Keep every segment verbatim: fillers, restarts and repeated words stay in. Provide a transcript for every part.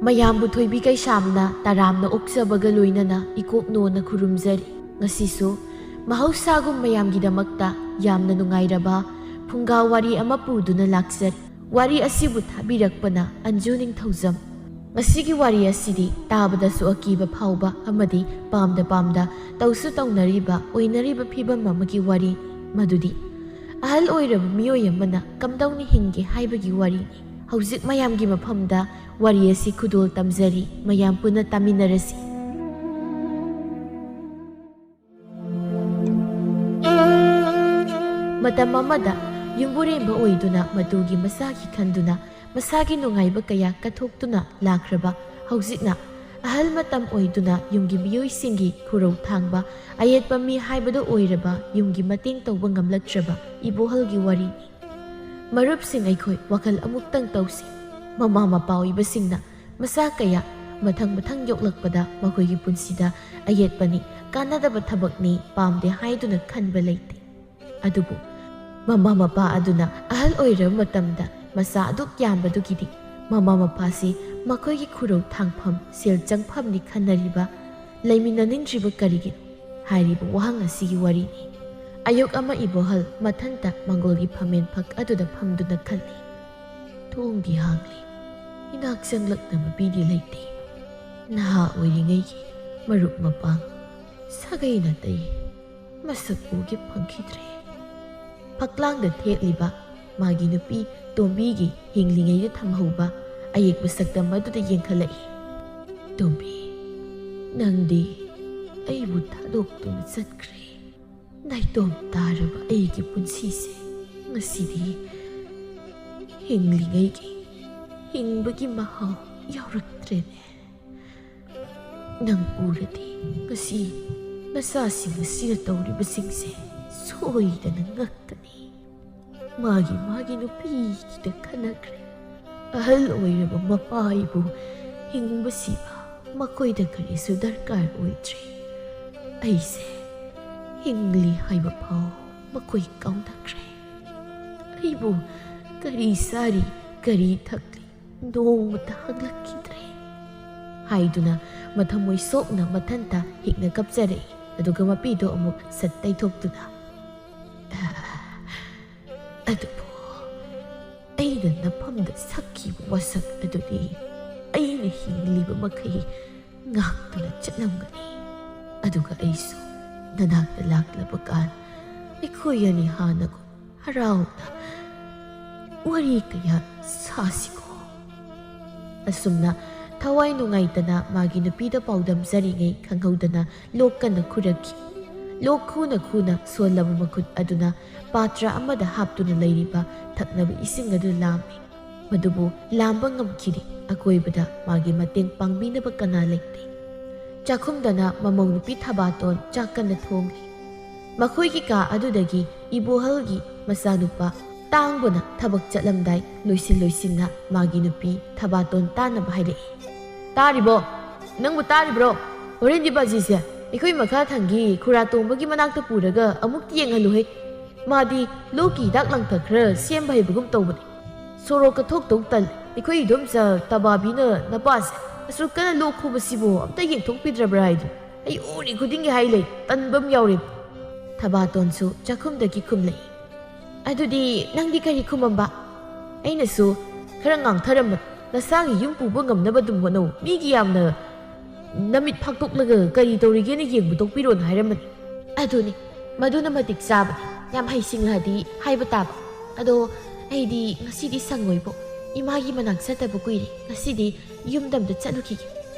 ꯃꯌꯥꯝꯕꯨ ꯊꯣꯏꯕꯤ ꯀꯩꯁꯥꯝꯅ ꯇꯔꯥꯝꯅ ꯑꯣꯛꯆꯕꯒ ꯂꯣꯏꯅꯅ ꯏꯀꯣꯛ ꯅꯣꯟꯅ ꯈꯨꯔꯨꯝꯖꯔꯤ꯫ ꯉꯁꯤꯁꯨ ꯃꯍꯧꯁꯥꯒꯨꯝ ꯃꯌꯥꯝꯒꯤꯗꯃꯛꯇ ꯌꯥꯝꯅ ꯅꯨꯡꯉꯥꯏꯔꯕ ꯐꯨꯡꯒꯥ ꯋꯥꯔꯤ ꯑꯃ ꯄꯨꯗꯨꯅ ꯂꯥꯛꯆꯔꯤ꯫ ꯋꯥꯔꯤ ꯑꯁꯤꯕꯨ ꯊꯥꯕꯤꯔꯛꯄꯅ ꯑꯟꯖꯨ ꯅꯤꯡꯊꯧꯖꯝ꯫ ꯉꯁꯤꯒꯤ ꯋꯥꯔꯤ ꯑꯁꯤꯗꯤ ꯇꯥꯕꯗꯁꯨ ꯑꯀꯤꯕ ꯐꯥꯎꯕ ꯑꯃꯗꯤ ꯄꯥꯝꯗ ꯄꯥꯝꯗ ꯇꯧꯁꯨ ꯇꯧꯅꯔꯤꯕ ꯑꯣꯏꯅꯔꯤꯕ ꯐꯤꯕꯝ ꯑꯃꯒꯤ ꯋꯥꯔꯤ, ꯃꯗꯨꯗꯤ ꯑꯍꯜ ꯑꯣꯏꯔꯕ ꯃꯤꯑꯣꯏ ꯑꯃꯅ ꯀꯝꯗꯧꯅ ꯍꯤꯡꯒꯦ ꯍꯥꯏꯕꯒꯤ ꯋꯥꯔꯤꯅꯤ꯫ ꯍꯧꯖꯤꯛ ꯃꯌꯥꯝꯒꯤ ꯃꯐꯝꯗ ꯋꯥꯔꯤ ꯑꯁꯤ ꯈꯨꯗꯣꯜ ꯇꯝꯖꯔꯤ, ꯃꯌꯥꯝ ꯄꯨꯟꯅ ꯇꯥꯃꯤꯟꯅꯔꯁꯤ꯫ ꯃꯇꯝ ꯑꯃꯗ ꯌꯨꯝꯕꯨꯔꯦꯝꯕ ꯑꯣꯏꯗꯨꯅ ꯃꯇꯨꯒꯤ ꯃꯆꯥꯒꯤ ꯈꯟꯗꯨꯅ ꯃꯁꯥꯒꯤ ꯅꯨꯡꯉꯥꯏꯕ ꯀꯌꯥ ꯀꯠꯊꯣꯛꯇꯨꯅ ꯂꯥꯛꯈ꯭ꯔꯕ, ꯍꯧꯖꯤꯛꯅ ꯑꯍꯜ ꯃꯇꯝ ꯑꯣꯏꯗꯨꯅ ꯌꯨꯝꯒꯤ ꯃꯤꯑꯣꯏꯁꯤꯡꯒꯤ ꯈꯨꯔꯧ ꯊꯥꯡꯕ ꯑꯌꯦꯠꯄ ꯃꯤ ꯍꯥꯏꯕꯗꯨ ꯑꯣꯏꯔꯕ, ꯌꯨꯝꯒꯤ ꯃꯇꯦꯡ ꯇꯧꯕ ꯉꯝꯂꯛꯇ꯭ꯔꯕ ꯏꯕꯣꯍꯜꯒꯤ ꯋꯥꯔꯤꯅꯤ꯫ ꯃꯔꯨꯞꯁꯤꯡ, ꯑꯩꯈꯣꯏ ꯋꯥꯈꯜ ꯑꯃꯨꯛꯇꯪ ꯇꯧꯁꯤ꯫ ꯃꯃꯥ ꯃꯄꯥ ꯑꯣꯏꯕꯁꯤꯡꯅ ꯃꯆꯥ ꯀꯌꯥ ꯃꯊꯪ ꯃꯊꯪ ꯌꯣꯛꯂꯛꯄꯗ ꯃꯈꯣꯏꯒꯤ ꯄꯨꯟꯁꯤꯗ ꯑꯌꯦꯠꯄꯅꯤ, ꯀꯥꯟꯅꯗꯕ ꯊꯕꯛꯅꯤ, ꯄꯥꯝꯗꯦ ꯍꯥꯏꯗꯨꯅ ꯈꯟꯕ ꯂꯩꯇꯦ꯫ ꯑꯗꯨꯕꯨ ꯃꯃꯥ ꯃꯄꯥ ꯑꯗꯨꯅ ꯑꯍꯜ ꯑꯣꯏꯔꯕ ꯃꯇꯝꯗ ꯃꯆꯥ ꯑꯗꯨꯛ ꯌꯥꯝꯕꯗꯨꯒꯤꯗꯤ ꯃꯃꯥ ꯃꯄꯥꯁꯤ ꯃꯈꯣꯏꯒꯤ ꯈꯨꯔꯧ ꯊꯥꯡꯐꯝ, ꯁꯦꯜ ꯆꯪꯐꯝꯅꯤ ꯈꯟꯅꯔꯤꯕ, ꯂꯩꯃꯤꯟꯅꯅꯤꯡꯗ꯭ꯔꯤꯕ ꯀꯔꯤꯒꯤꯅꯣ ꯍꯥꯏꯔꯤꯕ ꯋꯥꯍꯪ ꯑꯁꯤꯒꯤ ꯋꯥꯔꯤꯅꯤ꯫ ꯑꯌꯨꯛ ꯑꯃ ꯏꯕꯣꯍꯜ ꯃꯊꯟꯇ ꯃꯪꯒꯣꯜꯒꯤ ꯐꯝꯃꯦꯟ ꯐꯛ ꯑꯗꯨꯗ ꯐꯝꯗꯨꯅ ꯈꯜꯂꯤ꯫ ꯊꯣꯡꯗꯤ ꯍꯥꯡꯂꯤ, ꯏꯅꯥꯛ ꯆꯪꯂꯛꯅꯕ ꯃꯤꯗꯤ ꯂꯩꯇꯦ꯫ ꯅꯍꯥ ꯑꯣꯏꯔꯤꯉꯩꯒꯤ ꯃꯔꯨꯞ ꯃꯄꯥꯡ, ꯁꯥꯒꯩ ꯅꯥꯇꯩ ꯃꯁꯛ ꯎꯒꯦ ꯐꯪꯈꯤꯗ꯭ꯔꯦ꯫ ꯐꯛꯂꯥꯡꯗ ꯊꯦꯠꯂꯤꯕ ꯃꯥꯒꯤ ꯅꯨꯄꯤ ꯇꯣꯝꯕꯤꯒꯤ ꯍꯤꯡꯂꯤꯉꯩꯗ ꯊꯝꯍꯧꯕ ꯑꯌꯦꯛꯄ ꯁꯛꯇꯝ ꯑꯗꯨꯗ ꯌꯦꯡꯈꯠꯂꯛꯏ꯫ "ꯇꯣꯝꯕꯤ, ꯅꯪꯗꯤ ꯑꯩꯕꯨ ꯊꯥꯗꯣꯛꯇꯨꯅ ꯆꯠꯈ꯭ꯔꯦ꯫ ꯅꯥꯏꯇꯣꯝ ꯇꯥꯔꯕ ꯑꯩꯒꯤ ꯄꯨꯟꯁꯤꯁꯦ ꯉꯁꯤꯗꯤ ꯍꯤꯡꯂꯤꯉꯩꯒꯤ ꯍꯤꯡꯕꯒꯤ ꯃꯍꯥꯎ ꯌꯥꯎꯔꯛꯇ꯭ꯔꯦꯅꯦ꯫ ꯅꯪ ꯎꯔꯗꯤ ꯉꯁꯤ ꯅꯆꯥꯁꯤꯡ ꯑꯁꯤꯅ ꯇꯧꯔꯤꯕꯁꯤꯡꯁꯦ ꯁꯣꯏꯗꯅ ꯉꯛꯀꯅꯤ꯫ ꯃꯥꯒꯤ ꯃꯥꯒꯤ ꯅꯨꯄꯤꯒꯤꯗ ꯈꯟꯅꯈ꯭ꯔꯦ꯫ ꯑꯍꯜ ꯑꯣꯏꯔꯕ ꯃꯄꯥ ꯑꯩꯕꯨ ꯍꯤꯡꯕ ꯁꯤꯕ ꯃꯈꯣꯏꯗ ꯀꯔꯤꯁꯨ ꯗꯔꯀꯥꯔ ꯑꯣꯏꯗ꯭ꯔꯦ꯫ ꯑꯩꯁꯦ ꯍꯤꯡꯂꯤ ꯍꯥꯏꯕ ꯐꯥꯎ ꯃꯈꯣꯏ ꯀꯥꯎꯅꯈ꯭ꯔꯦ꯫ ꯑꯩꯕꯨ ꯀꯔꯤ ꯆꯥꯔꯤ, ꯀꯔꯤ ꯊꯛꯂꯤ, ꯅꯣꯡꯃꯇ ꯍꯪꯂꯛꯈꯤꯗ꯭ꯔꯦ ꯍꯥꯏꯗꯨꯅ ꯃꯊꯃꯣꯏ ꯁꯣꯛꯅ ꯃꯊꯟꯇ ꯍꯤꯛꯅ ꯀꯞꯆꯔꯛꯏ꯫ ꯑꯗꯨꯒ ꯃꯄꯤꯗꯣ ꯑꯃꯨꯛ ꯁꯠ ꯇꯩꯊꯣꯛꯇꯨꯅ, "ꯑꯗꯨꯕꯨ ꯑꯩꯅ ꯅꯐꯝꯗ ꯁꯛꯈꯤꯕ ꯋꯥꯁꯛ ꯑꯗꯨꯗꯤ ꯑꯩꯅ ꯍꯤꯡꯂꯤꯕ ꯃꯈꯩ ꯉꯥꯛꯇꯨꯅ ꯆꯠꯂꯝꯒꯅꯤ꯫ ꯑꯗꯨꯒ ꯑꯩꯁꯨ ꯅꯅꯥꯛꯇ ꯂꯥꯛꯂꯕ ꯀꯥꯟ ꯑꯩꯈꯣꯏ ꯑꯅꯤ ꯍꯥꯟꯅꯒꯨꯝ ꯍꯔꯥꯎꯅ ꯋꯥꯔꯤ ꯀꯌꯥ ꯁꯥꯁꯤꯀꯣ?" ꯑꯁꯨꯝꯅ ꯊꯋꯥꯏ ꯅꯨꯡꯉꯥꯏꯇꯅ ꯃꯥꯒꯤ ꯅꯨꯄꯤꯗ ꯄꯥꯎꯗꯝꯖꯔꯤꯉꯩ ꯈꯪꯍꯧꯗꯅ ꯂꯣꯛ ꯀꯟꯅ ꯈꯨꯔꯛꯈꯤ꯫ ꯂꯣꯛ ꯈꯨꯅ ꯈꯨꯅ ꯁꯣꯜꯂꯕ ꯃꯈꯨꯠ ꯑꯗꯨꯅ ꯄꯥꯇ꯭ꯔ ꯑꯃꯗ ꯍꯥꯞꯇꯨꯅ ꯂꯩꯔꯤꯕ ꯊꯛꯅꯕ ꯏꯁꯤꯡ ꯑꯗꯨ ꯂꯥꯝꯃꯤ꯫ ꯃꯗꯨꯕꯨ ꯂꯥꯝꯕ ꯉꯝꯈꯤꯗꯦ꯫ ꯑꯀꯣꯏꯕꯗ ꯃꯥꯒꯤ ꯃꯇꯦꯡ ꯄꯥꯡꯕꯤꯅꯕ ꯀꯅꯥ ꯂꯩꯇꯦ꯫ ꯆꯥꯛꯈꯨꯝꯗꯅ ꯃꯃꯧ ꯅꯨꯄꯤ ꯊꯕꯥꯇꯣꯟ ꯆꯥꯛ ꯀꯟꯅ ꯊꯣꯡꯂꯤ꯫ ꯃꯈꯣꯏꯒꯤ ꯀꯥ ꯑꯗꯨꯗꯒꯤ ꯏꯕꯣꯍꯜꯒꯤ ꯃꯆꯥꯅꯨꯄꯥ ꯇꯥꯡꯕꯅ ꯊꯕꯛ ꯆꯠꯂꯝꯗꯥꯏ ꯂꯣꯏꯁꯤꯟ ꯂꯣꯏꯁꯤꯟꯅ ꯃꯥꯒꯤ ꯅꯨꯄꯤ ꯊꯕꯥꯇꯣꯟ ꯇꯥꯅꯕ ꯍꯥꯏꯔꯛꯏ꯫ "ꯇꯥꯔꯤꯕꯣ? ꯅꯪꯕꯨ ꯇꯥꯔꯤꯕ꯭ꯔꯣ? ꯍꯣꯔꯦꯟꯗꯤ ꯕꯥꯖꯤꯁꯦ ꯑꯩꯈꯣꯏ ꯃꯈꯥ ꯊꯪꯒꯤ ꯈꯨꯔꯥ ꯇꯣꯡꯕꯒꯤ ꯃꯅꯥꯛꯇ ꯄꯨꯔꯒ ꯑꯃꯨꯛꯇ ꯌꯦꯡꯍꯜꯂꯨꯍꯦ꯫ ꯃꯥꯗꯤ ꯂꯣꯛꯀꯤ ꯍꯤꯗꯥꯛ ꯂꯥꯡꯊꯛ ꯈꯔ ꯁꯦꯝꯕ ꯍꯩꯕꯒꯨꯝ ꯇꯧꯕꯅꯤ꯫ ꯁꯣꯔꯣꯛꯀ ꯊꯣꯛꯇꯧ ꯇꯜꯂꯤ꯫ ꯑꯩꯈꯣꯏ ꯏꯗꯣꯝꯆꯥ ꯇꯕꯥꯕꯤꯅ ꯅꯄꯥꯁꯦ ꯑꯁꯨꯛ ꯀꯟꯅ ꯂꯣꯛ ꯈꯨꯕꯁꯤꯕꯨ ꯑꯝꯇ ꯌꯦꯡꯊꯣꯛꯄꯤꯗ꯭ꯔꯕ꯭ꯔꯥ ꯍꯥꯏꯗꯨ ꯑꯩ ꯎꯔꯤ ꯈꯨꯗꯤꯡꯒꯤ ꯍꯥꯏ ꯂꯩ꯫ ꯇꯟꯕ ꯑꯃ ꯌꯥꯎꯔꯦ꯫" ꯊꯕꯥꯇꯣꯟꯁꯨ ꯆꯥꯛꯈꯨꯝꯗꯒꯤ ꯈꯨꯝꯂꯛꯏ꯫ "ꯑꯗꯨꯗꯤ ꯅꯪꯗꯤ ꯀꯔꯤ ꯈꯨꯝꯃꯝꯕ?" "ꯑꯩꯅꯁꯨ ꯈꯔ ꯉꯥꯡꯊꯔꯝꯕ, ꯅꯁꯥꯒꯤ ꯌꯨꯝ ꯄꯨꯕ ꯉꯝꯅꯕ ꯑꯗꯨꯝ ꯍꯣꯠꯅꯧ꯫ ꯃꯤꯒꯤ ꯌꯥꯝꯅ ꯅꯃꯤꯠ ꯐꯥꯛꯇꯣꯛꯂꯒ ꯀꯔꯤ ꯇꯧꯔꯤꯒꯦꯅ ꯌꯦꯡꯕ ꯇꯣꯛꯄꯤꯔꯣꯅ ꯍꯥꯏꯔꯝꯕꯅꯤ꯫" "ꯑꯗꯨꯅꯤ, ꯃꯗꯨꯅ ꯃꯇꯤꯛ ꯆꯥꯕꯅꯤ꯫ ꯌꯥꯝ ꯍꯩꯁꯤꯡꯂꯗꯤ ꯍꯥꯏꯕ ꯇꯥꯕ꯫ ꯑꯗꯣ ꯑꯩꯗꯤ ꯉꯁꯤꯗꯤ ꯁꯪꯉꯣꯏꯕꯣ꯫ ꯏꯃꯥꯒꯤ ꯃꯅꯥꯛ ꯆꯠꯇꯕ ꯀꯨꯏꯔꯦ꯫ ꯉꯁꯤꯗꯤ ꯌꯨꯝꯗ ꯑꯝꯇ ꯆꯠꯂꯨꯈꯤꯒꯦ꯫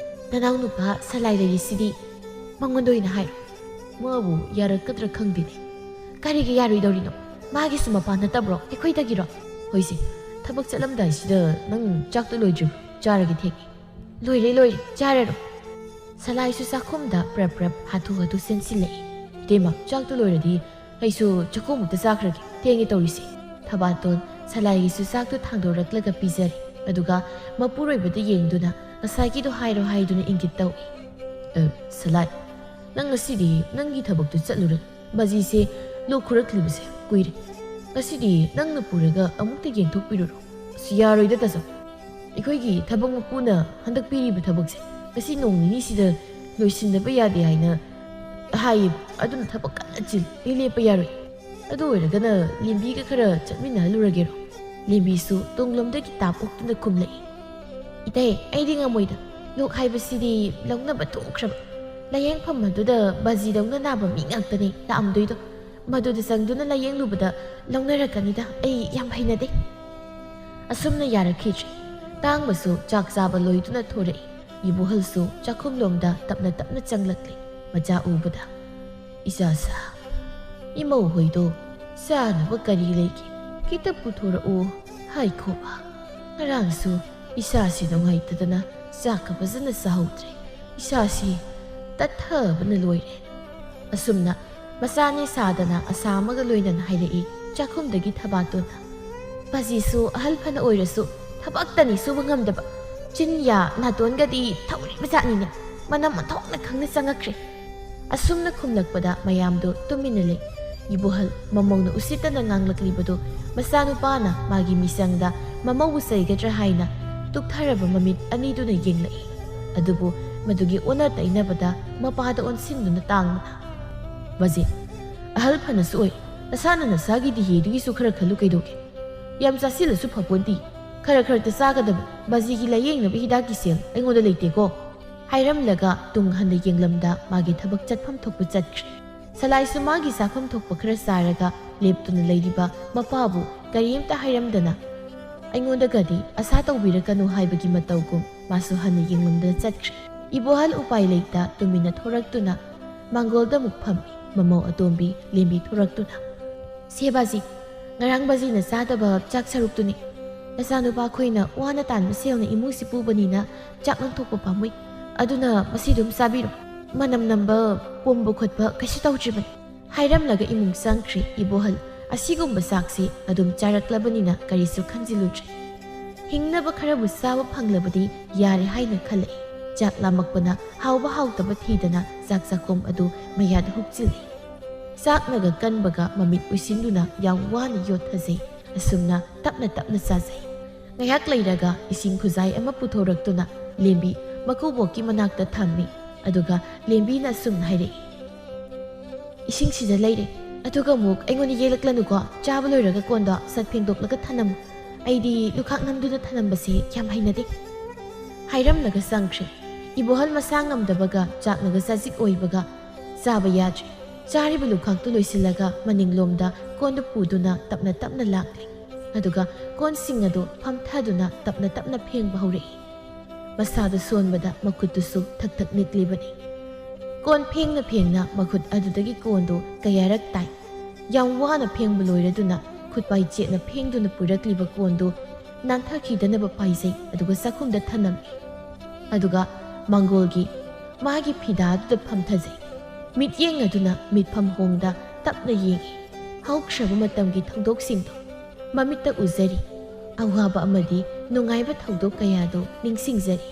ꯅꯅꯥꯎ ꯅꯨꯄꯥ ꯁꯂꯥꯏ ꯂꯩꯔꯤꯁꯤꯗꯤ ꯃꯉꯣꯟꯗ ꯑꯣꯏꯅ ꯍꯥꯏꯔꯣ꯫" "ꯃꯥꯕꯨ ꯌꯥꯔꯛꯀꯗ꯭ꯔꯥ ꯈꯪꯗꯦꯅꯦ꯫" "ꯀꯔꯤꯒꯤ ꯌꯥꯔꯣꯏꯗꯧꯔꯤꯅꯣ? ꯃꯥꯒꯤꯁꯨ ꯃꯄꯥ ꯅꯠꯇꯕ꯭ꯔꯣ? ꯑꯩꯈꯣꯏꯗꯒꯤꯔꯣ?" "ꯍꯣꯏꯁꯦ, ꯊꯕꯛ ꯆꯠꯂꯝꯗꯥꯏꯁꯤꯗ ꯅꯪ ꯆꯥꯛꯇꯣ ꯂꯣꯏꯗ꯭ꯔꯤꯕ꯭ꯔꯣ? ꯆꯥꯔꯒꯦ, ꯊꯦꯡꯉꯦ꯫" "ꯂꯣꯏꯔꯦ, ꯂꯣꯏꯔꯦ, ꯆꯥꯔꯔꯣ꯫" ꯁꯂꯥꯏꯁꯨ ꯆꯥꯛꯈꯨꯝꯗ ꯄ꯭ꯔꯞ ꯄ꯭ꯔꯞ ꯍꯥꯊꯨ ꯍꯥꯊꯨ ꯆꯦꯟꯁꯤꯜꯂꯛꯏ꯫ "ꯏꯇꯩꯃ, ꯆꯥꯛꯇꯣ ꯂꯣꯏꯔꯗꯤ ꯑꯩꯁꯨ ꯆꯥꯛꯈꯨꯝꯃꯨꯛꯇ ꯆꯥꯈ꯭ꯔꯒꯦ꯫ ꯊꯦꯡꯉꯦ ꯇꯧꯔꯤꯁꯦ꯫" ꯊꯕꯥꯇꯣꯟ ꯁꯂꯥꯏꯒꯤꯁꯨ ꯆꯥꯛꯇꯨ ꯊꯥꯡꯗꯣꯔꯛꯂꯒ ꯄꯤꯖꯔꯦ꯫ ꯑꯗꯨꯒ ꯃꯄꯨꯔꯣꯏꯕꯗ ꯌꯦꯡꯗꯨꯅ, "ꯉꯁꯥꯏꯒꯤꯗꯣ ꯍꯥꯏꯔꯣ" ꯍꯥꯏꯗꯨꯅ ꯏꯪꯒꯤꯠ ꯇꯧꯏ꯫ "ꯑ, ꯁꯂꯥꯏ, ꯅꯪ ꯉꯁꯤꯗꯤ ꯅꯪꯒꯤ ꯊꯕꯛꯇꯨ ꯆꯠꯂꯨꯔꯅꯨ꯫ ꯕꯥꯖꯤꯁꯦ ꯂꯣꯛ ꯈꯨꯔꯛꯂꯤꯕꯁꯦ ꯀꯨꯏꯔꯦ꯫ ꯉꯁꯤꯗꯤ ꯅꯪꯅ ꯄꯨꯔꯒ ꯑꯃꯨꯛꯇ ꯌꯦꯡꯊꯣꯛꯄꯤꯔꯨꯔꯣ꯫ ꯑꯁ, ꯌꯥꯔꯣꯏꯗ ꯇꯥꯆꯧ꯫ ꯑꯩꯈꯣꯏꯒꯤ ꯊꯕꯛ ꯃꯄꯨꯅ ꯍꯟꯗꯛ ꯄꯤꯔꯤꯕ ꯊꯕꯛꯁꯦ ꯉꯁꯤ ꯅꯣꯡ ꯅꯤꯅꯤꯁꯤꯗ ꯂꯣꯏꯁꯤꯟꯗꯕ ꯌꯥꯗꯦ ꯍꯥꯏꯅ ꯍꯥꯏꯌꯦꯕ꯫ ꯑꯗꯨꯅ ꯊꯕꯛ ꯀꯟꯅ ꯆꯤꯜꯂꯤ, ꯂꯦꯞꯄ ꯌꯥꯔꯣꯏ꯫ ꯑꯗꯨ ꯑꯣꯏꯔꯒꯅ ꯂꯦꯝꯕꯤꯒ ꯈꯔ ꯆꯠꯃꯤꯟꯅꯍꯜꯂꯨꯔꯒꯦꯔꯣ? ꯂꯦꯝꯕꯤꯁꯨ ꯇꯨꯡꯂꯣꯝꯗꯒꯤ ꯇꯥꯞ ꯑꯣꯛꯇꯨꯅ ꯈꯨꯝꯂꯛꯏ꯫ ꯏꯇꯩ, ꯑꯩꯗꯤ ꯉꯝꯃꯣꯏꯗ꯫ ꯂꯣꯛ ꯍꯥꯏꯕꯁꯤꯗꯤ ꯂꯧꯅꯕ ꯊꯣꯛꯈ꯭ꯔꯕ꯫ ꯂꯥꯌꯦꯡꯐꯝ ꯑꯗꯨꯗ ꯕꯥꯖꯤꯗꯧꯅ ꯅꯥꯕ ꯃꯤ ꯉꯥꯛꯇꯅꯤ ꯂꯥꯛꯑꯝꯗꯣꯏꯗꯣ꯫ ꯃꯗꯨꯗ ꯆꯪꯗꯨꯅ ꯂꯥꯌꯦꯡꯂꯨꯕꯗ ꯂꯧꯅꯔꯛꯀꯅꯤꯗ꯫ ꯑꯩ ꯌꯥꯝ ꯍꯩꯅꯗꯦ꯫ ꯑꯁꯨꯝꯅ ꯌꯥꯔꯛꯈꯤꯗ꯭ꯔꯦ꯫ ꯇꯥꯡꯕꯁꯨ ꯆꯥꯛ ꯆꯥꯕ ꯂꯣꯏꯗꯨꯅ ꯊꯣꯔꯛꯏ꯫ ꯏꯕꯣꯍꯜꯁꯨ ꯆꯥꯛꯈꯨꯝꯂꯣꯝꯗ ꯇꯞꯅ ꯇꯞꯅ ꯆꯪꯂꯛꯂꯤ꯫ ꯃꯆꯥ ꯎꯕꯗ, "ꯏꯆꯥꯁꯥ, ꯏꯃꯧ ꯍꯣꯏꯗꯣ ꯆꯥꯅꯕ ꯀꯔꯤ ꯂꯩꯒꯦ? ꯈꯤꯇ ꯄꯨꯊꯣꯔꯛꯎ" ꯍꯥꯏꯈꯣꯕ꯫ "ꯉꯔꯥꯡꯁꯨ ꯏꯁꯥꯁꯤ ꯅꯨꯡꯉꯥꯏꯇꯗꯅ ꯆꯥꯛꯀ ꯐꯖꯅ ꯆꯥꯍꯧꯗ꯭ꯔꯦ꯫ ꯏꯁꯥꯁꯤ ꯇꯠꯊꯕꯅ ꯂꯣꯏꯔꯦ"꯫ ꯑꯁꯨꯝꯅ ꯃꯆꯥꯅꯦ ꯁꯥꯗꯅ ꯑꯁꯥ ꯑꯃꯒ ꯂꯣꯏꯅꯅ ꯍꯥꯏꯔꯛꯏ ꯆꯥꯛꯈꯨꯝꯗꯒꯤ ꯊꯕꯥꯇꯣꯟꯅ꯫ ꯕꯥꯖꯤꯁꯨ ꯑꯍꯜ ꯐꯅ ꯑꯣꯏꯔꯁꯨ ꯊꯕꯛꯇꯅꯤ ꯁꯨꯕ ꯉꯝꯗꯕ꯫ ꯆꯤꯟ ꯌꯥ ꯅꯥꯇꯣꯟꯒꯗꯤ ꯊꯧꯔꯤꯕ ꯖꯥꯠꯅꯤꯅꯦ꯫ ꯃꯅꯝ ꯃꯊꯣꯛꯅ ꯈꯪꯅ ꯆꯪꯉꯛꯈ꯭ꯔꯦ꯫ ꯑꯁꯨꯝꯅ ꯈꯨꯝꯂꯛꯄꯗ ꯃꯌꯥꯝꯗꯨ ꯇꯨꯃꯤꯟꯅ ꯂꯩ꯫ ꯏꯕꯣꯍꯜ ꯃꯃꯧꯅ ꯎꯁꯤꯠꯇꯅ ꯉꯥꯡꯂꯛꯂꯤꯕꯗꯨ ꯃꯆꯥꯅꯨꯄꯥꯅ ꯃꯥꯒꯤ ꯃꯤꯆꯪꯗ ꯃꯃꯧꯕꯨ ꯆꯩꯒꯗ꯭ꯔꯥ ꯍꯥꯏꯅ ꯇꯨꯛꯊꯔꯕ ꯃꯃꯤꯠ ꯑꯅꯤꯗꯨꯅ ꯌꯦꯡꯂꯛꯏ꯫ ꯑꯗꯨꯕꯨ ꯃꯗꯨꯒꯤ ꯑꯣꯟꯅ ꯇꯩꯅꯕꯗ ꯃꯄꯥꯗ ꯑꯣꯟꯁꯤꯟꯗꯨꯅ ꯇꯥꯡꯕꯅ, "ꯕꯥꯖꯤ, ꯑꯍꯜ ꯐꯅꯁꯨ ꯑꯣꯏ, ꯅꯁꯥꯅ ꯅꯁꯥꯒꯤ ꯗꯤꯍꯦꯗꯨꯒꯤꯁꯨ ꯈꯔ ꯈꯜꯂꯨ ꯀꯩꯗꯧꯒꯦ? ꯌꯥꯝ ꯆꯥꯁꯤꯜꯂꯁꯨ ꯐꯄꯣꯟꯇꯤ꯫ ꯈꯔ ꯈꯔꯇ ꯆꯥꯒꯗꯕ꯫ ꯕꯥꯖꯤꯒꯤ ꯂꯥꯌꯦꯡꯅꯕ ꯍꯤꯗꯥꯛꯀꯤ ꯁꯦꯜ ꯑꯩꯉꯣꯟꯗ ꯂꯩꯇꯦꯀꯣ"꯫ ꯍꯥꯏꯔꯝꯂꯒ ꯇꯨꯡ ꯍꯟꯅ ꯌꯦꯡꯂꯝꯗ ꯃꯥꯒꯤ ꯊꯕꯛ ꯆꯠꯐꯝ ꯊꯣꯛꯄ ꯆꯠꯈ꯭ꯔꯦ꯫ ꯁꯂꯥꯏꯁꯨ ꯃꯥꯒꯤ ꯆꯥꯐꯝ ꯊꯣꯛꯄ ꯈꯔ ꯆꯥꯔꯒ ꯂꯦꯞꯇꯨꯅ ꯂꯩꯔꯤꯕ ꯃꯄꯥꯕꯨ ꯀꯔꯤꯝꯇ ꯍꯥꯏꯔꯝꯗꯅ, ꯑꯩꯉꯣꯟꯗꯒꯗꯤ ꯑꯁꯥ ꯇꯧꯕꯤꯔꯛꯀꯅꯨ ꯍꯥꯏꯕꯒꯤ ꯃꯇꯧꯒꯨꯝ ꯃꯥꯁꯨ ꯍꯟꯅ ꯌꯦꯡꯂꯝꯗꯅ ꯆꯠꯈ꯭ꯔꯦ꯫ ꯏꯕꯣꯍꯜ ꯎꯄꯥꯏ ꯂꯩꯇ ꯇꯨꯃꯤꯟꯅ ꯊꯣꯔꯛꯇꯨꯅ ꯃꯥꯡꯒꯣꯜꯗ ꯑꯃꯨꯛ ꯐꯝꯃꯤ꯫ ꯃꯃꯧ ꯑꯇꯣꯝꯕꯤ ꯂꯦꯝꯕꯤ ꯊꯣꯔꯛꯇꯨꯅ, "ꯁꯦ ꯕꯥꯖꯤ, ꯉꯔꯥꯡ ꯕꯥꯖꯤꯅ ꯆꯥꯗꯕ ꯆꯥꯛ ꯁꯔꯨꯛꯇꯨꯅꯤ꯫ ꯅꯆꯥꯅꯨꯄꯥ ꯑꯩꯈꯣꯏꯅ ꯋꯥꯅ ꯇꯥꯟꯕ ꯁꯦꯜꯅ ꯏꯃꯨꯡꯁꯤ ꯄꯨꯕꯅꯤꯅ ꯆꯥꯛ ꯂꯪꯊꯣꯛꯄ ꯄꯥꯝꯃꯨꯏ꯫ ꯑꯗꯨꯅ ꯃꯁꯤꯗꯨꯝ ꯆꯥꯕꯤꯔꯣ꯫ ꯃꯅꯝ ꯅꯝꯕ, ꯄꯣꯝꯕ ꯈꯣꯠꯄ ꯀꯩꯁꯨ ꯇꯧꯗ꯭ꯔꯤꯕꯅꯤ"꯫ ꯍꯥꯏꯔꯝꯂꯒ ꯏꯃꯨꯡ ꯆꯪꯈ꯭ꯔꯦ꯫ ꯏꯕꯣꯍꯜ ꯑꯁꯤꯒꯨꯝꯕ ꯆꯥꯛꯁꯤ ꯑꯗꯨꯝ ꯆꯥꯔꯛꯂꯕꯅꯤꯅ ꯀꯔꯤꯁꯨ ꯈꯟꯖꯤꯜꯂꯨꯗ꯭ꯔꯦ꯫ ꯍꯤꯡꯅꯕ ꯈꯔꯕꯨ ꯆꯥꯕ ꯐꯪꯂꯕꯗꯤ ꯌꯥꯔꯦ ꯍꯥꯏꯅ ꯈꯜꯂꯛꯏ꯫ ꯆꯥꯛ ꯂꯥꯝꯃꯛꯄꯅ ꯍꯥꯎꯕ ꯍꯥꯎꯇꯕ ꯊꯤꯗꯅ ꯆꯥꯛ ꯆꯥꯛꯈꯣꯝ ꯑꯗꯨ ꯃꯌꯥꯗ ꯍꯨꯛꯆꯤꯜꯂꯤ꯫ ꯆꯥꯛꯅꯒ ꯀꯟꯕꯒ ꯃꯃꯤꯠ ꯎꯏꯁꯤꯟꯗꯨꯅ ꯌꯥꯝ ꯋꯥꯅ ꯌꯣꯠꯊꯖꯩ꯫ ꯑꯁꯨꯝꯅ ꯇꯞꯅ ꯇꯞꯅ ꯆꯥꯖꯩ꯫ ꯉꯥꯏꯍꯥꯛ ꯂꯩꯔꯒ ꯏꯁꯤꯡ ꯈꯨꯖꯥꯏ ꯑꯃ ꯄꯨꯊꯣꯔꯛꯇꯨꯅ ꯂꯦꯝꯕꯤ ꯃꯀꯨꯕꯣꯛꯀꯤ ꯃꯅꯥꯛꯇ ꯊꯝꯃꯤ꯫ ꯑꯗꯨꯒ ꯂꯦꯝꯕꯤꯅ ꯑꯁꯨꯝꯅ ꯍꯥꯏꯔꯛꯏ, "ꯏꯁꯤꯡꯁꯤꯗ ꯂꯩꯔꯦ꯫ ꯑꯗꯨꯒ ꯑꯃꯨꯛ ꯑꯩꯉꯣꯟꯗ ꯌꯦꯛꯂꯛꯂꯅꯨꯀꯣ꯫ ꯆꯥꯕ ꯂꯣꯏꯔꯒ ꯀꯣꯟꯗꯣ ꯁꯠ ꯐꯦꯡꯗꯣꯛꯂꯒ ꯊꯅꯝꯃꯨ꯫ ꯑꯩꯗꯤ ꯂꯨꯈꯥꯛ ꯅꯝꯗꯨꯅ ꯊꯅꯝꯕꯁꯦ ꯌꯥꯝ ꯍꯩꯅꯗꯦ"꯫ ꯍꯥꯏꯔꯝꯂꯒ ꯆꯪꯈ꯭ꯔꯦ꯫ ꯏꯕꯣꯍꯜ ꯃꯁꯥ ꯉꯝꯗꯕꯒ ꯆꯥꯛꯅꯒ ꯆꯥꯖꯤꯛ ꯑꯣꯏꯕꯒ ꯆꯥꯕ ꯌꯥꯗ꯭ꯔꯦ꯫ ꯆꯥꯔꯤꯕ ꯂꯨꯈꯥꯛꯇꯨ ꯂꯣꯏꯁꯤꯜꯂꯒ ꯃꯅꯤꯡꯂꯣꯝꯗ ꯀꯣꯟꯗꯨ ꯄꯨꯗꯨꯅ ꯇꯞꯅ ꯇꯞꯅ ꯂꯥꯛꯂꯦ꯫ ꯑꯗꯨꯒ ꯀꯣꯟꯁꯤꯡ ꯑꯗꯨ ꯐꯝꯊꯗꯨꯅ ꯇꯞꯅ ꯇꯞꯅ ꯐꯦꯡꯕ ꯍꯧꯔꯛꯏ꯫ ꯃꯁꯥꯗꯨ ꯁꯣꯟꯕꯗ ꯃꯈꯨꯠꯇꯨꯁꯨ ꯊꯛ ꯊꯛ ꯅꯤꯛꯂꯤꯕꯅꯤ꯫ ꯀꯣꯟ ꯐꯦꯡꯅ ꯐꯦꯡꯅ ꯃꯈꯨꯠ ꯑꯗꯨꯗꯒꯤ ꯀꯣꯟꯗꯨ ꯀꯌꯥꯔꯛ ꯇꯥꯏ꯫ ꯌꯥꯝ ꯋꯥꯅ ꯐꯦꯡꯕ ꯂꯣꯏꯔꯗꯨꯅ ꯈꯨꯠꯄꯥꯏ ꯆꯦꯠꯅ ꯐꯦꯡꯗꯨꯅ ꯄꯨꯔꯛꯂꯤꯕ ꯀꯣꯟꯗꯨ ꯅꯥꯟꯊꯈꯤꯗꯅꯕ ꯄꯥꯏꯖꯩ, ꯑꯗꯨꯒ ꯆꯥꯛꯈꯨꯝꯗ ꯊꯅꯝꯃꯤ꯫ ꯑꯗꯨꯒ ꯃꯥꯡꯒꯣꯜꯒꯤ ꯃꯥꯒꯤ ꯐꯤꯗꯥꯗꯨꯗ ꯐꯝꯊꯖꯩ꯫ ꯃꯤꯠꯌꯦꯡ ꯑꯗꯨꯅ ꯃꯤꯠꯐꯝ ꯍꯣꯡꯗ ꯇꯞꯅ ꯌꯦꯡꯏ꯫ ꯍꯧꯈ꯭ꯔꯕ ꯃꯇꯝꯒꯤ ꯊꯧꯗꯣꯛꯁꯤꯡꯗꯣ ꯃꯃꯤꯠꯇ ꯎꯖꯔꯤ꯫ ꯑꯋꯥꯕ ꯑꯃꯗꯤ ꯅꯨꯡꯉꯥꯏꯕ ꯊꯧꯗꯣꯛ ꯀꯌꯥꯗꯨ ꯅꯤꯡꯁꯤꯡꯖꯔꯤ꯫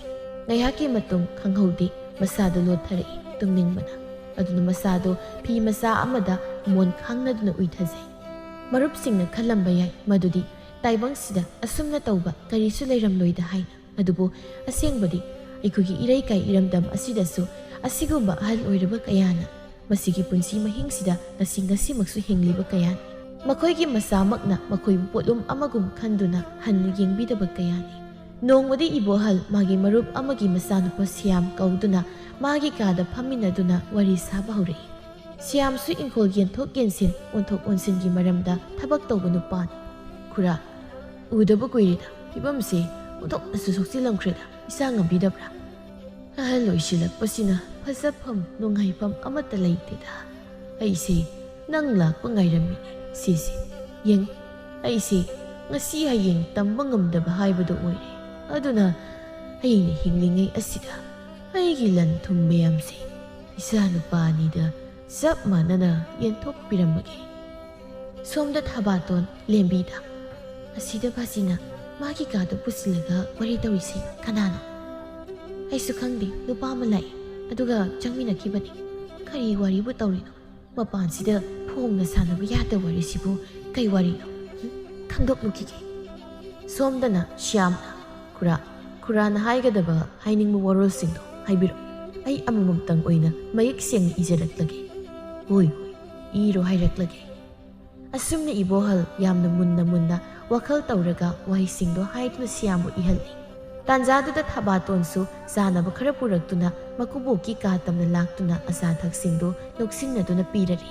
ꯉꯥꯏꯍꯥꯛꯀꯤ ꯃꯇꯨꯡ ꯈꯪꯍꯧꯗꯦ, ꯃꯁꯥꯗꯨ ꯂꯣꯠꯊꯔꯛꯏ ꯇꯨꯝꯅꯤꯡꯕꯅ꯫ ꯑꯗꯨꯅ ꯃꯁꯥꯗꯨ ꯐꯤ ꯃꯆꯥ ꯑꯃꯗ ꯃꯣꯟ ꯈꯥꯡꯅꯗꯨꯅ ꯎꯏꯊꯖꯩ꯫ ꯃꯔꯨꯞꯁꯤꯡꯅ ꯈꯜꯂꯝꯕ ꯌꯥꯏ ꯃꯗꯨꯗꯤ ꯇꯥꯏꯕꯪꯁꯤꯗ ꯑꯁꯨꯝꯅ ꯇꯧꯕ ꯀꯔꯤꯁꯨ ꯂꯩꯔꯝꯂꯣꯏꯗ ꯍꯥꯏꯅ꯫ ꯑꯗꯨꯕꯨ ꯑꯁꯦꯡꯕꯗꯤ ꯑꯩꯈꯣꯏꯒꯤ ꯏꯔꯩꯀꯥꯏ ꯏꯔꯝꯗꯝ ꯑꯁꯤꯗꯁꯨ ꯑꯁꯤꯒꯨꯝꯕ ꯑꯍꯜ ꯑꯣꯏꯔꯕ ꯀꯌꯥꯅ ꯃꯁꯤꯒꯤ ꯄꯨꯟꯁꯤ ꯃꯍꯤꯡꯁꯤꯗ ꯉꯁꯤ ꯉꯁꯤꯃꯛꯁꯨ ꯍꯤꯡꯂꯤꯕ ꯀꯌꯥꯅꯤ꯫ ꯃꯈꯣꯏꯒꯤ ꯃꯆꯥꯃꯛꯅ ꯃꯈꯣꯏꯕꯨ ꯄꯣꯠꯂꯨꯝ ꯑꯃꯒꯨꯝ ꯈꯟꯗꯨꯅ ꯍꯟꯅ ꯌꯦꯡꯕꯤꯗꯕ ꯀꯌꯥꯅꯤ꯫ ꯅꯣꯡꯃꯗꯤ ꯏꯕꯣꯍꯜ ꯃꯥꯒꯤ ꯃꯔꯨꯞ ꯑꯃꯒꯤ ꯃꯆꯥꯅꯨꯄꯥ ꯁꯤꯌꯥꯝ ꯀꯧꯗꯨꯅ ꯃꯥꯒꯤ ꯀꯥꯗ ꯐꯝꯃꯤꯟꯅꯗꯨꯅ ꯋꯥꯔꯤ ꯁꯥꯕ ꯍꯧꯔꯛꯏ꯫ ꯁꯤꯌꯥꯝꯁꯨ ꯏꯪꯈꯣꯜ ꯌꯦꯟꯊꯣꯛ ꯌꯦꯟꯁꯤꯟ, ꯑꯣꯟꯊꯣꯛ ꯑꯣꯟꯁꯤꯟꯒꯤ ꯃꯔꯝꯗ ꯊꯕꯛ ꯇꯧꯕ ꯅꯨꯄꯥꯅꯤ꯫ "ꯈꯨꯔꯥ, ꯎꯗꯕ ꯀꯨꯏꯔꯦꯗ꯫ ꯐꯤꯕꯝꯁꯦ ꯑꯣꯟꯊꯣꯛꯅꯁꯨ ꯁꯣꯛꯆꯤꯜꯂꯝꯈ꯭ꯔꯦꯗ꯫ ꯏꯁꯥ ꯉꯝꯕꯤꯗꯕ꯭ꯔꯥ?" "ꯑꯍꯜ ꯑꯣꯏꯁꯤꯜꯂꯛꯄꯁꯤꯅ ꯐꯖꯐꯝ ꯅꯨꯡꯉꯥꯏꯐꯝ ꯑꯃꯠꯇ ꯂꯩꯇꯦꯗ꯫ ꯑꯩꯁꯦ ꯅꯪ ꯂꯥꯛꯄ ꯉꯥꯏꯔꯝꯃꯤꯅꯦ꯫ ꯁꯤꯁꯦ ꯌꯦꯡ, ꯑꯩꯁꯦ ꯉꯁꯤ ꯍꯌꯦꯡ ꯇꯝꯕ ꯉꯝꯗꯕ ꯍꯥꯏꯕꯗꯨ ꯑꯣꯏꯔꯦ꯫ ꯑꯗꯨꯅ ꯑꯩꯅ ꯍꯤꯡꯂꯤꯉꯩ ꯑꯁꯤꯗ ꯑꯩꯒꯤ ꯂꯟ ꯊꯨꯝ ꯃꯌꯥꯝꯁꯦ ꯏꯆꯥ ꯅꯨꯄꯥ ꯑꯅꯤꯗ ꯆꯞ ꯃꯥꯟꯅꯅ ꯌꯦꯟꯊꯣꯛꯄꯤꯔꯝꯃꯒꯦ"꯫ ꯁꯣꯝꯗ ꯊꯕꯥꯇꯣꯟ ꯂꯦꯝꯕꯤꯗ, "ꯑꯁꯤꯗ ꯕꯥꯖꯤꯅ ꯃꯥꯒꯤ ꯀꯥꯗ ꯄꯨꯁꯤꯜꯂꯒ ꯋꯥꯔꯤ ꯇꯧꯔꯤꯁꯤ ꯀꯅꯥꯅꯣ?" "ꯑꯩꯁꯨ ꯈꯪꯗꯦ, ꯅꯨꯄꯥ ꯑꯃ ꯂꯥꯛꯏ, ꯑꯗꯨꯒ ꯆꯪꯃꯤꯟꯅꯈꯤꯕꯅꯤ꯫ ꯀꯔꯤ ꯋꯥꯔꯤꯕꯨ ꯇꯧꯔꯤꯅꯣ?" ꯃꯄꯥꯟꯁꯤꯗ ꯐꯣꯡꯅ ꯁꯥꯟꯅꯕ ꯌꯥꯗꯕ ꯋꯥꯔꯤꯁꯤꯕꯨ ꯀꯩ ꯋꯥꯔꯤꯅꯣ? ꯍꯨꯝ? ꯈꯪꯗꯣꯛꯂꯨꯈꯤꯒꯦ꯫ ꯁꯣꯝꯗꯅ ꯁ꯭ꯌꯥꯝꯅ, "ꯈꯨꯔꯥ, ꯈꯨꯔꯥꯅ ꯍꯥꯏꯒꯗꯕ, ꯍꯥꯏꯅꯤꯡꯕ ꯋꯥꯔꯣꯜꯁꯤꯡꯗꯣ ꯍꯥꯏꯕꯤꯔꯛꯎ꯫ ꯑꯩ ꯑꯃꯃꯝꯇꯪ ꯑꯣꯏꯅ ꯃꯌꯦꯛ ꯁꯦꯡꯅ ꯏꯖꯔꯛꯂꯒꯦ꯫ ꯍꯣꯏ, ꯍꯣꯏ, ꯏꯔꯣ ꯍꯥꯏꯔꯛꯂꯒꯦ꯫" ꯑꯁꯨꯝꯅ ꯏꯕꯣꯍꯜ ꯌꯥꯝꯅ ꯃꯨꯟꯅ ꯃꯨꯟꯅ ꯋꯥꯈꯜ ꯇꯧꯔꯒ ꯋꯥꯍꯩꯁꯤꯡꯗꯣ ꯍꯥꯏꯗꯨꯅ ꯁ꯭ꯌꯥꯝꯕꯨ ꯏꯍꯜꯂꯤ꯫ ꯇꯥꯟꯖꯥꯗꯨꯗ ꯊꯕꯥꯇꯣꯟꯁꯨ ꯆꯥꯅꯕ ꯈꯔ ꯄꯨꯔꯛꯇꯨꯅ ꯃꯀꯨꯕꯣꯛꯀꯤ ꯀꯥ ꯇꯝꯅ ꯂꯥꯛꯇꯨꯅ ꯑꯆꯥ ꯑꯊꯛꯁꯤꯡꯗꯨ ꯅꯣꯛꯁꯤꯟꯅꯗꯨꯅ ꯄꯤꯔꯔꯤ꯫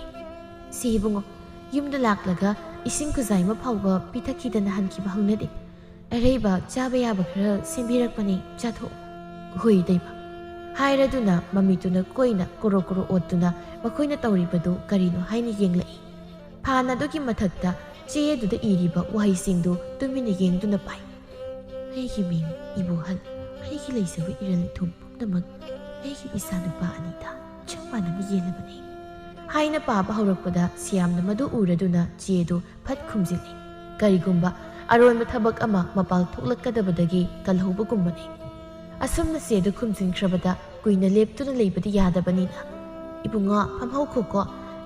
"ꯁꯤ ꯏꯕꯨꯡꯉꯣ, ꯌꯨꯝꯗ ꯂꯥꯛꯂꯒ ꯏꯁꯤꯡ ꯈꯨꯖꯥꯏ ꯑꯃ ꯐꯥꯎꯕ ꯄꯤꯊꯛꯈꯤꯗꯅ ꯍꯟꯈꯤꯕ ꯍꯧꯅꯗꯦ꯫ ꯑꯔꯩꯕ ꯆꯥꯕ ꯌꯥꯕ ꯈꯔ ꯁꯦꯝꯕꯤꯔꯛꯄꯅꯦ, ꯆꯥꯊꯣꯛꯎ꯫" "ꯍꯣꯏ, ꯏꯇꯩꯃ꯫" ꯍꯥꯏꯔꯗꯨꯅ ꯃꯃꯤꯠꯇꯨꯅ ꯀꯣꯏꯅ ꯀꯣꯔꯣ ꯀꯣꯔꯣ ꯑꯣꯠꯇꯨꯅ ꯃꯈꯣꯏꯅ ꯇꯧꯔꯤꯕꯗꯨ ꯀꯔꯤꯅꯣ ꯍꯥꯏꯅ ꯌꯦꯡꯂꯛꯏ꯫ ꯐꯥꯟ ꯑꯗꯨꯒꯤ ꯃꯊꯛꯇ ꯆꯦ ꯑꯗꯨꯗ ꯏꯔꯤꯕ ꯋꯥꯍꯩꯁꯤꯡꯗꯨ ꯇꯨꯃꯤꯟꯅ ꯌꯦꯡꯗꯨꯅ ꯄꯥꯏ꯫ "ꯑꯩꯒꯤ ꯃꯤꯡ ꯏꯕꯣꯍꯜ, ꯑꯩꯒꯤ ꯂꯩꯖꯕ ꯏꯔꯜ ꯏꯊꯨꯝ ꯄꯨꯝꯅꯃꯛ ꯑꯩꯒꯤ ꯏꯆꯥꯅꯨꯄꯥ ꯑꯅꯤꯗ ꯆꯞ ꯃꯥꯟꯅꯅ ꯌꯦꯜꯂꯕꯅꯤ" ꯍꯥꯏꯅ ꯄꯥꯕ ꯍꯧꯔꯛꯄꯗ ꯁꯤꯌꯥꯝꯅ ꯃꯗꯨ ꯎꯔꯗꯨꯅ ꯆꯦꯗꯨ ꯐꯠ ꯈꯨꯝꯖꯤꯜꯂꯤ꯫ ꯀꯔꯤꯒꯨꯝꯕ ꯑꯔꯣꯟꯕ ꯊꯕꯛ ꯑꯃ ꯃꯄꯥꯜ ꯊꯣꯛꯂꯛꯀꯗꯕꯗꯒꯤ ꯀꯜꯍꯧꯕꯒꯨꯝꯕꯅꯤ꯫ ꯑꯁꯨꯝꯅ ꯆꯦꯗꯨ ꯈꯨꯝꯖꯤꯟꯈ꯭ꯔꯕꯗ ꯀꯨꯏꯅ ꯂꯦꯞꯇꯨꯅ ꯂꯩꯕꯗꯤ ꯌꯥꯗꯕꯅꯤꯅ, "ꯏꯕꯨꯡꯉꯣ, ꯐꯝꯍꯧꯈꯣꯀꯣ꯫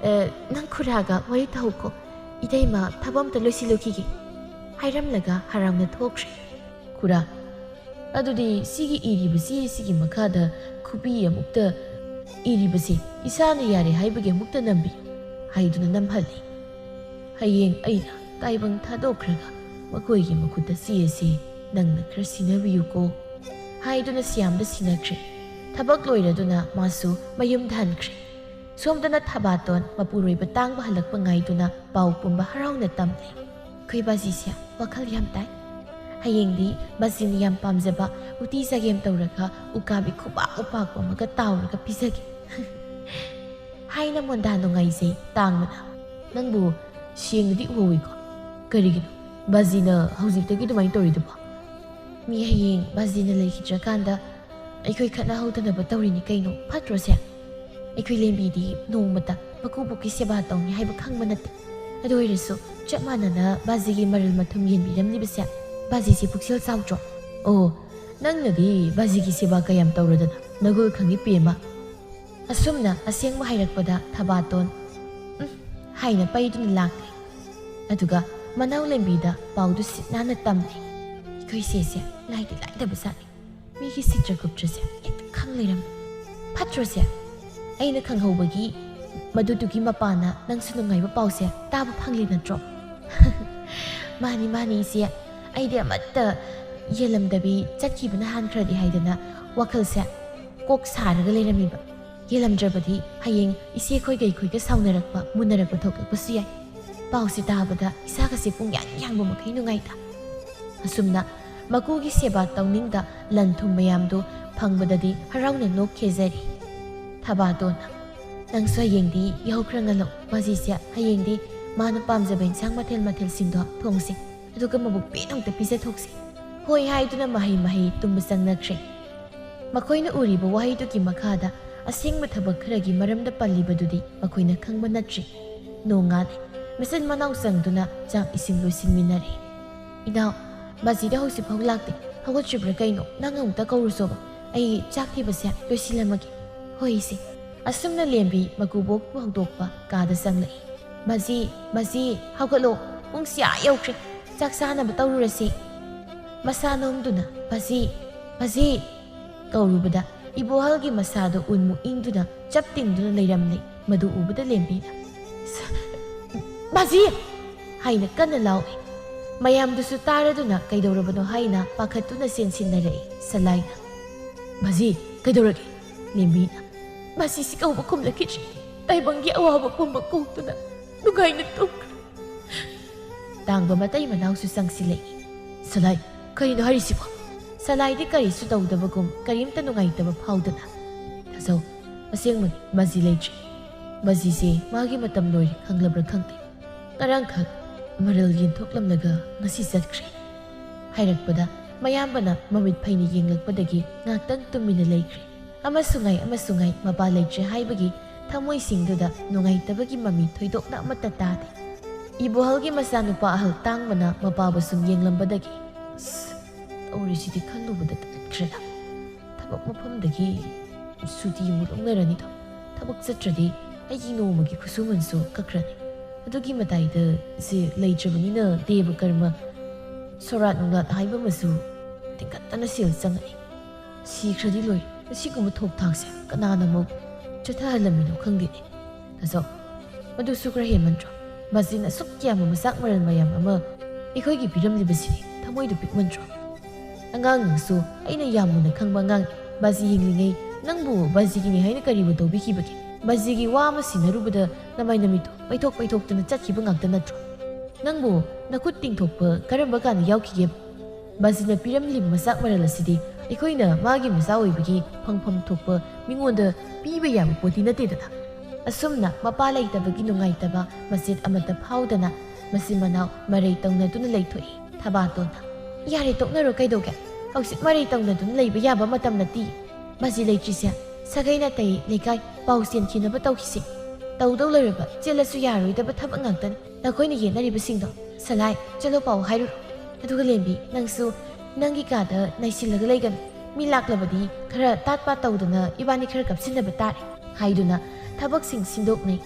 ꯑꯦ, ꯅꯪ ꯈꯨꯔꯥꯒ ꯋꯥꯔꯤ ꯇꯧꯍꯧꯀꯣ꯫ ꯏꯇꯩꯃ ꯊꯕꯛ ꯑꯝꯇ ꯂꯣꯏꯁꯤꯜꯂꯨꯈꯤꯒꯦ" ꯍꯥꯏꯔꯝꯂꯒ ꯍꯔꯥꯎꯅ ꯊꯣꯛꯈ꯭ꯔꯦ꯫ "ꯈꯨꯔꯥ, ꯑꯗꯨꯗꯤ ꯁꯤꯒꯤ ꯏꯔꯤꯕꯁꯤ, ꯁꯤꯒꯤ ꯃꯈꯥꯗ ꯈꯨꯕꯤ ꯑꯃꯨꯛꯇ ꯏꯔꯤꯕꯁꯤ ꯏꯁꯥꯅ ꯌꯥꯔꯦ ꯍꯥꯏꯕꯒꯤ ꯑꯃꯨꯛꯇ ꯅꯝꯕꯤꯌꯨ" ꯍꯥꯏꯗꯨꯅ ꯅꯝꯍꯜꯂꯤ꯫ "ꯍꯌꯦꯡ ꯑꯩꯅ ꯇꯥꯏꯕꯪ ꯊꯥꯗꯣꯛꯈ꯭ꯔꯒ ꯃꯈꯣꯏꯒꯤ ꯃꯈꯨꯠꯇ ꯆꯦ ꯑꯁꯤ ꯅꯪꯅ ꯈꯔ ꯁꯤꯟꯅꯕꯤꯌꯨꯀꯣ" ꯍꯥꯏꯗꯨꯅ ꯁꯤꯌꯥꯝꯗ ꯁꯤꯟꯅꯈ꯭ꯔꯦ꯫ ꯊꯕꯛ ꯂꯣꯏꯔꯗꯨꯅ ꯃꯥꯁꯨ ꯃꯌꯨꯝꯗ ꯍꯟꯈ꯭ꯔꯦ꯫ ꯁꯣꯝꯗꯅ ꯊꯕꯥꯇꯣꯟ ꯃꯄꯨꯔꯣꯏꯕ ꯇꯥꯡꯕ ꯍꯜꯂꯛꯄ ꯉꯥꯏꯗꯨꯅ ꯄꯥꯎ ꯄꯨꯝꯕ ꯍꯔꯥꯎꯅ ꯇꯝꯂꯤ꯫ "ꯑꯩꯈꯣꯏ ꯕꯥꯖꯤꯁꯦ ꯋꯥꯈꯜ ꯌꯥꯝ ꯇꯥꯏ꯫ ꯍꯌꯦꯡꯗꯤ ꯕꯥꯖꯤꯅ ꯌꯥꯝ ꯄꯥꯝꯖꯕ ꯎꯇꯤ ꯆꯒꯦꯝ ꯇꯧꯔꯒ ꯎꯀꯥꯕꯤ ꯈꯨꯕꯥꯛ ꯎꯄꯥꯛꯄ ꯑꯃꯒ ꯇꯥꯎꯔꯒ ꯄꯤꯖꯒꯦ" ꯍꯥꯏꯅ ꯃꯣꯟꯗꯥ ꯅꯨꯡꯉꯥꯏꯖꯩ ꯇꯥꯡꯕꯅ꯫ "ꯅꯪꯕꯨ ꯁꯦꯡꯅꯗꯤ ꯎꯍꯧꯏꯀꯣ꯫ ꯀꯔꯤꯒꯤꯅꯣ ꯕꯥꯖꯤꯅ ꯍꯧꯖꯤꯛꯇꯒꯤ ꯑꯗꯨꯃꯥꯏꯅ ꯇꯧꯔꯤꯗꯨꯕꯣ?" "ꯃꯤ ꯍꯌꯦꯡ ꯕꯥꯖꯤꯅ ꯂꯩꯈꯤꯗ꯭ꯔꯀꯥꯟꯗ ꯑꯩꯈꯣꯏ ꯈꯠꯅꯍꯧꯗꯅꯕ ꯇꯧꯔꯤꯅꯤ ꯀꯩꯅꯣ, ꯐꯠꯇ꯭ꯔꯣꯁꯦ? ꯑꯩꯈꯣꯏ ꯂꯦꯝꯕꯤꯗꯤ ꯅꯣꯡꯃꯇ ꯃꯀꯨꯕꯣꯛꯀꯤ ꯁꯦꯕꯥ ꯇꯧꯅꯤ ꯍꯥꯏꯕ ꯈꯪꯕ ꯅꯠꯇꯦ꯫ ꯑꯗꯨ ꯑꯣꯏꯔꯁꯨ ꯆꯞ ꯃꯥꯟꯅꯅ ꯕꯥꯖꯤꯒꯤ ꯃꯔꯜ ꯃꯊꯨꯝ ꯌꯦꯟꯕꯤꯔꯝꯂꯤꯕꯁꯦ ꯕꯥꯖꯤꯁꯤ ꯄꯨꯛꯆꯦꯜ ꯆꯥꯎꯗ꯭ꯔꯣ?" "ꯑꯣ, ꯅꯪꯅꯗꯤ ꯕꯥꯖꯤꯒꯤ ꯁꯦꯕꯥ ꯀꯌꯥꯝ ꯇꯧꯔꯗꯅ ꯅꯒꯨꯜ ꯈꯪꯉꯤ ꯄꯦꯝꯃ!" ꯑꯁꯨꯝꯅ ꯑꯁꯦꯡꯕ ꯍꯥꯏꯔꯛꯄꯗ ꯊꯕꯥꯇꯣꯟ ꯍꯥꯏꯅ ꯄꯩꯗꯨꯅ ꯂꯥꯛꯂꯦ꯫ ꯑꯗꯨꯒ ꯃꯅꯥꯎ ꯂꯦꯝꯕꯤꯗ ꯄꯥꯎꯗꯨ ꯁꯤꯠ ꯅꯥꯟꯅ ꯇꯝꯂꯦ꯫ ꯑꯩꯈꯣꯏ ꯁꯦꯁꯦ ꯂꯥꯏꯗꯤ ꯂꯥꯏꯗꯕ ꯖꯥꯠꯅꯤ꯫ ꯃꯤꯒꯤ ꯁꯤꯇ꯭ꯔꯒꯨꯞꯇ꯭ꯔꯁꯦ ꯍꯦꯛꯇ ꯈꯪ ꯂꯩꯔꯝꯃꯤ꯫ ꯐꯠꯇ꯭ꯔꯣꯁꯦ? ꯑꯩꯅ ꯈꯪꯍꯧꯕꯒꯤ ꯃꯗꯨꯗꯨꯒꯤ ꯃꯄꯥꯅ ꯅꯪꯁꯨ ꯅꯨꯡꯉꯥꯏꯕ ꯄꯥꯎꯁꯦ ꯇꯥꯕ ꯐꯪꯂꯤ ꯅꯠꯇ꯭ꯔꯣ? ꯃꯥꯅꯤ, ꯃꯥꯅꯤ, ꯏꯆꯦ꯫ ꯑꯩꯗꯤ ꯑꯃꯠꯇ ꯌꯦꯜꯂꯝꯗꯕꯤ ꯆꯠꯈꯤꯕꯅ ꯍꯥꯟꯈ꯭ꯔꯗꯤ ꯍꯥꯏꯗꯅ ꯋꯥꯈꯜꯁꯦ ꯀꯣꯛ ꯁꯥꯔꯒ ꯂꯩꯔꯝꯃꯤꯕ꯫ ꯌꯦꯜꯂꯝꯗ꯭ꯔꯕꯗꯤ ꯍꯌꯦꯡ ꯏꯆꯦꯈꯣꯏ ꯀꯩꯈꯣꯏꯒ ꯁꯥꯎꯅꯔꯛꯄ, ꯃꯨꯟꯅꯔꯛꯄ ꯊꯣꯛꯂꯛꯄꯁꯨ ꯌꯥꯏ꯫ ꯄꯥꯎꯁꯦ ꯇꯥꯕꯗ ꯏꯁꯥꯒꯁꯦ ꯄꯨꯡꯌꯥꯡ ꯌꯥꯡꯕ ꯃꯈꯩ ꯅꯨꯡꯉꯥꯏꯗ꯫ ꯑꯁꯨꯝꯅ ꯃꯀꯨꯒꯤ ꯁꯦꯕꯥ ꯇꯧꯅꯤꯡꯗ ꯂꯟ ꯊꯨꯝ ꯃꯌꯥꯝꯗꯨ ꯐꯪꯕꯗꯗꯤ ꯍꯔꯥꯎꯅ ꯅꯣꯛꯈꯦꯖꯔꯤ꯫ ꯊꯕꯥꯇꯣꯟꯅ, "ꯅꯪꯁꯨ ꯍꯌꯦꯡꯗꯤ ꯌꯥꯍꯧ ꯈꯔ ꯉꯜꯂꯛꯎ꯫ ꯃꯥꯖꯤꯁꯦ ꯍꯌꯦꯡꯗꯤ ꯃꯥꯅ ꯄꯥꯝꯖꯕ ꯏꯟꯁꯥꯡ ꯃꯊꯦꯜ ꯃꯊꯦꯜꯁꯤꯡꯗꯣ ꯊꯣꯡꯁꯦ꯫ ꯑꯗꯨꯒ ꯃꯕꯨꯛ ꯄꯦꯟꯅ ꯑꯃꯨꯛꯇ ꯄꯤꯖꯊꯣꯛꯁꯦ꯫" ꯍꯣꯏ ꯍꯥꯏꯗꯨꯅ ꯃꯍꯩ ꯃꯍꯩ ꯇꯨꯝꯕ ꯆꯪꯅꯈ꯭ꯔꯦ꯫ ꯃꯈꯣꯏꯅ ꯎꯔꯤꯕ ꯋꯥꯍꯩꯗꯨꯒꯤ ꯃꯈꯥꯗ ꯑꯁꯦꯡꯕ ꯊꯕꯛ ꯈꯔꯒꯤ ꯃꯔꯝꯗ ꯄꯜꯂꯤꯕꯗꯨꯗꯤ ꯃꯈꯣꯏꯅ ꯈꯪꯕ ꯅꯠꯇ꯭ꯔꯤ꯫ ꯅꯣꯡꯉꯥꯜꯂꯦ꯫ ꯃꯆꯤꯟ ꯃꯅꯥꯎ ꯆꯪꯗꯨꯅ ꯆꯥꯛ ꯏꯁꯤꯡ ꯂꯣꯏꯁꯤꯟꯃꯤꯟꯅꯔꯦ꯫ "ꯏꯅꯥꯎ, ꯕꯥꯖꯤꯗ ꯍꯧꯖꯤꯛꯐꯥꯎ ꯂꯥꯛꯇꯦ꯫ ꯍꯧꯒꯠꯇ꯭ꯔꯤꯕ꯭ꯔꯥ ꯀꯩꯅꯣ? ꯅꯪ ꯑꯃꯨꯛꯇ ꯀꯧꯔꯨꯆꯣꯕ꯫ ꯑꯩ ꯆꯥꯛ ꯊꯤꯕꯁꯦ ꯂꯣꯏꯁꯤꯜꯂꯝꯃꯒꯦ꯫" "ꯍꯣꯏ, ꯏꯆꯦ꯫" ꯑꯁꯨꯝꯅ ꯂꯦꯝꯕꯤ ꯃꯀꯨꯕꯣꯛꯄꯨ ꯍꯧꯗꯣꯛꯄ ꯀꯥꯗ ꯆꯪꯂꯛꯏ꯫ "ꯕꯥꯖꯤ, ꯕꯥꯖꯤ, ꯍꯧꯒꯠꯂꯣ꯫ ꯄꯨꯡꯁꯤ ꯑꯥ ꯌꯧꯈ꯭ꯔꯦ꯫ ꯆꯥꯛ ꯆꯥꯅꯕ ꯇꯧꯔꯨꯔꯁꯤ꯫" ꯃꯁꯥ ꯅꯣꯝꯗꯨꯅ, "ꯕꯥꯖꯤ, ꯕꯥꯖꯤ!" ꯀꯧꯔꯨꯕꯗ ꯏꯕꯣꯍꯜꯒꯤ ꯃꯁꯥꯗꯣ ꯎꯟꯃꯨꯛ ꯏꯪꯗꯨꯅ ꯆꯞ ꯇꯤꯡꯗꯨꯅ ꯂꯩꯔꯝꯂꯦ꯫ ꯃꯗꯨ ꯎꯕꯗ ꯂꯦꯝꯕꯤꯅ, "ꯁ-, ꯕꯥꯖꯤ!" ꯍꯥꯏꯅ ꯀꯟꯅ ꯂꯥꯎꯏ꯫ ꯃꯌꯥꯝꯗꯨꯁꯨ ꯇꯥꯔꯗꯨꯅ ꯀꯩꯗꯧꯔꯕꯅꯣ ꯍꯥꯏꯅ ꯄꯥꯈꯠꯇꯨꯅ ꯆꯦꯟꯁꯤꯟꯅꯔꯛꯏ꯫ ꯁꯂꯥꯏꯅ, "ꯕꯥꯖꯤ, ꯀꯩꯗꯧꯔꯒꯦ?" ꯂꯦꯝꯕꯤꯅ, "ꯕꯥꯖꯤꯁꯤ ꯀꯧꯕ ꯈꯨꯝꯂꯛꯈꯤꯗ꯭ꯔꯦ꯫ ꯇꯥꯏꯕꯪꯒꯤ ꯑꯋꯥꯕ ꯄꯨꯝꯕ ꯀꯣꯛꯇꯨꯅ ꯅꯨꯡꯉꯥꯏꯅ ꯇꯨꯝꯈ꯭ꯔꯦ꯫" ꯇꯥꯡꯕ ꯃꯇꯩ ꯃꯅꯥꯎꯁꯨ ꯆꯪꯁꯤꯜꯂꯛꯏ꯫ "ꯁꯂꯥꯏ, ꯀꯔꯤꯅꯣ ꯍꯥꯏꯔꯤꯁꯤꯕꯣ?" ꯁꯂꯥꯏꯗꯤ ꯀꯔꯤꯁꯨ ꯇꯧꯗꯕꯒꯨꯝ ꯀꯔꯤꯝꯇ ꯅꯨꯡꯉꯥꯏꯇꯕ ꯐꯥꯎꯗꯅ, "ꯇꯥꯖꯧ, ꯑꯁꯦꯡꯕꯅꯤ, ꯕꯥꯖꯤ ꯂꯩꯇ꯭ꯔꯤ꯫ ꯕꯥꯖꯤꯁꯦ ꯃꯥꯒꯤ ꯃꯇꯝ ꯂꯣꯏꯔꯦ, ꯈꯪꯂꯕ꯭ꯔꯥ ꯈꯪꯗꯦ꯫ ꯉꯔꯥꯡꯈꯛ ꯃꯔꯜ ꯌꯦꯟꯊꯣꯛꯂꯝꯂꯒ ꯉꯁꯤ ꯆꯠꯈ꯭ꯔꯦ꯫" ꯍꯥꯏꯔꯛꯄꯗ ꯃꯌꯥꯝꯕꯅ ꯃꯃꯤꯠ ꯐꯩꯅ ꯌꯦꯡꯂꯛꯄꯗꯒꯤ ꯉꯥꯛꯇꯪ ꯇꯨꯃꯤꯟꯅ ꯂꯩꯈ꯭ꯔꯦ꯫ ꯑꯃꯁꯨ ꯉꯥꯏ, ꯑꯃꯁꯨ ꯉꯥꯏ, ꯃꯄꯥ ꯂꯩꯇ꯭ꯔꯦ ꯍꯥꯏꯕꯒꯤ ꯊꯃꯣꯏꯁꯤꯡꯗꯨꯗ ꯅꯨꯡꯉꯥꯏꯇꯕꯒꯤ ꯃꯃꯤ ꯊꯣꯏꯗꯣꯛꯅ ꯑꯃꯠꯇ ꯇꯥꯗꯦ꯫ ꯏꯕꯣꯍꯜꯒꯤ ꯃꯆꯥꯅꯨꯄꯥ ꯑꯍꯜ ꯇꯥꯡꯕꯅ ꯃꯄꯥꯕꯨ ꯁꯨꯝ ꯌꯦꯡꯂꯝꯕꯗꯒꯤ, "ꯑꯁ, ꯇꯧꯔꯤꯁꯤꯗꯤ ꯈꯜꯂꯨꯕꯗ ꯇꯠꯈ꯭ꯔꯦꯗ꯫ ꯊꯕꯛ ꯃꯐꯝꯗꯒꯤ ꯁꯨꯇꯤ ꯑꯃꯨꯛ ꯂꯧꯅꯔꯅꯤꯗꯣ꯫ ꯊꯕꯛ ꯆꯠꯇ꯭ꯔꯗꯤ ꯑꯩꯒꯤ ꯅꯣꯡꯃꯒꯤ ꯈꯨꯠꯁꯨꯃꯟꯁꯨ ꯀꯛꯈ꯭ꯔꯅꯤ꯫ ꯑꯗꯨꯒꯤ ꯃꯇꯥꯏꯗ ꯁꯤ ꯂꯩꯇ꯭ꯔꯕꯅꯤꯅ ꯗꯦꯕ ꯀꯔꯃ, ꯁꯣꯔꯥꯠ ꯅꯨꯡꯂꯥꯠ ꯍꯥꯏꯕ ꯑꯃꯁꯨ ꯇꯤꯡꯈꯠꯇꯅ ꯁꯦꯜ ꯆꯪꯉꯛꯏ꯫ ꯁꯤꯈ꯭ꯔꯗꯤ ꯂꯣꯏ꯫ ꯑꯁꯤꯒꯨꯝꯕ ꯊꯣꯛ ꯊꯥꯛꯁꯦ ꯀꯅꯥꯅ ꯑꯃꯨꯛ ꯆꯠꯊꯍꯜꯂꯝꯃꯤꯅꯣ ꯈꯪꯗꯦꯅꯦ꯫ ꯇꯥꯖꯧ, ꯃꯗꯨꯁꯨ ꯈꯔ ꯍꯦꯟꯃꯟꯗ꯭ꯔꯣ? ꯃꯁꯤꯅ ꯑꯁꯨꯛ ꯌꯥꯝꯕ ꯃꯆꯥꯛ ꯃꯔꯜ ꯃꯌꯥꯝ ꯑꯃ ꯑꯩꯈꯣꯏꯒꯤ ꯄꯤꯔꯝꯂꯤꯕꯁꯤꯗꯤ ꯊꯃꯣꯏꯗ ꯄꯤꯛꯃꯟꯗ꯭ꯔꯣ? ꯑꯉꯥꯡ ꯅꯪꯁꯨ ꯑꯩꯅ ꯌꯥꯝ ꯃꯨꯟꯅ ꯈꯪꯕ ꯑꯉꯥꯡꯅꯤ꯫ ꯕꯥꯖꯤ ꯌꯦꯡꯂꯤꯉꯩ ꯅꯪꯕꯨ ꯕꯥꯖꯤꯒꯤꯅꯤ ꯍꯥꯏꯅ ꯀꯔꯤꯕꯨ ꯇꯧꯕꯤꯈꯤꯕꯒꯦ? ꯕꯥꯖꯤꯒꯤ ꯋꯥ ꯑꯃ ꯁꯤꯟꯅꯔꯨꯕꯗ ꯅꯃꯥꯏ ꯅꯃꯤꯠꯇꯨ ꯄꯩꯊꯣꯛ ꯄꯩꯊꯣꯛꯇꯨꯅ ꯆꯠꯈꯤꯕ ꯉꯥꯛꯇ ꯅꯠꯇ꯭ꯔꯣ? ꯅꯪꯕꯨ ꯅꯈꯨꯠ ꯇꯤꯡꯊꯣꯛꯄ ꯀꯔꯝꯕ ꯀꯥꯟꯗ ꯌꯥꯎꯈꯤꯒꯦ? ꯕꯥꯖꯤꯅ ꯄꯤꯔꯝꯂꯤꯕ ꯃꯆꯥꯛ ꯃꯔꯜ ꯑꯁꯤꯗꯤ ꯑꯩꯈꯣꯏꯅ ꯃꯥꯒꯤ ꯃꯆꯥ ꯑꯣꯏꯕꯒꯤ ꯐꯪꯐꯝ ꯊꯣꯛꯄ ꯃꯤꯉꯣꯟꯗ ꯄꯤꯕ ꯌꯥꯕ ꯄꯣꯠꯇꯤ ꯅꯠꯇꯦꯗꯅ꯫ ꯑꯁꯨꯝꯅ ꯃꯄꯥ ꯂꯩꯇꯕꯒꯤ ꯅꯨꯡꯉꯥꯏꯇꯕ ꯃꯆꯦꯠ ꯑꯃꯠꯇ ꯐꯥꯎꯗꯅ ꯃꯆꯤꯟ ꯃꯅꯥꯎ ꯃꯔꯩ ꯇꯧꯅꯗꯨꯅ ꯂꯩꯊꯣꯛꯏ꯫ ꯊꯕꯥꯇꯣꯟꯅ, "ꯌꯥꯔꯦ, ꯇꯣꯛꯅꯔꯣ ꯀꯩꯗꯧꯒꯦ? ꯍꯧꯖꯤꯛ ꯃꯔꯩ ꯇꯧꯅꯗꯨꯅ ꯂꯩꯕ ꯌꯥꯕ ꯃꯇꯝ ꯅꯠꯇꯦ꯫ ꯕꯥꯖꯤ ꯂꯩꯇ꯭ꯔꯤꯁꯦ ꯁꯥꯒꯩ ꯅꯥꯇꯩ ꯂꯩꯀꯥꯏ ꯄꯥꯎ ꯆꯦꯟꯈꯤꯅꯕ ꯇꯧꯈꯤꯁꯦ꯫ ꯇꯧꯗꯧ ꯂꯩꯔꯕ ꯆꯦꯜꯂꯁꯨ ꯌꯥꯔꯣꯏꯗꯕ ꯊꯕꯛ ꯉꯥꯛꯇꯅꯤ ꯅꯈꯣꯏꯅ ꯌꯦꯠꯅꯔꯤꯕꯁꯤꯡꯗꯣ꯫ ꯁꯂꯥꯏ, ꯆꯠꯂꯣ ꯄꯥꯎ ꯍꯥꯏꯔꯨꯔꯣ꯫ ꯑꯗꯨꯒ ꯂꯦꯝꯕꯤ, ꯅꯪꯁꯨ ꯅꯪꯒꯤ ꯀꯥꯗ ꯅꯩꯁꯤꯜꯂꯒ ꯂꯩꯒꯅꯨ꯫ ꯃꯤ ꯂꯥꯛꯂꯕꯗꯤ ꯈꯔ ꯇꯥꯠ ꯄꯥꯠ ꯇꯧꯗꯅ ꯏꯕꯥꯅꯤ ꯈꯔ ꯀꯞꯁꯤꯟꯅꯕ ꯇꯥꯔꯦ" ꯍꯥꯏꯗꯨꯅ ꯊꯕꯛꯁꯤꯡ ꯁꯤꯟꯗꯣꯛꯅꯩ꯫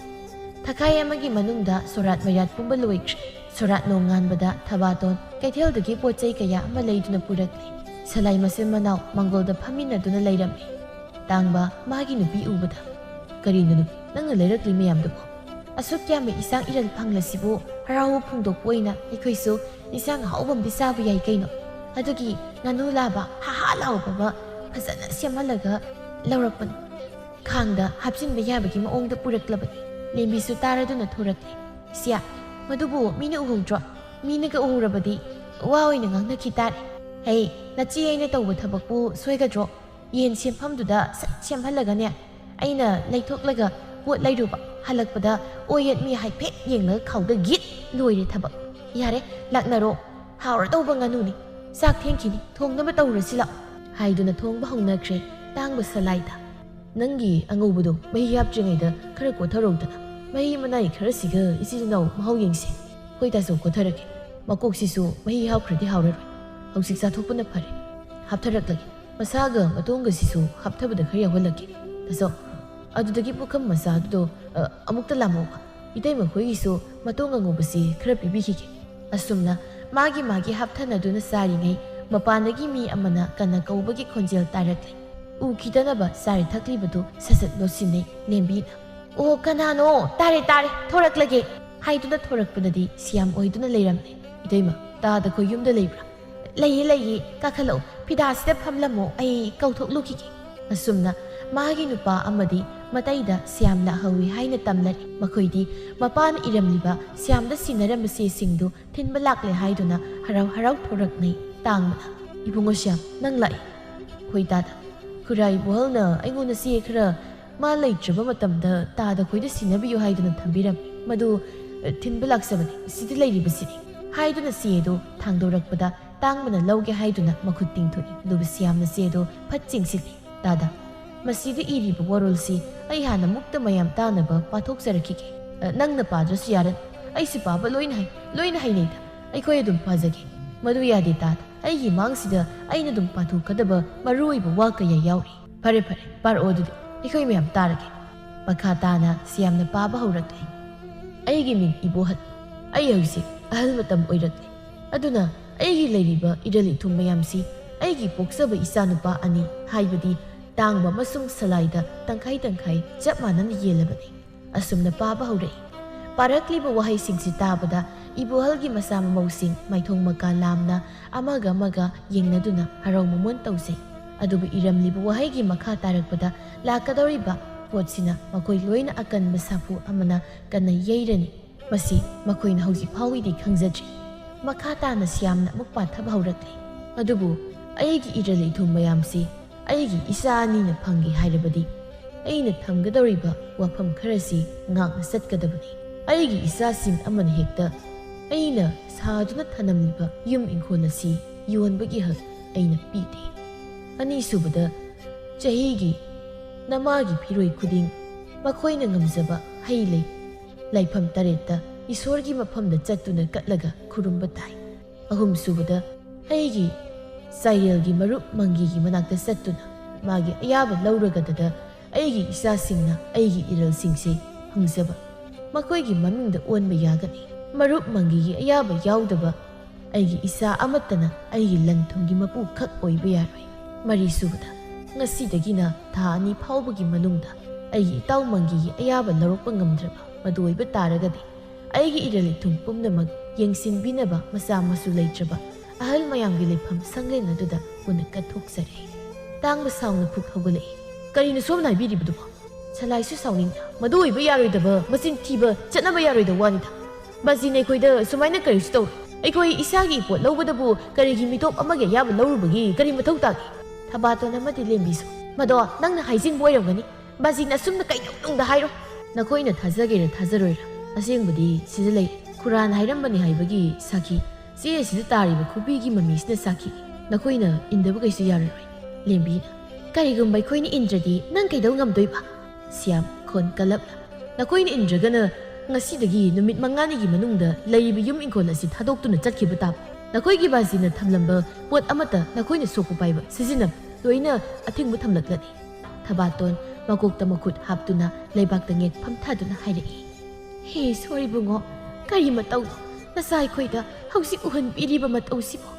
ꯊꯈꯥꯏ ꯑꯃꯒꯤ ꯃꯅꯨꯡꯗ ꯁꯣꯔꯥꯠ ꯃꯩꯔꯥꯠ ꯄꯨꯝꯕ ꯂꯣꯏꯈ꯭ꯔꯦ꯫ ꯁꯣꯔꯥꯠ ꯅꯣꯡꯉꯥꯟꯕꯗ ꯊꯕꯥꯇꯣꯟ ꯀꯩꯊꯦꯜꯗꯒꯤ ꯄꯣꯠ ꯆꯩ ꯀꯌꯥ ꯑꯃ ꯂꯩꯗꯨꯅ ꯄꯨꯔꯛꯂꯦ꯫ ꯁꯂꯥꯏ ꯃꯆꯤꯟ ꯃꯅꯥꯎ ꯃꯪꯒꯣꯜꯗ ꯐꯝꯃꯤꯟꯅꯗꯨꯅ ꯂꯩꯔꯝꯃꯤ꯫ ꯇꯥꯡꯕ ꯃꯥꯒꯤ ꯅꯨꯄꯤ ꯎꯕꯗ, "ꯀꯔꯤꯅꯣ ꯅꯨꯄꯤ, ꯅꯪꯅ ꯂꯩꯔꯛꯂꯤ ꯃꯌꯥꯝꯗꯨꯕꯣ? ꯑꯁꯨꯛ ꯌꯥꯝꯕ ꯏꯆꯥꯛ ꯏꯔꯟ ꯐꯪꯂꯁꯤꯕꯨ ꯍꯔꯥꯎꯕ ꯐꯣꯡꯗꯣꯛꯄ ꯑꯣꯏꯅ ꯑꯩꯈꯣꯏꯁꯨ ꯏꯆꯥꯛ ꯑꯍꯥꯎꯕ ꯑꯃꯗꯤ ꯆꯥꯕ ꯌꯥꯏ ꯀꯩꯅꯣ?" ꯑꯗꯨꯒꯤ ꯉꯥꯅꯨ ꯂꯥꯕ ꯍꯥ ꯍꯥ ꯂꯥꯎꯕ ꯑꯃ ꯐꯖꯅ ꯁꯦꯝꯍꯜꯂꯒ ꯂꯧꯔꯛꯄꯅꯤ꯫ ꯈꯥꯡꯗ ꯍꯥꯞꯆꯤꯟꯕ ꯌꯥꯕꯒꯤ ꯃꯑꯣꯡꯗ ꯄꯨꯔꯛꯂꯕꯅꯤ꯫ ꯂꯦꯝꯕꯤꯁꯨ ꯇꯥꯔꯗꯨꯅ ꯊꯣꯔꯛꯂꯦ꯫ "ꯁꯤꯌꯥ, ꯃꯗꯨꯕꯨ ꯃꯤꯅ ꯎꯍꯧꯗ꯭ꯔꯣ? ꯃꯤꯅꯒ ꯎꯍꯧꯔꯕꯗꯤ ꯋꯥ ꯑꯣꯏꯅ ꯉꯥꯡꯅꯈꯤ ꯇꯥꯔꯦ꯫ ꯍꯩ, ꯅꯆꯦ ꯑꯩꯅ ꯇꯧꯕ ꯊꯕꯛꯄꯨ ꯁꯣꯏꯒꯗ꯭ꯔꯣ? ꯌꯦꯟ ꯁꯦꯝꯐꯝꯗꯨꯗ ꯁꯠ ꯁꯦꯝꯍꯜꯂꯒꯅꯦ, ꯑꯩꯅ ꯂꯩꯊꯣꯛꯂꯒ ꯄꯣꯠ ꯂꯩꯔꯨꯕ, ꯍꯜꯂꯛꯄꯗ ꯑꯣꯏ ꯌꯦꯠ ꯃꯤ ꯍꯥꯏꯐꯦꯠ ꯌꯦꯡꯂꯒ ꯈꯥꯎꯗ ꯒꯤꯠ, ꯂꯣꯏꯔꯦ ꯊꯕꯛ꯫ ꯌꯥꯔꯦ, ꯂꯥꯛꯅꯔꯣ, ꯍꯥꯎꯔꯗꯧꯕ ꯉꯥꯅꯨꯅꯤ, ꯆꯥꯛ ꯊꯦꯡꯈꯤꯅꯤ, ꯊꯣꯡꯅꯕ ꯇꯧꯔꯁꯤ ꯂꯥꯛꯑꯣ" ꯍꯥꯏꯗꯨꯅ ꯊꯣꯡꯕ ꯍꯧꯅꯈ꯭ꯔꯦ ꯇꯥꯡꯕ ꯁꯂꯥꯏꯗ꯫ "ꯅꯪꯒꯤ ꯑꯉꯧꯕꯗꯣ ꯃꯍꯤ ꯍꯥꯞꯇ꯭ꯔꯤꯉꯩꯗ ꯈꯔ ꯀꯣꯊꯔꯧꯗꯅ꯫ ꯃꯍꯤ ꯃꯅꯥꯏ ꯈꯔꯁꯤꯒ ꯏꯆꯤꯜ ꯏꯅꯥꯎ ꯃꯍꯥꯎ ꯌꯦꯡꯁꯦ꯫ ꯍꯣꯏ ꯇꯥꯆꯧ, ꯀꯣꯊꯔꯒꯦ꯫ ꯃꯀꯣꯛꯁꯤꯁꯨ ꯃꯍꯤ ꯍꯥꯞꯈ꯭ꯔꯗꯤ ꯍꯥꯎꯔꯔꯣꯏ꯫ ꯍꯧꯖꯤꯛ ꯆꯥꯊꯣꯛꯄꯅ ꯐꯔꯦ꯫ ꯍꯥꯞꯊꯔꯛꯂꯒꯦ꯫ ꯃꯁꯥꯒ ꯃꯇꯣꯡꯒꯁꯤꯁꯨ ꯍꯥꯞꯊꯕꯗ ꯈꯔ ꯌꯥꯎꯍꯜꯂꯛꯀꯦ꯫ ꯇꯥꯆꯧ, ꯑꯗꯨꯗꯒꯤ ꯄꯨꯈꯝ ꯃꯆꯥꯗꯨꯗꯣ, ꯑ, ꯑꯃꯨꯛꯇ ꯂꯥꯝꯃꯛꯑꯣ꯫ ꯏꯇꯩꯃ ꯈꯣꯏꯒꯤꯁꯨ ꯃꯇꯣꯡ ꯑꯉꯧꯕꯁꯤ ꯈꯔ ꯄꯤꯕꯤꯈꯤꯒꯦ꯫ ꯑꯁꯨꯝꯅ ꯃꯥꯒꯤ ꯃꯥꯒꯤ ꯍꯥꯞꯊꯅꯗꯨꯅ ꯆꯥꯔꯤꯉꯩ ꯃꯄꯥꯟꯗꯒꯤ ꯃꯤ ꯑꯃꯅ ꯀꯟꯅ ꯀꯧꯕꯒꯤ ꯈꯣꯟꯖꯦꯜ ꯇꯥꯔꯛꯂꯦ꯫ ꯎꯈꯤꯗꯅꯕ ꯆꯥꯔꯤ ꯊꯛꯂꯤꯕꯗꯨ ꯁꯠ ꯁꯠ ꯂꯣꯠꯁꯤꯟꯅꯩ ꯂꯦꯝꯕꯤꯅ꯫ "ꯑꯣ, ꯀꯅꯥꯅꯣ? ꯇꯥꯔꯦ, ꯇꯥꯔꯦ, ꯊꯣꯔꯛꯂꯒꯦ!" ꯍꯥꯏꯗꯨꯅ ꯊꯣꯔꯛꯄꯗꯗꯤ ꯁꯤꯌꯥꯝ ꯑꯣꯏꯗꯨꯅ ꯂꯩꯔꯝꯂꯦ꯫ "ꯏꯇꯩꯃ, ꯇꯥꯗ ꯈꯣꯏ ꯌꯨꯝꯗ ꯂꯩꯕ꯭ꯔꯥ?" "ꯂꯩꯌꯦ, ꯂꯩꯌꯦ, ꯀꯥꯈꯠꯂꯛꯑꯣ, ꯐꯤꯗꯥꯁꯤꯗ ꯐꯝꯂꯝꯃꯣ, ꯑꯩ ꯀꯧꯊꯣꯛꯂꯨꯈꯤꯒꯦ"꯫ ꯑꯁꯨꯝꯅ ꯃꯥꯒꯤ ꯅꯨꯄꯥ ꯑꯃꯗꯤ ꯃꯇꯩꯗ ꯁꯤꯌꯥꯝ ꯂꯥꯛꯍꯧꯋꯤ ꯍꯥꯏꯅ ꯇꯝꯂꯔꯦ꯫ ꯃꯈꯣꯏꯗꯤ ꯃꯄꯥꯅ ꯏꯔꯝꯂꯤꯕ ꯁꯤꯌꯥꯝꯗ ꯁꯤꯟꯅꯔꯝꯕ ꯆꯦꯁꯤꯡꯗꯨ ꯊꯤꯟꯕ ꯂꯥꯛꯂꯦ ꯍꯥꯏꯗꯨꯅ ꯍꯔꯥꯎ ꯍꯔꯥꯎ ꯊꯣꯔꯛꯅꯩ꯫ ꯇꯥꯡꯕꯅ, "ꯏꯕꯨꯡꯉꯣ ꯁꯤꯌꯥꯝ, ꯅꯪ ꯂꯥꯛꯏ?" "ꯍꯣꯏ ꯇꯥꯗ, ꯈꯨꯔꯥ ꯏꯕꯣꯍꯜꯅ ꯑꯩꯉꯣꯟꯗ ꯆꯦ ꯈꯔ ꯃꯥ ꯂꯩꯇ꯭ꯔꯕ ꯃꯇꯝꯗ ꯇꯥꯗ ꯈꯣꯏꯗ ꯁꯤꯟꯅꯕꯤꯌꯨ ꯍꯥꯏꯗꯨꯅ ꯊꯝꯕꯤꯔꯝꯃꯤ꯫ ꯃꯗꯨ, ꯑ, ꯊꯤꯟꯕ ꯂꯥꯛꯆꯕꯅꯤ, ꯁꯤꯗ ꯂꯩꯔꯤꯕꯁꯤꯅꯤ" ꯍꯥꯏꯗꯨꯅ ꯆꯦ ꯑꯗꯨ ꯊꯥꯡꯗꯣꯔꯛꯄꯗ ꯇꯥꯡꯕꯅ ꯂꯧꯒꯦ ꯍꯥꯏꯗꯨꯅ ꯃꯈꯨꯠ ꯇꯤꯡꯊꯣꯛꯏ꯫ ꯑꯗꯨꯒ ꯁꯤꯌꯥꯝꯅ ꯆꯦ ꯑꯗꯨ ꯐꯠ ꯆꯤꯡꯁꯤꯜꯂꯤ꯫ "ꯇꯥꯗ, ꯃꯁꯤꯗ ꯏꯔꯤꯕ ꯋꯥꯔꯣꯜꯁꯤ ꯑꯩ ꯍꯥꯟꯅ ꯃꯨꯛꯇ ꯃꯌꯥꯝ ꯇꯥꯅꯕ ꯄꯥꯊꯣꯛꯆꯔꯛꯈꯤꯒꯦ꯫ ꯑ, ꯅꯪꯅ ꯄꯥꯗ꯭ꯔꯁꯨ ꯌꯥꯔꯅꯤ꯫ ꯑꯩꯁꯨ ꯄꯥꯕ ꯂꯣꯏꯅ ꯍꯩ, ꯂꯣꯏꯅ ꯍꯩꯅꯩꯗ꯫ ꯑꯩꯈꯣꯏ ꯑꯗꯨꯝ ꯄꯥꯖꯒꯦ"꯫ "ꯃꯗꯨ ꯌꯥꯗꯦ ꯇꯥꯗ꯫ ꯑꯩꯒꯤ ꯃꯥꯡꯁꯤꯗ ꯑꯩꯅ ꯑꯗꯨꯝ ꯄꯥꯊꯣꯛꯀꯗꯕ ꯃꯔꯨ ꯑꯣꯏꯕ ꯋꯥ ꯀꯌꯥ ꯌꯥꯎꯔꯤ"꯫ "ꯐꯔꯦ, ꯐꯔꯦ, ꯄꯥꯔꯛꯑꯣ ꯑꯗꯨꯗꯤ꯫ ꯑꯩꯈꯣꯏ ꯃꯌꯥꯝ ꯇꯥꯔꯒꯦ"꯫ ꯃꯈꯥ ꯇꯥꯅ ꯁꯤꯌꯥꯝꯅ ꯄꯥꯕ ꯍꯧꯔꯛꯂꯦ꯫ "ꯑꯩꯒꯤ ꯃꯤꯡ ꯏꯕꯣꯍꯜ꯫ ꯑꯩ ꯍꯧꯖꯤꯛ ꯑꯍꯜ ꯃꯇꯝ ꯑꯣꯏꯔꯛꯂꯦ꯫ ꯑꯗꯨꯅ ꯑꯩꯒꯤ ꯂꯩꯔꯤꯕ ꯏꯔꯜ ꯏꯊꯨꯝ ꯃꯌꯥꯝꯁꯤ ꯑꯩꯒꯤ ꯄꯣꯛꯆꯕ ꯏꯆꯥꯅꯨꯄꯥ ꯑꯅꯤ, ꯍꯥꯏꯕꯗꯤ ꯇꯥꯡꯕ ꯑꯃꯁꯨꯡ ꯁꯂꯥꯏꯗ ꯇꯪꯈꯥꯏ ꯇꯪꯈꯥꯏ ꯆꯞ ꯃꯥꯟꯅꯅ ꯌꯦꯜꯂꯕꯅꯤ"꯫ ꯑꯁꯨꯝꯅ ꯄꯥꯕ ꯍꯧꯔꯛꯏ꯫ ꯄꯥꯔꯛꯂꯤꯕ ꯋꯥꯍꯩꯁꯤꯡꯁꯤ ꯇꯥꯕꯗ ꯏꯕꯣꯍꯜꯒꯤ ꯃꯆꯥ ꯃꯃꯧꯁꯤꯡ ꯃꯥꯏꯊꯣꯡ ꯃꯀꯥ ꯂꯥꯝꯅ ꯑꯃꯒ ꯑꯃꯒ ꯌꯦꯡꯅꯗꯨꯅ ꯍꯔꯥꯎ ꯃꯃꯣꯟ ꯇꯧꯖꯩ꯫ ꯑꯗꯨꯕꯨ ꯏꯔꯝꯂꯤꯕ ꯋꯥꯍꯩꯒꯤ ꯃꯈꯥ ꯇꯥꯔꯛꯄꯗ ꯂꯥꯛꯀꯗꯧꯔꯤꯕ ꯄꯣꯠꯁꯤꯅ ꯃꯈꯣꯏ ꯂꯣꯏꯅ ꯑꯀꯟꯕ ꯁꯥꯐꯨ ꯑꯃꯅ ꯀꯟꯅ ꯌꯩꯔꯅꯤ꯫ ꯃꯁꯤ ꯃꯈꯣꯏꯅ ꯍꯧꯖꯤꯛ ꯐꯥꯎꯒꯤꯗꯤ ꯈꯪꯖꯗ꯭ꯔꯤ꯫ ꯃꯈꯥ ꯇꯥꯅ ꯁꯤꯌꯥꯝꯅ ꯑꯃꯨꯛ ꯄꯥꯊꯕ ꯍꯧꯔꯛꯂꯦ꯫ "ꯑꯗꯨꯕꯨ ꯑꯩꯒꯤ ꯏꯔꯜ ꯏꯊꯨꯝ ꯃꯌꯥꯝꯁꯤ ꯑꯩꯒꯤ ꯏꯆꯥ ꯑꯅꯤꯅ ꯐꯪꯒꯦ ꯍꯥꯏꯔꯕꯗꯤ ꯑꯩꯅ ꯊꯝꯒꯗꯧꯔꯤꯕ ꯋꯥꯐꯝ ꯈꯔꯁꯤ ꯉꯥꯛꯅ ꯆꯠꯀꯗꯕꯅꯤ꯫ ꯑꯩꯒꯤ ꯏꯆꯥꯁꯤꯡ ꯑꯃꯅ ꯍꯦꯛꯇ ꯑꯩꯅ ꯁꯥꯗꯨꯅ ꯊꯅꯝꯂꯤꯕ ꯌꯨꯝ ꯏꯪꯈꯣꯜ ꯑꯁꯤ ꯌꯣꯟꯕꯒꯤ ꯍꯛ ꯑꯩꯅ ꯄꯤꯗꯦ꯫ ꯑꯅꯤꯁꯨꯕꯗ, ꯆꯍꯤꯒꯤ ꯅꯃꯥꯒꯤ ꯐꯤꯔꯣꯏ ꯈꯨꯗꯤꯡ ꯃꯈꯣꯏꯅ ꯉꯝꯖꯕ ꯍꯩ ꯂꯩ ꯂꯥꯏꯐꯝ ꯇꯔꯦꯠꯇ ꯏꯁꯣꯔꯒꯤ ꯃꯐꯝꯗ ꯆꯠꯇꯨꯅ ꯀꯠꯂꯒ ꯈꯨꯔꯨꯝꯕ ꯇꯥꯏ꯫ ꯑꯍꯨꯝꯁꯨꯕꯗ, ꯑꯩꯒꯤ ꯆꯥꯏꯔꯦꯜꯒꯤ ꯃꯔꯨꯞ ꯃꯪꯒꯤꯒꯤ ꯃꯅꯥꯛꯇ ꯆꯠꯇꯨꯅ ꯃꯥꯒꯤ ꯑꯌꯥꯕ ꯂꯧꯔꯒꯗꯗ ꯑꯩꯒꯤ ꯏꯆꯥꯁꯤꯡꯅ ꯑꯩꯒꯤ ꯏꯔꯜꯁꯤꯡꯁꯦ ꯐꯪꯖꯕ꯫ ꯃꯈꯣꯏꯒꯤ ꯃꯃꯤꯡꯗ ꯑꯣꯟꯕ ꯌꯥꯒꯅꯤ꯫ ꯃꯔꯨꯞ ꯃꯪꯒꯤꯒꯤ ꯑꯌꯥꯕ ꯌꯥꯎꯗꯕ ꯑꯩꯒꯤ ꯏꯆꯥ ꯑꯃꯠꯇꯅ ꯑꯩꯒꯤ ꯂꯟ ꯊꯨꯝꯒꯤ ꯃꯄꯨ ꯈꯛ ꯑꯣꯏꯕ ꯌꯥꯔꯣꯏ꯫ ꯃꯔꯤꯁꯨꯕꯗ, ꯉꯁꯤꯗꯒꯤꯅ ꯊꯥ ꯑꯅꯤ ꯐꯥꯎꯕꯒꯤ ꯃꯅꯨꯡꯗ ꯑꯩꯒꯤ ꯏꯇꯥꯎ ꯃꯪꯒꯤꯒꯤ ꯑꯌꯥꯕ ꯂꯧꯔꯛꯄ ꯉꯝꯗ꯭ꯔꯕ ꯃꯗꯨ ꯑꯣꯏꯕ ꯇꯥꯔꯒꯗꯤ, ꯑꯩꯒꯤ ꯏꯔꯜ ꯏꯊꯨꯝ ꯄꯨꯝꯅꯃꯛ ꯌꯦꯡꯁꯤꯟꯕꯤꯅꯕ ꯃꯆꯥ ꯃꯁꯨ ꯂꯩꯇ꯭ꯔꯕ ꯑꯍꯜ ꯃꯌꯥꯝꯒꯤ ꯂꯩꯐꯝ ꯁꯪꯂꯦꯟ ꯑꯗꯨꯗ ꯄꯨꯟꯅ ꯀꯠꯊꯣꯛꯆꯔꯦ꯫ ꯇꯥꯡꯕ ꯁꯥꯎꯅ ꯐꯨꯛ ꯍꯧꯒꯠꯂꯛꯏ꯫ "ꯀꯔꯤꯅꯣ ꯁꯣꯝꯅ ꯍꯥꯏꯕꯤꯔꯤꯕꯗꯨꯕꯣ?" ꯁꯂꯥꯏꯁꯨ ꯁꯥꯎꯅꯤꯡꯅ, "ꯃꯗꯨ ꯑꯣꯏꯕ ꯌꯥꯔꯣꯏꯗꯕ ꯃꯆꯤꯟ ꯊꯤꯕ, ꯆꯠꯅꯕ ꯌꯥꯔꯣꯏꯗꯕ ꯋꯥꯅꯤꯗ꯫ ꯕꯥꯖꯤꯅ ꯑꯩꯈꯣꯏꯗ ꯁꯨꯃꯥꯏꯅ ꯀꯔꯤꯁꯨ ꯇꯧꯔꯣꯏ꯫ ꯑꯩꯈꯣꯏ ꯏꯁꯥꯒꯤ ꯄꯣꯠ ꯂꯧꯕꯗꯕꯨ ꯀꯔꯤꯒꯤ ꯃꯤꯇꯣꯞ ꯑꯃꯒꯤ ꯑꯌꯥꯕ ꯂꯧꯔꯨꯕꯒꯤ ꯀꯔꯤ ꯃꯊꯧ ꯇꯥꯒꯦ?" ꯊꯕꯥꯇꯣꯟ ꯑꯃꯗꯤ ꯂꯦꯝꯕꯤꯁꯨ, "ꯃꯗꯣ ꯅꯪꯅ ꯍꯥꯏꯖꯤꯟꯕ ꯑꯣꯏꯔꯝꯒꯅꯤ꯫ ꯕꯥꯖꯤꯅ ꯑꯁꯨꯝꯅ ꯀꯩꯗꯧꯅꯨꯡꯗ ꯍꯥꯏꯔꯣ꯫ ꯅꯈꯣꯏꯅ ꯊꯥꯖꯒꯦꯔꯥ ꯊꯥꯖꯔꯣꯏꯔꯥ, ꯑꯁꯦꯡꯕꯗꯤ ꯁꯤꯗ ꯂꯩ꯫ ꯈꯨꯔꯥꯅ ꯍꯥꯏꯔꯝꯕꯅꯤ ꯍꯥꯏꯕꯒꯤ ꯁꯥꯈꯤ ꯆꯦ ꯑꯁꯤꯗ ꯇꯥꯔꯤꯕ ꯈꯨꯕꯤꯒꯤ ꯃꯃꯤꯁꯤꯅ ꯁꯥꯈꯤ꯫ ꯅꯈꯣꯏꯅ ꯏꯟꯗꯕ ꯀꯩꯁꯨ ꯌꯥꯔꯔꯣꯏ꯫" ꯂꯦꯝꯕꯤꯅ, "ꯀꯔꯤꯒꯨꯝꯕ ꯑꯩꯈꯣꯏꯅ ꯏꯟꯗ꯭ꯔꯗꯤ ꯅꯪ ꯀꯩꯗꯧ ꯉꯝꯗꯣꯏꯕ?" ꯁ꯭ꯌꯥꯝ ꯈꯣꯟ ꯀꯜꯂꯞꯅ, "ꯅꯈꯣꯏꯅ ꯏꯟꯗ꯭ꯔꯒꯅ ꯉꯁꯤꯗꯒꯤ ꯅꯨꯃꯤꯠ ꯃꯉꯥꯅꯤꯒꯤ ꯃꯅꯨꯡꯗ ꯂꯩꯔꯤꯕ ꯌꯨꯝ ꯏꯪꯈꯣꯜ ꯑꯁꯤ ꯊꯥꯗꯣꯛꯇꯨꯅ ꯆꯠꯈꯤꯕ ꯇꯥꯕ꯫ ꯅꯈꯣꯏꯒꯤ ꯕꯥꯖꯤꯅ ꯊꯝꯂꯝꯕ ꯄꯣꯠ ꯑꯃꯠꯇ ꯅꯈꯣꯏꯅ ꯁꯣꯛꯄ ꯄꯥꯏꯕ ꯁꯤꯖꯤꯟꯅꯕ ꯂꯣꯏꯅ ꯑꯊꯤꯡꯕ ꯊꯝꯂꯛꯂꯅꯤ꯫" ꯊꯕꯥꯇꯣꯟ ꯃꯀꯣꯛꯇ ꯃꯈꯨꯠ ꯍꯥꯞꯇꯨꯅ ꯂꯩꯕꯥꯛꯇ ꯉꯦꯠ ꯐꯝꯊꯗꯨꯅ ꯍꯥꯏꯔꯛꯏ꯫ "ꯍꯦ ꯏꯁꯣꯔ ꯏꯕꯨꯡꯉꯣ, ꯀꯔꯤ ꯃꯇꯧꯅꯣ ꯅꯆꯥ ꯑꯩꯈꯣꯏꯗ ꯍꯧꯖꯤꯛ ꯎꯍꯟꯕꯤꯔꯤꯕ ꯃꯇꯧꯁꯤꯕꯨ?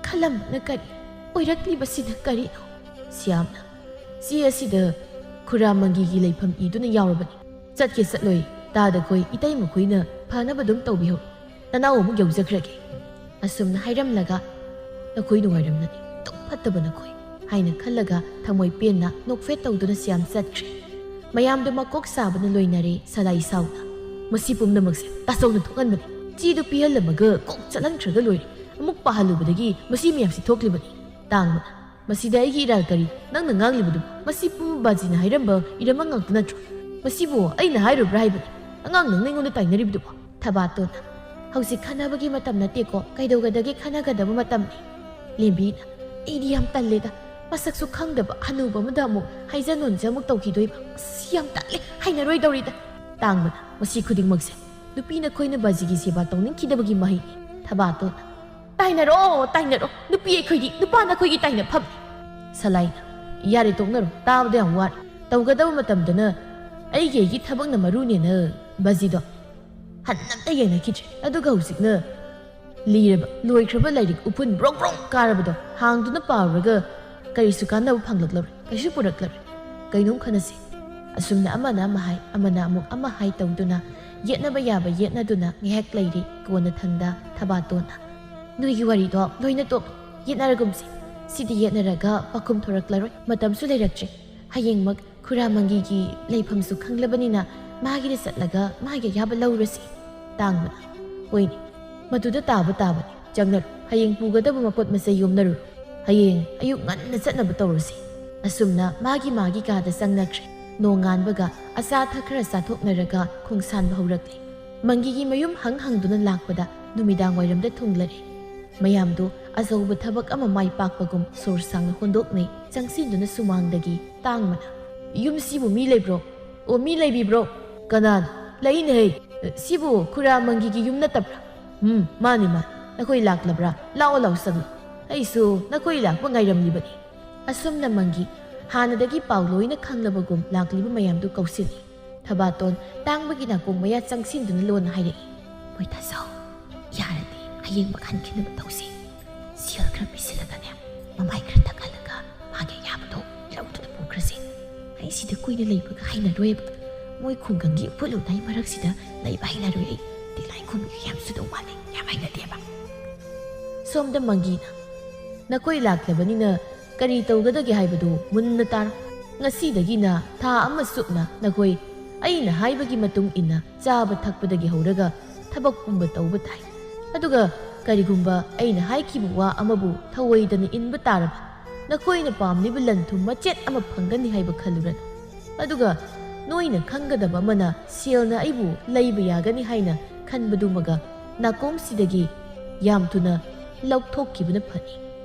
ꯈꯜꯂꯝꯕꯅ ꯀꯔꯤ, ꯑꯣꯏꯔꯛꯂꯤꯕꯁꯤꯅ ꯀꯔꯤꯅꯣ?" ꯁ꯭ꯌꯥꯝꯅ, "ꯆꯦ ꯑꯁꯤꯗ ꯈꯨꯔꯥ ꯃꯪꯒꯤꯒꯤ ꯂꯩꯐꯝ ꯏꯗꯨꯅ ꯌꯥꯎꯔꯕꯅꯤ꯫ ꯆꯠꯀꯦ ꯆꯠꯂꯣꯏ ꯇꯥꯗꯈꯣꯏ ꯏꯇꯩ ꯃꯈꯣꯏꯅ ꯐꯅꯕ ꯑꯗꯨꯝ ꯇꯧꯕꯤꯍꯧ꯫ ꯅꯅꯥꯎ ꯑꯃꯨꯛ ꯌꯧꯖꯈ꯭ꯔꯒꯦ꯫" ꯑꯁꯨꯝꯅ ꯍꯥꯏꯔꯝꯂꯒ, "ꯅꯈꯣꯏ ꯅꯨꯡꯉꯥꯏꯔꯝꯂꯅꯤ, ꯑꯗꯨꯛ ꯐꯠꯇꯕ ꯅꯈꯣꯏ" ꯍꯥꯏꯅ ꯈꯜꯂꯒ ꯊꯃꯣꯏ ꯄꯦꯟꯅ ꯅꯣꯛꯐꯦꯠ ꯇꯧꯗꯨꯅ ꯁ꯭ꯌꯥꯝ ꯆꯠꯈ꯭ꯔꯦ꯫ ꯃꯌꯥꯝꯗꯨ ꯃꯀꯣꯛ ꯁꯥꯕꯅ ꯂꯣꯏꯅꯔꯦ꯫ ꯁꯂꯥꯏ ꯁꯥꯎꯅ, "ꯃꯁꯤ ꯄꯨꯝꯅꯃꯛꯁꯦ ꯇꯥꯆꯧꯅ ꯊꯣꯛꯍꯟꯕꯅꯤ꯫ ꯆꯦꯗꯨ ꯄꯤꯍꯜꯂꯝꯃꯒ ꯀꯣꯛ ꯆꯠꯍꯟꯈ꯭ꯔꯒ ꯂꯣꯏꯔꯦ꯫ ꯑꯃꯨꯛ ꯄꯥꯍꯜꯂꯨꯕꯗꯒꯤ ꯃꯁꯤ ꯃꯌꯥꯝꯁꯤ ꯊꯣꯛꯂꯤꯕꯅꯤ꯫" ꯇꯥꯡꯕꯅ, "ꯃꯁꯤꯗ ꯑꯩꯒꯤ ꯏꯔꯥꯜ ꯀꯔꯤ? ꯅꯪꯅ ꯉꯥꯡꯂꯤꯕꯗꯨ ꯃꯁꯤ ꯄꯨꯝꯕ ꯕꯥꯖꯤꯅ ꯍꯥꯏꯔꯝꯕ ꯏꯔꯝꯕ ꯉꯥꯛꯇ ꯅꯠꯇ꯭ꯔꯣ? ꯃꯁꯤꯕꯨ ꯑꯩꯅ ꯍꯥꯏꯔꯨꯕ꯭ꯔꯥ ꯍꯥꯏꯕꯅꯤ? ꯑꯉꯥꯡ ꯅꯪꯅ ꯑꯩꯉꯣꯟꯗ ꯇꯥꯏꯅꯔꯤꯕꯗꯨꯕꯣ?" ꯊꯕꯥꯇꯣꯟꯅ, "ꯍꯧꯖꯤꯛ ꯈꯟꯅꯕꯒꯤ ꯃꯇꯝ ꯅꯠꯇꯦꯀꯣ, ꯀꯩꯗꯧꯒꯗꯒꯦ ꯈꯟꯅꯒꯗꯕ ꯃꯇꯝꯅꯤ꯫" ꯂꯦꯝꯕꯤꯅ, "ꯑꯩꯗꯤ ꯌꯥꯝ ꯇꯜꯂꯦꯗ, ꯃꯁꯛꯁꯨ ꯈꯪꯗꯕ ꯍꯅꯨꯕ ꯑꯃꯗ ꯑꯃꯨꯛ ꯍꯥꯏꯖ ꯅꯣꯟꯖ ꯑꯃꯨꯛ ꯇꯧꯈꯤꯗꯣꯏꯕ꯫ ꯑꯁ, ꯌꯥꯝ ꯇꯜꯂꯦ, ꯍꯩꯅꯔꯣꯏꯗꯧꯔꯤꯗ꯫" ꯇꯥꯡꯕꯅ, "ꯃꯁꯤ ꯈꯨꯗꯤꯡꯃꯛꯁꯦ ꯅꯨꯄꯤ ꯅꯈꯣꯏꯅ ꯕꯥꯖꯤꯒꯤ ꯁꯦꯕꯥ ꯇꯧꯅꯤꯡꯈꯤꯗꯕꯒꯤ ꯃꯍꯩꯅꯤ꯫" ꯊꯕꯥꯇꯣꯟꯅ, "ꯇꯥꯏꯅꯔꯣ, ꯇꯥꯏꯅꯔꯣ, ꯅꯨꯄꯤ ꯑꯩꯈꯣꯏꯗꯤ ꯅꯨꯄꯥ ꯅꯈꯣꯏꯒꯤ ꯇꯥꯏꯅꯐꯝꯅꯤ꯫" ꯁꯂꯥꯏꯅ, "ꯌꯥꯔꯦ, ꯇꯣꯛꯅꯔꯣ, ꯇꯥꯕꯗ ꯌꯥꯝ ꯋꯥꯔꯦ꯫ ꯇꯧꯒꯗꯕ ꯃꯇꯝꯗꯅ ꯑꯩꯒꯤ ꯑꯩꯒꯤ ꯊꯕꯛꯅ ꯃꯔꯨꯅꯦꯅ ꯕꯥꯖꯤꯗꯣ ꯍꯟꯅ ꯑꯝꯇ ꯌꯦꯡꯅꯈꯤꯗ꯭ꯔꯦ꯫ ꯑꯗꯨꯒ ꯍꯧꯖꯤꯛꯅ ꯂꯤꯔꯕ, ꯂꯣꯏꯈ꯭ꯔꯕ ꯂꯥꯏꯔꯤꯛ ꯎꯐꯨꯟ ꯕ꯭ꯔꯣꯡ ꯕ꯭ꯔꯣꯡ ꯀꯥꯔꯕꯗꯣ ꯍꯥꯡꯗꯨꯅ ꯄꯥꯔꯨꯔꯒ ꯀꯔꯤꯁꯨ ꯀꯥꯟꯅꯕ ꯐꯪꯂꯛꯂꯔꯣꯏ, ꯀꯩꯁꯨ ꯄꯨꯔꯛꯂꯔꯣꯏ꯫ ꯀꯩꯅꯣꯝ ꯈꯟꯅꯁꯤ꯫ ꯑꯁꯨꯝꯅ ꯑꯃꯅ ꯑꯃ ꯍꯥꯏ, ꯑꯃꯅ ꯑꯃꯨꯛ ꯑꯃ ꯍꯥꯏ ꯇꯧꯗꯨꯅ ꯌꯦꯠꯅꯕ ꯌꯥꯕ ꯌꯦꯠꯅꯗꯨꯅ ꯉꯥꯏꯍꯥꯛ ꯂꯩꯔꯤ꯫ ꯀꯣꯟꯅꯊꯪꯗ ꯊꯕꯥꯇꯣꯟꯅ, "ꯅꯣꯏꯒꯤ ꯋꯥꯔꯤꯗꯣ ꯂꯣꯏꯅ ꯇꯣꯛ, ꯌꯦꯠꯅꯔꯒꯨꯝꯁꯤ꯫ ꯁꯤꯗꯤ ꯌꯦꯠꯅꯔꯒ ꯄꯥꯈꯨꯝ ꯊꯣꯔꯛꯂꯔꯣꯏ, ꯃꯇꯝꯁꯨ ꯂꯩꯔꯛꯇ꯭ꯔꯦ꯫ ꯍꯌꯦꯡꯃꯛ ꯈꯨꯔꯥ ꯃꯪꯒꯤꯒꯤ ꯂꯩꯐꯝꯁꯨ ꯈꯪꯂꯕꯅꯤꯅ ꯃꯥꯒꯤꯗ ꯆꯠꯂꯒ ꯃꯥꯒꯤ ꯑꯌꯥꯕ ꯂꯧꯔꯁꯤ꯫" ꯇꯥꯡꯕꯅ, "ꯍꯣꯏꯅꯦ, ꯃꯗꯨꯗ ꯇꯥꯕ ꯇꯥꯕꯅꯤ꯫ ꯆꯪꯅꯔꯨ꯫ ꯍꯌꯦꯡ ꯄꯨꯒꯗꯕ ꯃꯄꯣꯠ ꯃꯆꯩ ꯌꯣꯝꯅꯔꯨꯔꯣ꯫ ꯍꯌꯦꯡ ꯑꯌꯨꯛ ꯉꯟꯅ ꯆꯠꯅꯕ ꯇꯧꯔꯁꯤ꯫" ꯑꯁꯨꯝꯅ ꯃꯥꯒꯤ ꯃꯥꯒꯤ ꯀꯥꯗ ꯆꯪꯅꯈ꯭ꯔꯦ꯫ ꯅꯣꯡꯉꯥꯟꯕꯒ ꯑꯆꯥ ꯑꯊꯛ ꯈꯔ ꯆꯥꯊꯣꯛꯅꯔꯒ ꯈꯣꯡꯁꯥꯟꯕ ꯍꯧꯔꯛꯂꯦ꯫ ꯃꯪꯒꯤꯒꯤ ꯃꯌꯨꯝ ꯍꯪ ꯍꯪꯗꯨꯅ ꯂꯥꯛꯄꯗ ꯅꯨꯃꯤꯗꯥꯡ ꯋꯥꯏꯔꯝꯗ ꯊꯨꯡꯂꯔꯦ꯫ ꯃꯌꯥꯝꯗꯨ ꯑꯆꯧꯕ ꯊꯕꯛ ꯑꯃ ꯃꯥꯏ ꯄꯥꯛꯄꯒꯨꯝ ꯁꯣꯔ ꯁꯥꯡꯅ ꯍꯣꯟꯗꯣꯛꯅꯩ꯫ ꯆꯪꯁꯤꯟꯗꯨꯅ ꯁꯨꯃꯥꯡꯗꯒꯤ ꯇꯥꯡꯕꯅ, "ꯌꯨꯝꯁꯤꯕꯨ ꯃꯤ ꯂꯩꯕ꯭ꯔꯣ? ꯑꯣ, ꯃꯤ ꯂꯩꯕꯤꯕ꯭ꯔꯣ? ꯀꯅꯥꯅꯣ? ꯂꯩꯅꯦ꯫ ꯁꯤꯕꯨ ꯈꯨꯔꯥ ꯃꯪꯒꯤꯒꯤ ꯌꯨꯝ ꯅꯠꯇꯕ꯭ꯔꯥ? ꯎꯝ, ꯃꯥꯅꯤ, ꯃꯥꯅꯤ꯫ ꯅꯈꯣꯏ ꯂꯥꯛꯂꯕ꯭ꯔꯥ? ꯂꯥꯛꯑꯣ, ꯂꯥꯛꯑꯣ, ꯆꯪꯉꯣ꯫ ꯑꯩꯁꯨ ꯅꯈꯣꯏ ꯂꯥꯛꯄ ꯉꯥꯏꯔꯝꯂꯤꯕꯅꯤ꯫" ꯑꯁꯨꯝꯅ ꯃꯪꯒꯤ ꯍꯥꯟꯅꯗꯒꯤ ꯄꯥꯎ ꯂꯣꯏꯅ ꯈꯪꯂꯕꯒꯨꯝ ꯂꯥꯛꯂꯤꯕ ꯃꯌꯥꯝꯗꯨ ꯀꯧꯁꯤꯜꯂꯤ꯫ ꯊꯕꯥꯇꯣꯟ ꯇꯥꯡꯕꯒꯤ ꯅꯥꯀꯣꯡ ꯃꯌꯥ ꯆꯪꯁꯤꯟꯗꯨꯅ ꯂꯣꯟꯅ ꯍꯥꯏꯔꯛꯏ, "ꯃꯣꯏ ꯇꯥꯖꯧ, ꯌꯥꯔꯗꯤ ꯍꯌꯦꯡꯃꯛ ꯍꯟꯈꯤꯅꯕ ꯇꯧꯁꯤ꯫ ꯁꯦꯜ ꯈꯔ ꯄꯤꯁꯤꯜꯂꯒꯅꯦ, ꯃꯃꯥꯏ ꯈꯔ ꯇꯛꯍꯜꯂꯒ ꯃꯥꯒꯤ ꯑꯌꯥꯕꯗꯣ ꯂꯧꯗꯨꯅ ꯄꯨꯈ꯭ꯔꯁꯤ꯫ ꯑꯩ ꯁꯤꯗ ꯀꯨꯏꯅ ꯂꯩꯕꯒ ꯍꯩꯅꯔꯣꯏꯕ꯫ ꯃꯣꯏ ꯈꯨꯡꯒꯪꯒꯤ ꯎꯐꯨꯜ ꯎꯅꯥꯏ ꯃꯔꯛꯁꯤꯗ ꯂꯩꯕ ꯍꯩꯅꯔꯣꯏ ꯑꯩ꯫ ꯇꯤꯂꯥꯏꯈꯨꯝꯕꯤꯒ ꯌꯥꯝ ꯆꯨꯗꯧ ꯃꯥꯜꯂꯦ, ꯌꯥꯝ ꯍꯩꯅꯗꯦꯕ꯫" ꯁꯣꯝꯗ ꯃꯪꯒꯤꯅ, "ꯅꯈꯣꯏ ꯂꯥꯛꯂꯕꯅꯤꯅ ꯀꯔꯤ ꯇꯧꯒꯗꯒꯦ ꯍꯥꯏꯕꯗꯨ ꯃꯨꯟꯅ ꯇꯥꯔꯣ꯫ ꯉꯁꯤꯗꯒꯤꯅ ꯊꯥ ꯑꯃ ꯆꯨꯞꯅ ꯅꯈꯣꯏ ꯑꯩꯅ ꯍꯥꯏꯕꯒꯤ ꯃꯇꯨꯡ ꯏꯟꯅ ꯆꯥꯕ ꯊꯛꯄꯗꯒꯤ ꯍꯧꯔꯒ ꯊꯕꯛ ꯄꯨꯝꯕ ꯇꯧꯕ ꯇꯥꯏ꯫ ꯑꯗꯨꯒ ꯀꯔꯤꯒꯨꯝꯕ ꯑꯩꯅ ꯍꯥꯏꯈꯤꯕ ꯋꯥ ꯑꯃꯕꯨ ꯊꯧꯑꯣꯏꯗꯅ ꯏꯟꯕ ꯇꯥꯔꯕ, ꯅꯈꯣꯏꯅ ꯄꯥꯝꯂꯤꯕ ꯂꯟ ꯊꯨꯝ ꯃꯆꯦꯠ ꯑꯃ ꯐꯪꯒꯅꯤ ꯍꯥꯏꯕ ꯈꯜꯂꯨꯔꯅꯨ꯫ ꯑꯗꯨꯒ ꯅꯣꯏꯅ ꯈꯪꯒꯗꯕ ꯑꯃꯅ, ꯁꯦꯜꯅ ꯑꯩꯕꯨ ꯂꯩꯕ ꯌꯥꯒꯅꯤ ꯍꯥꯏꯅ ꯈꯟꯕꯗꯨꯃꯒ ꯅꯥꯀꯣꯡꯁꯤꯗꯒꯤ ꯌꯥꯝ ꯊꯨꯅ ꯂꯧꯊꯣꯛꯈꯤꯕꯅ ꯐꯅꯤ꯫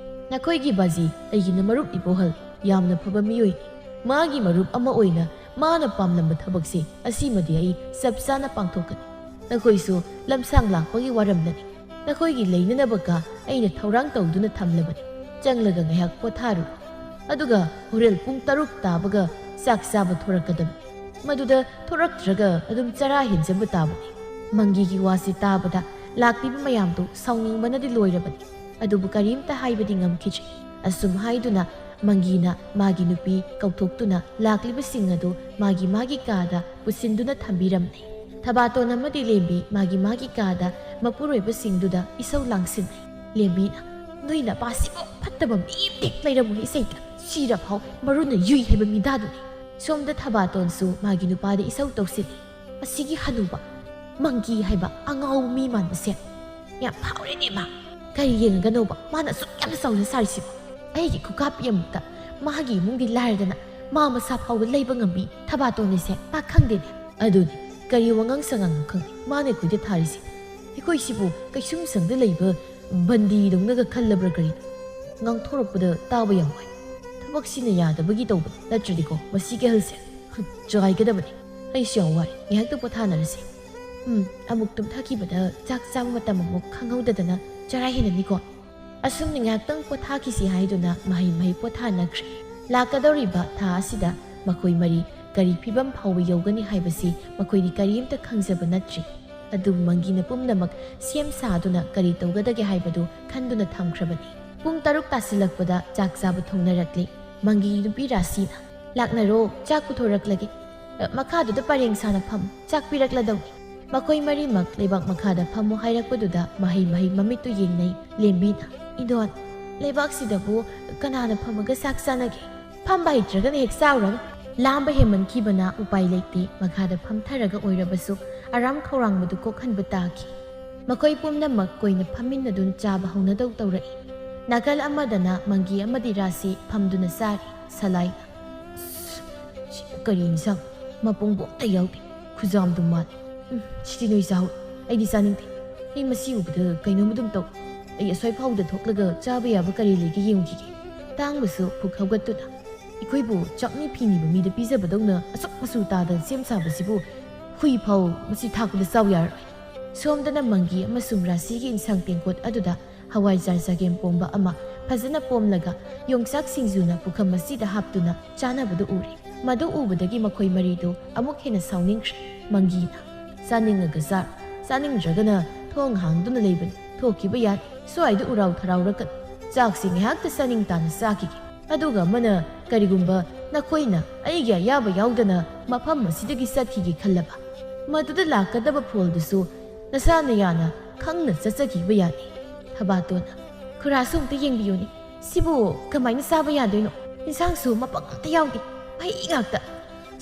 ꯅꯈꯣꯏꯒꯤ ꯕꯥꯖꯤ ꯑꯩꯒꯤꯅ ꯃꯔꯨꯞ ꯏꯕꯣꯍꯜ ꯌꯥꯝꯅ ꯐꯕ ꯃꯤꯑꯣꯏꯅꯤ꯫ ꯃꯥꯒꯤ ꯃꯔꯨꯞ ꯑꯃ ꯑꯣꯏꯅ ꯃꯥꯅ ꯄꯥꯝꯂꯝꯕ ꯊꯕꯛꯁꯦ ꯑꯁꯤꯃꯗꯤ ꯑꯩ ꯆꯞ ꯆꯥꯅ ꯄꯥꯡꯊꯣꯛꯀꯅꯤ꯫ ꯅꯈꯣꯏꯁꯨ ꯂꯝꯁꯥꯡ ꯂꯥꯛꯄꯒꯤ ꯋꯥꯔꯝꯂꯅꯤ꯫ ꯅꯈꯣꯏꯒꯤ ꯂꯩꯅꯅꯕ ꯀꯥ ꯑꯩꯅ ꯊꯧꯔꯥꯡ ꯇꯧꯗꯨꯅ ꯊꯝꯂꯕꯅꯤ꯫ ꯆꯪꯂꯒ ꯉꯥꯏꯍꯥꯛ ꯄꯣꯊꯥꯔꯨ꯫ ꯑꯗꯨꯒ ꯍꯣꯔꯦꯟ ꯄꯨꯡ ꯇꯔꯨꯛ ꯇꯥꯕꯒ ꯆꯥꯛ ꯆꯥꯕ ꯊꯣꯔꯛꯀꯗꯕꯅꯤ꯫ ꯃꯗꯨꯗ ꯊꯣꯔꯛꯇ꯭ꯔꯒ ꯑꯗꯨꯝ ꯆꯔꯥ ꯍꯦꯟꯖꯕ ꯇꯥꯕꯅꯤ꯫ ꯃꯪꯒꯤꯒꯤ ꯋꯥꯁꯤ ꯇꯥꯕꯗ ꯂꯥꯛꯂꯤꯕ ꯃꯌꯥꯝꯗꯨ ꯁꯥꯎꯅꯤꯡꯕꯅꯗꯤ ꯂꯣꯏꯔꯕꯅꯤ꯫ ꯑꯗꯨꯕꯨ ꯀꯔꯤꯝꯇ ꯍꯥꯏꯕꯗꯤ ꯉꯝꯈꯤꯗ꯭ꯔꯦ꯫ ꯑꯁꯨꯝ ꯍꯥꯏꯗꯨꯅ ꯃꯪꯒꯤꯅ ꯃꯥꯒꯤ ꯅꯨꯄꯤ ꯀꯧꯊꯣꯛꯇꯨꯅ ꯂꯥꯛꯂꯤꯕꯁꯤꯡ ꯑꯗꯨ ꯃꯥꯒꯤ ꯃꯥꯒꯤ ꯀꯥꯗ ꯄꯨꯁꯤꯟꯗꯨꯅ ꯊꯝꯕꯤꯔꯝꯂꯦ꯫ ꯊꯕꯥꯇꯣꯟ ꯑꯃꯗꯤ ꯂꯦꯝꯕꯤ ꯃꯥꯒꯤ ꯃꯥꯒꯤ ꯀꯥꯗ ꯃꯄꯨꯔꯣꯏꯕꯁꯤꯡꯗꯨꯗ ꯏꯁꯧ ꯂꯥꯡꯁꯤꯟꯅꯩ꯫ ꯂꯦꯝꯕꯤꯅ, "ꯅꯣꯏ ꯅꯄꯥꯁꯤꯕꯨ ꯐꯠꯇꯕ ꯃꯤ ꯑꯃ ꯍꯦꯛ ꯂꯩꯔꯝꯃꯣꯏ ꯏꯁꯩꯗ, ꯁꯤꯔꯐꯥꯎ ꯃꯔꯨꯅ ꯌꯨꯏ ꯍꯥꯏꯕ ꯃꯤꯗꯥꯗꯨꯅꯤ꯫" ꯁꯣꯝꯗ ꯊꯕꯥꯇꯣꯟꯁꯨ ꯃꯥꯒꯤ ꯅꯨꯄꯥꯗ ꯏꯁꯧ ꯇꯧꯁꯤꯜꯂꯤ꯫ "ꯑꯁꯤꯒꯤ ꯍꯅꯨꯕ ꯃꯪꯒꯤ ꯍꯥꯏꯕ ꯑꯉꯥꯎꯕ ꯃꯤ ꯃꯥꯟꯕꯁꯦ ꯌꯥꯝ ꯐꯥꯎꯔꯦꯅꯦ ꯃꯥ꯫ ꯀꯔꯤ ꯌꯦꯡꯉꯒꯅꯣꯕ ꯃꯥꯅ ꯑꯁꯨꯛ ꯌꯥꯝꯅ ꯆꯥꯎꯅ ꯁꯥꯔꯤꯁꯤꯕꯣ? ꯑꯩꯒꯤ ꯈꯨꯀꯥꯞꯄꯤ ꯑꯃꯨꯛꯇ ꯃꯥꯒꯤ ꯏꯃꯨꯡꯗꯤ ꯂꯥꯏꯔꯗꯅ ꯃꯥ ꯃꯁꯥ ꯐꯥꯎꯕ ꯂꯩꯕ ꯉꯝꯕꯤ ꯊꯕꯥꯇꯣꯟꯅꯤꯁꯦ ꯃꯥ ꯈꯪꯗꯦꯅꯦ꯫ ꯑꯗꯨꯅꯤ, ꯀꯔꯤ ꯋꯥꯉꯥꯡ ꯁꯉꯥꯡꯅꯣ ꯈꯪꯗꯦ ꯃꯥꯅ ꯑꯩꯈꯣꯏꯗ ꯊꯥꯔꯤꯁꯦ꯫ ꯑꯩꯈꯣꯏꯁꯤꯕꯨ ꯀꯩꯁꯨꯝꯁꯪꯗ ꯂꯩꯕ ꯕꯟꯗꯤꯗꯧꯅꯒ ꯈꯜꯂꯕ꯭ꯔꯥ ꯀꯔꯤꯅꯣ? ꯉꯥꯡꯊꯣꯔꯛꯄꯗ ꯇꯥꯕ ꯌꯥꯝ ꯋꯥꯏ꯫ ꯊꯕꯛꯁꯤꯅ ꯌꯥꯗꯕꯒꯤ ꯇꯧꯕ ꯅꯠꯇ꯭ꯔꯗꯤꯀꯣ ꯃꯁꯤ ꯀꯩꯍꯜꯁꯦ, ꯍꯨꯝ, ꯆꯒꯥꯏꯒꯗꯕꯅꯤ꯫ ꯑꯩꯁꯨ ꯌꯥꯝ ꯋꯥꯔꯦ, ꯉꯥꯏꯍꯥꯛꯇ ꯄꯣꯊꯥꯅꯔꯁꯦ꯫ ꯎꯝ, ꯑꯃꯨꯛ ꯇꯨꯝꯊꯈꯤꯕꯗ ꯆꯥꯛ ꯆꯥꯕ ꯃꯇꯝ ꯑꯃꯨꯛ ꯈꯪꯍꯧꯗꯗꯅ ꯆꯔꯥ ꯍꯦꯟꯅꯅꯤꯀꯣ꯫ ꯑꯁꯨꯝꯅ ꯉꯥꯏꯍꯥꯛꯇꯪ ꯄꯣꯊꯥꯈꯤꯁꯤ ꯍꯥꯏꯗꯨꯅ ꯃꯍꯩ ꯃꯍꯩ ꯄꯣꯊꯥꯅꯈ꯭ꯔꯦ꯫ ꯂꯥꯛꯀꯗꯧꯔꯤꯕ ꯊꯥ ꯑꯁꯤꯗ ꯃꯈꯣꯏ ꯃꯔꯤ ꯀꯔꯤ ꯐꯤꯕꯝ ꯐꯥꯎꯕ ꯌꯧꯒꯅꯤ ꯍꯥꯏꯕꯁꯤ ꯃꯈꯣꯏꯗꯤ ꯀꯔꯤꯝꯇ ꯈꯪꯖꯕ ꯅꯠꯇ꯭ꯔꯤ꯫ ꯑꯗꯨꯕꯨ ꯃꯪꯒꯤꯅ ꯄꯨꯝꯅꯃꯛ ꯁꯦꯝ ꯁꯥꯗꯨꯅ ꯀꯔꯤ ꯇꯧꯒꯗꯒꯦ ꯍꯥꯏꯕꯗꯨ ꯈꯟꯗꯨꯅ ꯊꯝꯈ꯭ꯔꯕꯅꯤ꯫ ꯄꯨꯡ ꯇꯔꯨꯛ ꯇꯥꯁꯤꯜꯂꯛꯄꯗ ꯆꯥꯛ ꯆꯥꯕ ꯊꯣꯡꯅꯔꯛꯂꯤ꯫ ꯃꯪꯒꯤ ꯅꯨꯄꯤ ꯔꯥꯁꯤꯅ, "ꯂꯥꯛꯅꯔꯣ, ꯆꯥꯛ ꯄꯨꯊꯣꯔꯛꯂꯒꯦ꯫ ꯑ, ꯃꯈꯥꯗꯨꯗ ꯄꯔꯦꯡ ꯁꯥꯅ ꯐꯝ, ꯆꯥꯛ ꯄꯤꯔꯛꯂꯗꯧꯅꯤ꯫" ꯃꯈꯣꯏ ꯃꯔꯤꯃꯛ ꯂꯩꯕꯥꯛ ꯃꯈꯥꯗ ꯐꯝꯃꯨ ꯍꯥꯏꯔꯛꯄꯗꯨꯗ ꯃꯍꯩ ꯃꯍꯩ ꯃꯃꯤꯠꯇꯨ ꯌꯦꯡꯅꯩ꯫ ꯂꯦꯝꯕꯤꯅ, "ꯏꯗꯣꯟ, ꯂꯩꯕꯥꯛꯁꯤꯗꯕꯨ ꯀꯅꯥꯅ ꯐꯝꯃꯒ ꯆꯥꯛ ꯆꯥꯅꯒꯦ? ꯐꯝꯕ ꯍꯩꯇ꯭ꯔꯒꯅ ꯍꯦꯛ ꯆꯥꯎꯔꯒ꯫" ꯂꯥꯝꯕ ꯍꯦꯟꯃꯟꯈꯤꯕꯅ ꯎꯄꯥꯏ ꯂꯩꯇꯦ꯫ ꯃꯈꯥꯗ ꯐꯝꯊꯔꯒ ꯑꯣꯏꯔꯕꯁꯨ ꯑꯔꯥꯝ ꯈꯧꯔꯥꯡꯕꯗꯨ ꯀꯣꯛꯍꯟꯕ ꯇꯥꯈꯤ꯫ ꯃꯈꯣꯏ ꯄꯨꯝꯅꯃꯛ ꯀꯣꯏꯅ ꯐꯝꯃꯤꯟꯅꯗꯨꯅ ꯆꯥꯕ ꯍꯧꯅꯗꯧ ꯇꯧꯔꯛꯏ꯫ ꯅꯥꯀꯜ ꯑꯃꯗꯅ ꯃꯪꯒꯤ ꯑꯃꯗꯤ ꯔꯥꯁꯤ ꯐꯝꯗꯨꯅ ꯆꯥꯔꯤ꯫ ꯁꯂꯥꯏꯅ, "ꯑꯁ, ꯁꯤꯕꯨ ꯀꯔꯤ ꯏꯟꯁꯥꯡ? ꯃꯄꯨꯡꯕꯨ ꯑꯝꯇ ꯌꯥꯎꯗꯦ꯫ ꯈꯨꯖꯥꯝꯗꯨ ꯃꯥꯜꯂꯤ꯫ ꯎꯝ, ꯁꯤꯗꯤ ꯅꯣꯏ ꯆꯥꯍꯧ꯫ ꯑꯩꯗꯤ ꯆꯥꯅꯤꯡꯗꯦ꯫ ꯑꯩ ꯃꯁꯤ ꯎꯕꯗ ꯀꯩꯅꯣꯝ ꯑꯗꯨꯝ ꯇꯧ꯫ ꯑꯩ ꯑꯁ꯭ꯋꯥꯏ ꯐꯥꯎꯗ ꯊꯣꯛꯂꯒ ꯆꯥꯕ ꯌꯥꯕ ꯀꯔꯤ ꯂꯩꯒꯦ ꯌꯦꯡꯈꯤꯒꯦ꯫ ꯇꯥꯡꯕꯁꯨ ꯐꯨꯛ ꯍꯧꯒꯠꯇꯨꯅ, ꯑꯩꯈꯣꯏꯕꯨ ꯆꯥꯛꯅꯤ ꯐꯤꯅꯤꯕ ꯃꯤꯗ ꯄꯤꯖꯕꯗꯧꯅ ꯑꯁꯨꯛ ꯃꯆꯨ ꯇꯥꯗ ꯁꯦꯝ ꯁꯥꯕꯁꯤꯕꯨ ꯍꯨꯏ ꯐꯥꯎ ꯃꯁꯤ ꯊꯥꯛꯄꯗ ꯆꯥꯎ ꯌꯥꯔꯣꯏ꯫" ꯁꯣꯝꯗꯅ ꯃꯪꯒꯤ ꯑꯃꯁꯨꯡ ꯔꯥꯁꯤꯒꯤ ꯏꯟꯁꯥꯡ ꯇꯦꯡꯀꯣꯠ ꯑꯗꯨꯗ ꯍꯋꯥꯏꯖꯥꯔ ꯆꯒꯦꯝ ꯄꯣꯝꯕ ꯑꯃ ꯐꯖꯅ ꯄꯣꯝꯂꯒ ꯌꯣꯡꯆꯥꯛ ꯁꯤꯡꯖꯨꯅ ꯄꯨꯈꯝ ꯑꯁꯤꯗ ꯍꯥꯞꯇꯨꯅ ꯆꯥꯅꯕꯗꯨ ꯎꯔꯦ꯫ ꯃꯗꯨ ꯎꯕꯗꯒꯤ ꯃꯈꯣꯏ ꯃꯔꯤꯗꯨ ꯑꯃꯨꯛ ꯍꯦꯟꯅ ꯁꯥꯎꯅꯤꯡꯈ꯭ꯔꯦ꯫ ꯃꯪꯒꯤꯅ, "ꯆꯥꯅꯤꯡꯉꯒ ꯆꯥꯔꯣ, ꯆꯥꯅꯤꯡꯗ꯭ꯔꯒꯅ ꯊꯣꯡ ꯍꯥꯡꯗꯨꯅ ꯂꯩꯕꯅꯤ, ꯊꯣꯛꯈꯤꯕ ꯌꯥꯏ, ꯁ꯭ꯋꯥꯏꯗ ꯎꯔꯥꯎ ꯊꯔꯥꯎꯔꯛꯀꯅꯨ, ꯆꯥꯛꯁꯤ ꯉꯥꯏꯍꯥꯛꯇ ꯆꯥꯅꯤꯡ ꯇꯥꯅ ꯆꯥꯈꯤꯒꯦ꯫ ꯑꯗꯨꯒ ꯑꯃꯅ ꯀꯔꯤꯒꯨꯝꯕ ꯅꯈꯣꯏꯅ ꯑꯩꯒꯤ ꯑꯌꯥꯕ ꯌꯥꯎꯗꯅ ꯃꯐꯝ ꯑꯁꯤꯗꯒꯤ ꯆꯠꯈꯤꯒꯦ ꯈꯜꯂꯕ, ꯃꯗꯨꯗ ꯂꯥꯛꯀꯗꯕ ꯐꯣꯜꯗꯨꯁꯨ ꯅꯁꯥꯅ ꯌꯥꯅ ꯈꯪꯅ ꯆꯠꯆꯈꯤꯕ ꯌꯥꯅꯤ꯫" ꯊꯕꯥꯇꯣꯟꯅ, "ꯈꯨꯔꯥꯁꯨ ꯑꯝꯇ ꯌꯦꯡꯕꯤꯌꯨꯅꯦ, ꯁꯤꯕꯨ ꯀꯃꯥꯏꯅ ꯆꯥꯕ ꯌꯥꯗꯣꯏꯅꯣ? ꯏꯟꯁꯥꯡꯁꯨ ꯃꯄꯪ ꯑꯝꯇ ꯌꯥꯎꯗꯦ, ꯃꯍꯤ ꯉꯥꯛꯇ꯫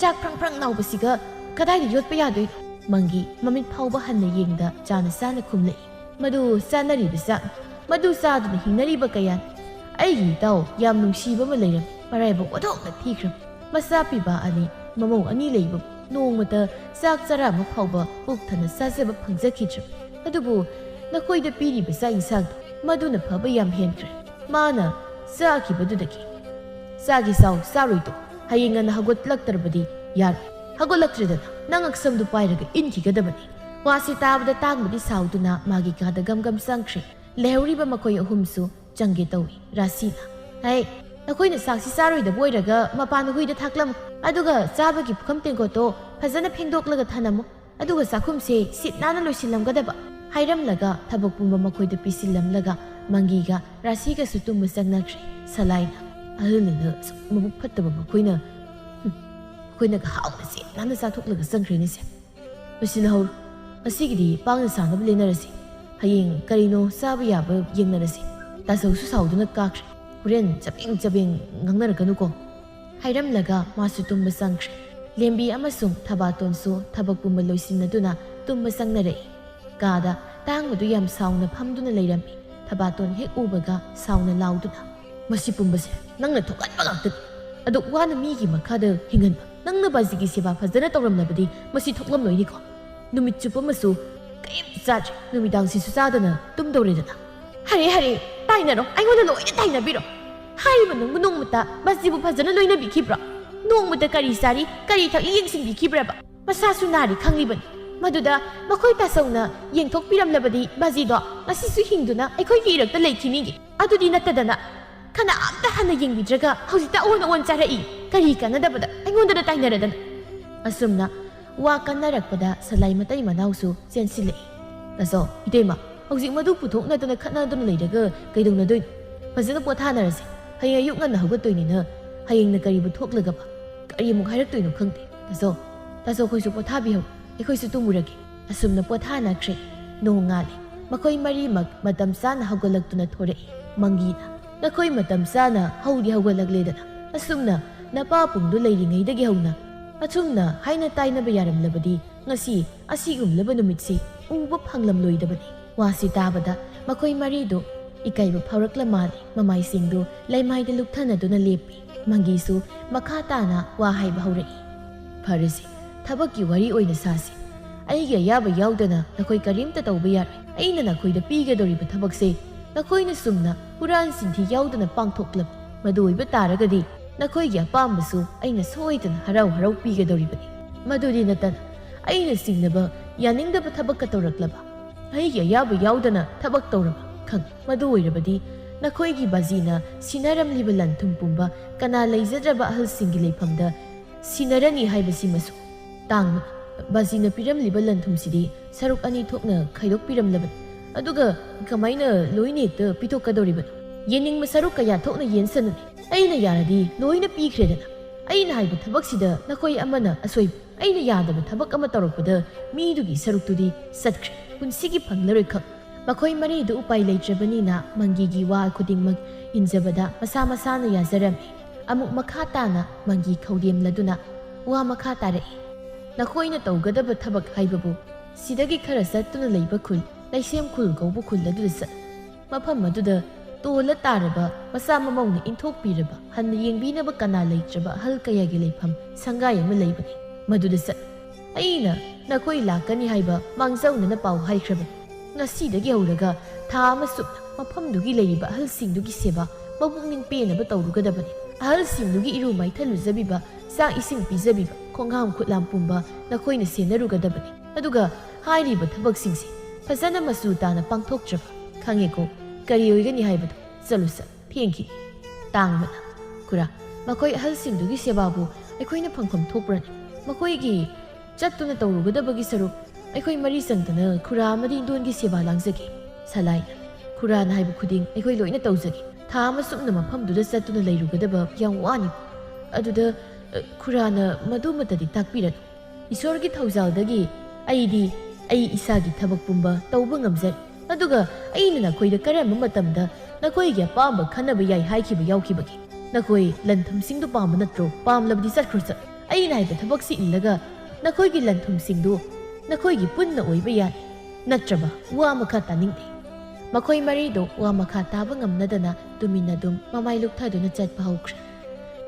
ꯆꯥꯛ ꯐ꯭ꯔꯪ ꯐ꯭ꯔꯪ ꯂꯥꯎꯕꯁꯤꯒ ꯀꯗꯥꯏꯗ ꯌꯣꯠꯄ ꯌꯥꯗꯣꯏꯅꯣ?" ꯃꯪꯒꯤ ꯃꯃꯤꯠ ꯐꯥꯎꯕ ꯍꯟꯅ ꯌꯦꯡꯗ ꯆꯥꯅ ꯆꯥꯅ ꯈꯨꯝꯂꯛꯏ, "ꯃꯗꯨ ꯆꯥꯅꯔꯤꯕ ꯆꯥꯛꯅꯤ꯫ ꯃꯗꯨ ꯆꯥꯗꯨꯅ ꯍꯤꯡꯅꯔꯤꯕ ꯀꯌꯥꯅꯤ꯫ ꯑꯩꯒꯤ ꯏꯇꯥꯎ ꯌꯥꯝ ꯅꯨꯡꯁꯤꯕ ꯑꯃ ꯂꯩꯔꯝꯃꯤ, ꯃꯔꯥꯏꯕꯛ ꯑꯣꯟꯊꯣꯛꯅ ꯊꯤꯈ꯭ꯔꯕ꯫ ꯃꯆꯥ ꯄꯤꯕ ꯑꯅꯤ, ꯃꯃꯧ ꯑꯅꯤ ꯂꯩꯕ, ꯅꯣꯡꯃꯇ ꯆꯥꯛ ꯆꯔꯥ ꯑꯃ ꯐꯥꯎꯕ ꯄꯨꯛ ꯊꯟꯅ ꯆꯥꯖꯕ ꯐꯪꯖꯈꯤꯗ꯭ꯔꯕ꯫ ꯑꯗꯨꯕꯨ ꯅꯈꯣꯏꯗ ꯄꯤꯔꯤꯕ ꯆꯥꯛ ꯏꯟꯁꯥꯡꯗꯣ, ꯃꯗꯨꯅ ꯐꯕ ꯌꯥꯝ ꯍꯦꯟꯈ꯭ꯔꯦ꯫ ꯃꯥꯅ ꯆꯥꯈꯤꯕꯗꯨꯗꯒꯤ꯫ ꯆꯥꯒꯦ ꯆꯥꯎ, ꯆꯥꯔꯣꯏ ꯇꯣꯛ꯫ ꯍꯌꯦꯡ ꯉꯟꯅ ꯍꯧꯒꯠꯂꯛꯇ꯭ꯔꯕꯗꯤ ꯌꯥꯔꯣꯏ꯫ ꯍꯧꯒꯠꯂꯛꯇ꯭ꯔꯦꯗꯅ ꯅꯪ ꯑꯛꯁꯝꯗꯨ ꯄꯥꯏꯔꯒ ꯏꯟꯈꯤꯒꯗꯕꯅꯤ꯫" ꯋꯥꯁꯤ ꯇꯥꯕꯗ ꯇꯥꯡꯕꯗꯤ ꯁꯥꯎꯗꯨꯅ ꯃꯥꯒꯤ ꯀꯥꯗ ꯒꯝ ꯒꯝ ꯆꯪꯈ꯭ꯔꯦ꯫ ꯂꯩꯍꯧꯔꯤꯕ ꯃꯈꯣꯏ ꯑꯍꯨꯝꯁꯨ ꯆꯪꯒꯦ ꯇꯧꯏ꯫ ꯔꯥꯁꯤꯅ, "ꯍꯩ, ꯅꯈꯣꯏꯅ ꯆꯥꯛꯁꯤ ꯆꯥꯔꯣꯏꯗꯕ ꯑꯣꯏꯔꯒ ꯃꯄꯥꯟꯗ ꯍꯨꯏꯗ ꯊꯥꯛꯂꯝꯃꯨ꯫ ꯑꯗꯨꯒ ꯆꯥꯕꯒꯤ ꯄꯨꯈꯝ ꯇꯦꯡꯀꯣꯠꯇꯣ ꯐꯖꯅ ꯐꯦꯡꯗꯣꯛꯂꯒ ꯊꯅꯝꯃꯨ꯫ ꯑꯗꯨꯒ ꯆꯥꯛꯈꯨꯝꯁꯦ ꯁꯤꯠ ꯅꯥꯟꯅ ꯂꯣꯏꯁꯤꯜꯂꯝꯒꯗꯕ꯫" ꯍꯥꯏꯔꯝꯂꯒ ꯊꯕꯛ ꯄꯨꯝꯕ ꯃꯈꯣꯏꯗ ꯄꯤꯁꯤꯜꯂꯝꯂꯒ ꯃꯪꯒꯤꯒ ꯔꯥꯁꯤꯒꯁꯨ ꯇꯨꯝꯕ ꯆꯪꯅꯈ꯭ꯔꯦ꯫ ꯁꯂꯥꯏꯅ, "ꯑꯍꯜꯅꯤꯅ ꯑꯁꯨꯛ ꯃꯕꯨꯛ ꯐꯠꯇꯕ ꯃꯈꯣꯏꯅ, ꯍꯨꯝ, ꯑꯩꯈꯣꯏꯅꯒ ꯍꯥꯎꯅ ꯁꯤꯠ ꯅꯥꯟꯅ ꯆꯥꯊꯣꯛꯂꯒ ꯆꯪꯈ꯭ꯔꯦꯅꯦꯁꯦ꯫ ꯂꯣꯏꯁꯤꯜꯍꯧꯔꯣ꯫ ꯉꯁꯤꯒꯤꯗꯤ ꯄꯥꯡꯅ ꯁꯥꯅꯕ ꯂꯦꯟꯅꯔꯁꯤ꯫ ꯍꯌꯦꯡ ꯀꯔꯤꯅꯣ ꯆꯥꯕ ꯌꯥꯕ ꯌꯦꯡꯅꯔꯁꯤ꯫ ꯇꯥꯆꯧꯁꯨ ꯁꯥꯎꯗꯨꯅ ꯀꯥꯈ꯭ꯔꯦ꯫ ꯍꯣꯔꯦꯟ ꯆꯕꯦꯡ ꯆꯕꯦꯡ ꯉꯥꯡꯅꯔꯛꯀꯅꯨꯀꯣ꯫" ꯍꯥꯏꯔꯝꯂꯒ ꯃꯥꯁꯨ ꯇꯨꯝꯕ ꯆꯪꯈ꯭ꯔꯦ꯫ ꯂꯦꯝꯕꯤ ꯑꯃꯁꯨꯡ ꯊꯕꯥꯇꯣꯟꯁꯨ ꯊꯕꯛ ꯄꯨꯝꯕ ꯂꯣꯏꯁꯤꯟꯅꯗꯨꯅ ꯇꯨꯝꯕ ꯆꯪꯅꯔꯛꯏ꯫ ꯀꯥꯗ ꯇꯥꯡꯕꯗꯨ ꯌꯥꯝ ꯁꯥꯎꯅ ꯐꯝꯗꯨꯅ ꯂꯩꯔꯝꯃꯤ꯫ ꯊꯕꯥꯇꯣꯟ ꯍꯦꯛ ꯎꯕꯒ ꯁꯥꯎꯅ ꯂꯥꯎꯗꯨꯅ, "ꯃꯁꯤ ꯄꯨꯝꯕꯁꯦ ꯅꯪꯅ ꯊꯣꯛꯍꯟꯕ ꯉꯥꯛꯇꯅꯤ꯫ ꯑꯗꯨꯛ ꯋꯥꯅ ꯃꯤꯒꯤ ꯃꯈꯥꯗ ꯍꯤꯡꯍꯟꯕ ꯅꯪꯅ ꯕꯥꯖꯤꯒꯤ ꯁꯦꯕꯥ ꯐꯖꯅ ꯇꯧꯔꯝꯂꯕꯗꯤ ꯃꯁꯤ ꯊꯣꯛꯂꯝꯂꯣꯏꯅꯤꯀꯣ꯫ ꯅꯨꯃꯤꯠ ꯆꯨꯞꯄ ꯑꯃꯁꯨ ꯀꯔꯤꯝꯇ ꯆꯥꯗ꯭ꯔꯦ, ꯅꯨꯃꯤꯗꯥꯡꯁꯤꯁꯨ ꯆꯥꯗꯅ ꯇꯨꯝꯗꯧꯔꯦꯗꯅ꯫" "ꯍꯔꯦ, ꯍꯔꯦ, ꯇꯥꯏꯅꯔꯣ, ꯑꯩꯉꯣꯟꯗ ꯂꯣꯏꯅ ꯇꯥꯏꯅꯕꯤꯔꯣ꯫ ꯍꯥꯏꯔꯤꯕ ꯅꯪꯕꯨ ꯅꯣꯡꯃꯇ ꯕꯥꯖꯤꯕꯨ ꯐꯖꯅ ꯂꯣꯏꯅꯕꯤꯈꯤꯕ꯭ꯔꯣ? ꯅꯣꯡꯃꯇ ꯀꯔꯤ ꯆꯥꯔꯤ, ꯀꯔꯤ ꯊꯛꯂꯤ ꯌꯦꯡꯁꯤꯟꯕꯤꯈꯤꯕ꯭ꯔꯕ? ꯃꯁꯥꯁꯨ ꯅꯥꯔꯤ ꯈꯪꯂꯤꯕꯅꯤ꯫ ꯃꯗꯨꯗ ꯃꯈꯣꯏ ꯇꯥꯆꯧꯅ ꯌꯦꯡꯊꯣꯛꯄꯤꯔꯝꯂꯕꯗꯤ ꯕꯥꯖꯤꯗꯣ ꯉꯁꯤꯁꯨ ꯍꯤꯡꯗꯨꯅ ꯑꯩꯈꯣꯏꯒꯤ ꯏꯔꯛꯇ ꯂꯩꯈꯤꯅꯤꯡꯉꯤ꯫ ꯑꯗꯨꯗꯤ ꯅꯠꯇꯗꯅ ꯈꯅꯥ ꯑꯝꯇ ꯍꯟꯅ ꯌꯦꯡꯕꯤꯗ꯭ꯔꯒ ꯍꯧꯖꯤꯛꯇ ꯑꯑꯣꯟ ꯑꯑꯣꯟ ꯆꯥꯔꯛꯏ꯫ ꯀꯔꯤ ꯀꯥꯟꯅꯗꯕꯗ ꯑꯩꯉꯣꯟꯗꯅ ꯇꯥꯏꯅꯔꯗꯅ?" ꯑꯁꯨꯝꯅ ꯋꯥ ꯀꯟꯅꯔꯛꯄꯗ ꯁꯂꯥꯏ ꯃꯇꯩ ꯃꯅꯥꯎꯁꯨ ꯆꯦꯟꯁꯤꯜꯂꯛꯏ꯫ "ꯇꯥꯆꯧ, ꯏꯇꯩꯃ, ꯍꯧꯖꯤꯛ ꯃꯗꯨ ꯄꯨꯊꯣꯛꯅꯗꯅ ꯈꯠꯅꯗꯨꯅ ꯂꯩꯔꯒ ꯀꯩꯗꯧꯅꯗꯣꯏꯅꯣ? ꯐꯖꯅ ꯄꯣꯊꯥꯅꯔꯁꯦ꯫ ꯍꯌꯦꯡ ꯑꯌꯨꯛ ꯉꯟꯅ ꯍꯧꯒꯠꯇꯣꯏꯅꯤꯅ ꯍꯌꯦꯡꯅ ꯀꯔꯤꯕꯨ ꯊꯣꯛꯂꯒꯕ? ꯀꯔꯤ ꯑꯃꯨꯛ ꯍꯥꯏꯔꯛꯇꯣꯏꯅꯣ ꯈꯪꯗꯦ꯫ ꯇꯥꯆꯧ, ꯇꯥꯆꯧ, ꯑꯩꯈꯣꯏꯁꯨ ꯄꯣꯊꯥꯕꯤꯍꯧ꯫ ꯑꯩꯈꯣꯏꯁꯨ ꯇꯨꯝꯃꯨꯔꯒꯦ꯫" ꯑꯁꯨꯝꯅ ꯄꯣꯊꯥꯅꯈ꯭ꯔꯦ꯫ ꯅꯣꯡꯉꯥꯜꯂꯦ꯫ ꯃꯈꯣꯏ ꯃꯔꯤꯃꯛ ꯃꯇꯝ ꯆꯥꯅ ꯍꯧꯒꯠꯂꯛꯇꯨꯅ ꯊꯣꯔꯛꯏ꯫ ꯃꯪꯒꯤꯅ, "ꯅꯈꯣꯏ ꯃꯇꯝ ꯆꯥꯅ ꯍꯧꯗꯤ ꯍꯧꯒꯠꯂꯛꯂꯦꯗꯅ꯫ ꯑꯁꯨꯝꯅ ꯅꯄꯥ ꯄꯨꯡꯗꯨ ꯂꯩꯔꯤꯉꯩꯗꯒꯤ ꯍꯧꯅ ꯑꯁꯨꯝꯅ ꯍꯥꯏꯅ ꯇꯥꯏꯅꯕ ꯌꯥꯔꯝꯂꯕꯗꯤ ꯉꯁꯤ ꯑꯁꯤꯒꯨꯝꯂꯕ ꯅꯨꯃꯤꯠꯁꯤ ꯎꯕ ꯐꯪꯂꯝꯂꯣꯏꯗꯕꯅꯤ꯫" ꯋꯥꯁꯤ ꯇꯥꯕꯗ ꯃꯈꯣꯏ ꯃꯔꯤꯗꯨ ꯏꯀꯥꯏꯕ ꯐꯥꯎꯔꯛꯂ ꯃꯥꯜꯂꯦ꯫ ꯃꯃꯥꯏꯁꯤꯡꯗꯨ ꯂꯩꯃꯥꯏꯗ ꯂꯨꯞꯊꯅꯗꯨꯅ ꯂꯦꯞꯄꯤ꯫ ꯃꯪꯒꯤꯁꯨ ꯃꯈꯥ ꯇꯥꯅ ꯋꯥ ꯍꯥꯏꯕ ꯍꯧꯔꯛꯏ꯫ "ꯐꯔꯦꯁꯦ, ꯊꯕꯛꯀꯤ ꯋꯥꯔꯤ ꯑꯣꯏꯅ ꯁꯥꯁꯤ꯫ ꯑꯩꯒꯤ ꯑꯌꯥꯕ ꯌꯥꯎꯗꯅ ꯅꯈꯣꯏ ꯀꯔꯤꯝꯇ ꯇꯧꯕ ꯌꯥꯔꯣꯏ꯫ ꯑꯩꯅ ꯅꯈꯣꯏꯗ ꯄꯤꯒꯗꯧꯔꯤꯕ ꯊꯕꯛꯁꯦ ꯅꯈꯣꯏꯅ ꯆꯨꯝꯅ ꯍꯨꯔꯥꯟ ꯆꯤꯟꯊꯤ ꯌꯥꯎꯗꯅ ꯄꯥꯡꯊꯣꯛꯂꯕ꯫ ꯃꯗꯨ ꯑꯣꯏꯕ ꯇꯥꯔꯒꯗꯤ ꯅꯈꯣꯏꯒꯤ ꯑꯄꯥꯝꯕꯁꯨ ꯑꯩꯅ ꯁꯣꯏꯗꯅ ꯍꯔꯥꯎ ꯍꯔꯥꯎ ꯄꯤꯒꯗꯧꯔꯤꯕꯅꯤ꯫ ꯃꯗꯨꯗꯤ ꯅꯠꯇꯅ ꯑꯩꯅ ꯆꯤꯡꯅꯕ ꯌꯥꯅꯤꯡꯗꯕ ꯊꯕꯛꯀ ꯇꯧꯔꯛꯂꯕ, ꯑꯩꯒꯤ ꯑꯌꯥꯕ ꯌꯥꯎꯗꯅ ꯊꯕꯛ ꯇꯧꯔꯕ ꯈꯪ, ꯃꯗꯨ ꯑꯣꯏꯔꯕꯗꯤ ꯅꯈꯣꯏꯒꯤ ꯕꯥꯖꯤꯅ ꯁꯤꯟꯅꯔꯝꯂꯤꯕ ꯂꯟ ꯊꯨꯝ ꯄꯨꯝꯕ ꯀꯅꯥ ꯂꯩꯖꯗ꯭ꯔꯕ ꯑꯍꯜꯁꯤꯡꯒꯤ ꯂꯩꯐꯝꯗ ꯁꯤꯟꯅꯔꯅꯤ ꯍꯥꯏꯕꯁꯤꯃꯁꯨ ꯇꯥꯡꯕ꯫ ꯕꯥꯖꯤꯅ ꯄꯤꯔꯝꯂꯤꯕ ꯂꯟ ꯊꯨꯝꯁꯤꯗꯤ ꯁꯔꯨꯛ ꯑꯅꯤ ꯊꯣꯛꯅ ꯈꯥꯏꯗꯣꯛꯄꯤꯔꯝꯂꯕꯅꯤ꯫ ꯑꯗꯨꯒ ꯀꯃꯥꯏꯅ ꯂꯣꯏꯅ ꯍꯦꯛꯇ ꯄꯤꯊꯣꯛꯀꯗꯧꯔꯤꯕꯅꯣ? ꯌꯦꯡꯅꯤꯡꯕ ꯁꯔꯨꯛ ꯀꯌꯥ ꯊꯣꯛꯅ ꯌꯦꯟꯁꯅꯨꯅꯦ꯫ ꯑꯩꯅ ꯌꯥꯔꯗꯤ ꯂꯣꯏꯅ ꯄꯤꯈ꯭ꯔꯦꯗꯅ꯫ ꯑꯩꯅ ꯍꯥꯏꯕ ꯊꯕꯛꯁꯤꯗ ꯅꯈꯣꯏ ꯑꯃꯅ ꯑꯁꯣꯏꯕ, ꯑꯩꯅ ꯌꯥꯗꯕ ꯊꯕꯛ ꯑꯃ ꯇꯧꯔꯛꯄꯗ ꯃꯤꯗꯨꯒꯤ ꯁꯔꯨꯛꯇꯨꯗꯤ ꯆꯠꯈ꯭ꯔꯦ꯫ ꯄꯨꯟꯁꯤꯒꯤ ꯐꯪꯂꯔꯣꯏ ꯈꯪ꯫" ꯃꯈꯣꯏ ꯃꯔꯤꯗꯨ ꯎꯄꯥꯏ ꯂꯩꯇ꯭ꯔꯕꯅꯤꯅ ꯃꯪꯒꯤꯒꯤ ꯋꯥ ꯈꯨꯗꯤꯡꯃꯛ ꯏꯟꯖꯕꯗ ꯃꯁꯥ ꯃꯁꯥꯅ ꯌꯥꯖꯔꯝꯃꯤ꯫ ꯑꯃꯨꯛ ꯃꯈꯥ ꯇꯥꯅ ꯃꯪꯒꯤ ꯈꯧꯗꯦꯝꯂꯗꯨꯅ ꯋꯥ ꯃꯈꯥ ꯇꯥꯔꯛꯏ꯫ "ꯅꯈꯣꯏꯅ ꯇꯧꯒꯗꯕ ꯊꯕꯛ ꯍꯥꯏꯕꯕꯨ ꯁꯤꯗꯒꯤ ꯈꯔ ꯆꯠꯇꯨꯅ ꯂꯩꯕ ꯈꯨꯜ, ꯂꯩꯁꯦꯝ ꯈꯨꯜ ꯀꯧꯕ ꯈꯨꯜ ꯑꯗꯨꯗ ꯆꯠ꯫ ꯃꯐꯝ ꯑꯗꯨꯗ ꯇꯣꯜꯂ ꯇꯥꯔꯕ ꯃꯆꯥ ꯃꯃꯧꯅ ꯏꯟꯊꯣꯛꯄꯤꯔꯕ, ꯍꯟꯅ ꯌꯦꯡꯕꯤꯅꯕ ꯀꯅꯥ ꯂꯩꯇ꯭ꯔꯕ ꯑꯍꯜ ꯀꯌꯥꯒꯤ ꯂꯩꯐꯝ ꯁꯪꯒꯥꯏ ꯑꯃ ꯂꯩꯕꯅꯤ꯫ ꯃꯗꯨꯗ ꯆꯠ꯫ ꯑꯩꯅ ꯅꯈꯣꯏ ꯂꯥꯛꯀꯅꯤ ꯍꯥꯏꯕ ꯃꯥꯡꯖꯧꯅꯅ ꯄꯥꯎ ꯍꯥꯏꯈ꯭ꯔꯕꯅꯤ꯫ ꯉꯁꯤꯗꯒꯤ ꯍꯧꯔꯒ ꯊꯥ ꯑꯃ ꯆꯨꯞꯅ ꯃꯐꯝꯗꯨꯒꯤ ꯂꯩꯔꯤꯕ ꯑꯍꯜꯁꯤꯡꯗꯨꯒꯤ ꯁꯦꯕꯥ ꯃꯄꯨꯛꯅꯤꯡ ꯄꯦꯟꯅꯕ ꯇꯧꯔꯨꯒꯗꯕꯅꯤ꯫ ꯑꯍꯜꯁꯤꯡꯗꯨꯒꯤ ꯏꯔꯨ ꯃꯥꯏꯊ ꯂꯨꯖꯕꯤꯕ, ꯆꯥꯛ ꯏꯁꯤꯡ ꯄꯤꯖꯕꯤꯕ, ꯈꯣꯡꯍꯥꯝ ꯈꯨꯠꯂꯥꯝ ꯄꯨꯝꯕ ꯅꯈꯣꯏꯅ ꯁꯦꯟꯅꯔꯨꯒꯗꯕꯅꯤ꯫ ꯑꯗꯨꯒ ꯍꯥꯏꯔꯤꯕ ꯊꯕꯛꯁꯤꯡꯁꯦ ꯐꯖꯅ ꯃꯆꯨ ꯇꯥꯅ ꯄꯥꯡꯊꯣꯛꯇ꯭ꯔꯕ ꯈꯪꯉꯦꯀꯣ? ꯀꯔꯤ ꯑꯣꯏꯒꯅꯤ ꯍꯥꯏꯕꯗꯣ ꯆꯠꯂꯨ ꯆꯠꯂꯨ꯫ ꯊꯦꯡꯈꯤ꯫ ꯇꯥꯡꯕꯅ, "ꯈꯨꯔꯥ, ꯃꯈꯣꯏ ꯑꯍꯜꯁꯤꯡꯗꯨꯒꯤ ꯁꯦꯕꯥꯕꯨ ꯑꯩꯈꯣꯏꯅ ꯐꯪꯐꯝ ꯊꯣꯛꯄ꯭ꯔꯅꯦ? ꯃꯈꯣꯏꯒꯤ ꯆꯠꯇꯨꯅ ꯇꯧꯔꯨꯒꯗꯕꯒꯤ ꯁꯔꯨꯛ ꯑꯩꯈꯣꯏ ꯃꯔꯤ ꯆꯪꯗꯅ ꯈꯨꯔꯥ ꯑꯃꯗꯤ ꯏꯟꯗꯣꯟꯒꯤ ꯁꯦꯕꯥ ꯂꯥꯡꯖꯒꯦ꯫" ꯁꯂꯥꯏꯅ, "ꯈꯨꯔꯥꯅ ꯍꯥꯏꯕ ꯈꯨꯗꯤꯡ ꯑꯩꯈꯣꯏ ꯂꯣꯏꯅ ꯇꯧꯖꯒꯦ꯫ ꯊꯥ ꯑꯃ ꯆꯨꯞꯅ ꯃꯐꯝꯗꯨꯗ ꯆꯠꯇꯨꯅ ꯂꯩꯔꯨꯒꯗꯕ ꯌꯥꯝ ꯋꯥꯅꯤ꯫ ꯑꯗꯨꯗ, ꯑ, ꯈꯨꯔꯥꯅ ꯃꯗꯨꯃꯇꯗꯤ ꯇꯥꯛꯄꯤꯔꯅꯨ꯫ ꯏꯁꯣꯔꯒꯤ ꯊꯧꯖꯥꯜꯗꯒꯤ ꯑꯩꯗꯤ ꯑꯩ ꯏꯁꯥꯒꯤ ꯊꯕꯛ ꯄꯨꯝꯕ ꯇꯧꯕ ꯉꯝꯖꯔꯦ꯫ ꯑꯗꯨꯒ ꯑꯩꯅ ꯅꯈꯣꯏꯗ ꯀꯔꯝꯕ ꯃꯇꯝꯗ ꯅꯈꯣꯏꯒꯤ ꯑꯄꯥꯝꯕ ꯈꯟꯅꯕ ꯌꯥꯏ ꯍꯥꯏꯈꯤꯕ ꯌꯥꯎꯈꯤꯕꯒꯦ? ꯅꯈꯣꯏ ꯂꯟ ꯊꯨꯝꯁꯤꯡꯗꯨ ꯄꯥꯝꯕ ꯅꯠꯇ꯭ꯔꯣ? ꯄꯥꯝꯂꯕꯗꯤ ꯆꯠꯈ꯭ꯔꯣ, ꯆꯠ꯫ ꯑꯩꯅ ꯍꯥꯏꯕ ꯊꯕꯛꯁꯤ ꯏꯜꯂꯒ ꯅꯈꯣꯏꯒꯤ ꯂꯟ ꯊꯨꯝꯁꯤꯡꯗꯨ ꯅꯈꯣꯏꯒꯤ ꯄꯨꯟꯅ ꯑꯣꯏꯕ ꯌꯥꯏ, ꯅꯠꯇ꯭ꯔꯕ ꯋꯥ ꯃꯈꯥ ꯇꯥꯅꯤꯡꯗꯦ꯫" ꯃꯈꯣꯏ ꯃꯔꯤꯗꯣ ꯋꯥ ꯃꯈꯥ ꯇꯥꯕ ꯉꯝꯅꯗꯅ ꯇꯨꯃꯤꯟꯅ ꯑꯗꯨꯝ ꯃꯃꯥꯏ ꯂꯨꯞꯊꯗꯨꯅ ꯆꯠꯄ ꯍꯧꯈ꯭ꯔꯦ꯫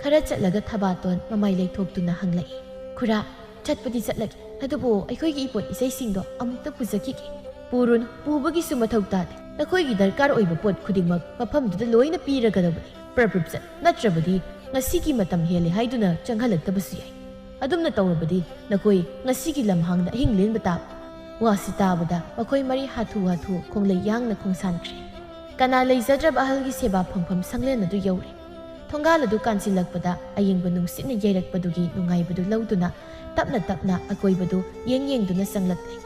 ꯈꯔ ꯆꯠꯂꯒ ꯊꯕꯥꯇꯣꯟ ꯃꯃꯥꯏ ꯂꯩꯊꯣꯛꯇꯨꯅ ꯍꯪꯂꯛꯏ, "ꯈꯨꯔꯥ, ꯆꯠꯄꯗꯤ ꯆꯠꯂꯒꯦ, ꯑꯗꯨꯕꯨ ꯑꯩꯈꯣꯏꯒꯤ ꯏꯄꯣꯠ ꯏꯆꯩꯁꯤꯡꯗꯣ ꯑꯃꯨꯛꯇ ꯄꯨꯖꯈꯤꯒꯦ꯫" "ꯄꯨꯔꯨꯅꯨ, ꯄꯨꯕꯒꯤꯁꯨ ꯃꯊꯧ ꯇꯥꯗꯦ꯫ ꯅꯈꯣꯏꯒꯤ ꯗꯔꯀꯥꯔ ꯑꯣꯏꯕ ꯄꯣꯠ ꯈꯨꯗꯤꯡꯃꯛ ꯃꯐꯝꯗꯨꯗ ꯂꯣꯏꯅ ꯄꯤꯔꯒꯗꯕꯅꯤ꯫ ꯄ꯭ꯔꯞ ꯄ꯭ꯔꯞ ꯆꯠ, ꯅꯠꯇ꯭ꯔꯕꯗꯤ ꯉꯁꯤꯒꯤ ꯃꯇꯝ ꯍꯦꯜꯂꯦ ꯍꯥꯏꯗꯨꯅ ꯆꯪꯍꯜꯂꯛꯇꯕꯁꯨ ꯌꯥꯏ꯫ ꯑꯗꯨꯝꯅ ꯇꯧꯔꯕꯗꯤ ꯅꯈꯣꯏ ꯉꯁꯤꯒꯤ ꯂꯝꯍꯥꯡꯗ ꯑꯍꯤꯡ ꯂꯦꯟꯕ ꯇꯥꯕ꯫" ꯋꯥꯁꯤ ꯇꯥꯕꯗ ꯃꯈꯣꯏ ꯃꯔꯤ ꯍꯥꯊꯨ ꯍꯥꯊꯨ ꯈꯣꯡꯂꯩ ꯌꯥꯡꯅ ꯈꯣꯡꯁꯥꯟꯈ꯭ꯔꯦ꯫ ꯀꯅꯥ ꯂꯩꯖꯗ꯭ꯔꯕ ꯑꯍꯜꯒꯤ ꯁꯦꯕꯥ ꯐꯪꯐꯝ ꯁꯪꯂꯦꯟ ꯑꯗꯨ ꯌꯧꯔꯦ꯫ ꯊꯣꯡꯒꯥꯜ ꯑꯗꯨ ꯀꯥꯟꯁꯤꯜꯂꯛꯄꯗ ꯑꯌꯤꯡꯕ ꯅꯨꯡꯁꯤꯠꯅ ꯌꯩꯔꯛꯄꯗꯨꯒꯤ ꯅꯨꯡꯉꯥꯏꯕꯗꯨ ꯂꯧꯗꯨꯅ ꯇꯞꯅ ꯇꯞꯅ ꯑꯀꯣꯏꯕꯗꯨ ꯌꯦꯡ ꯌꯦꯡꯗꯨꯅ ꯆꯪꯂꯛꯂꯦ꯫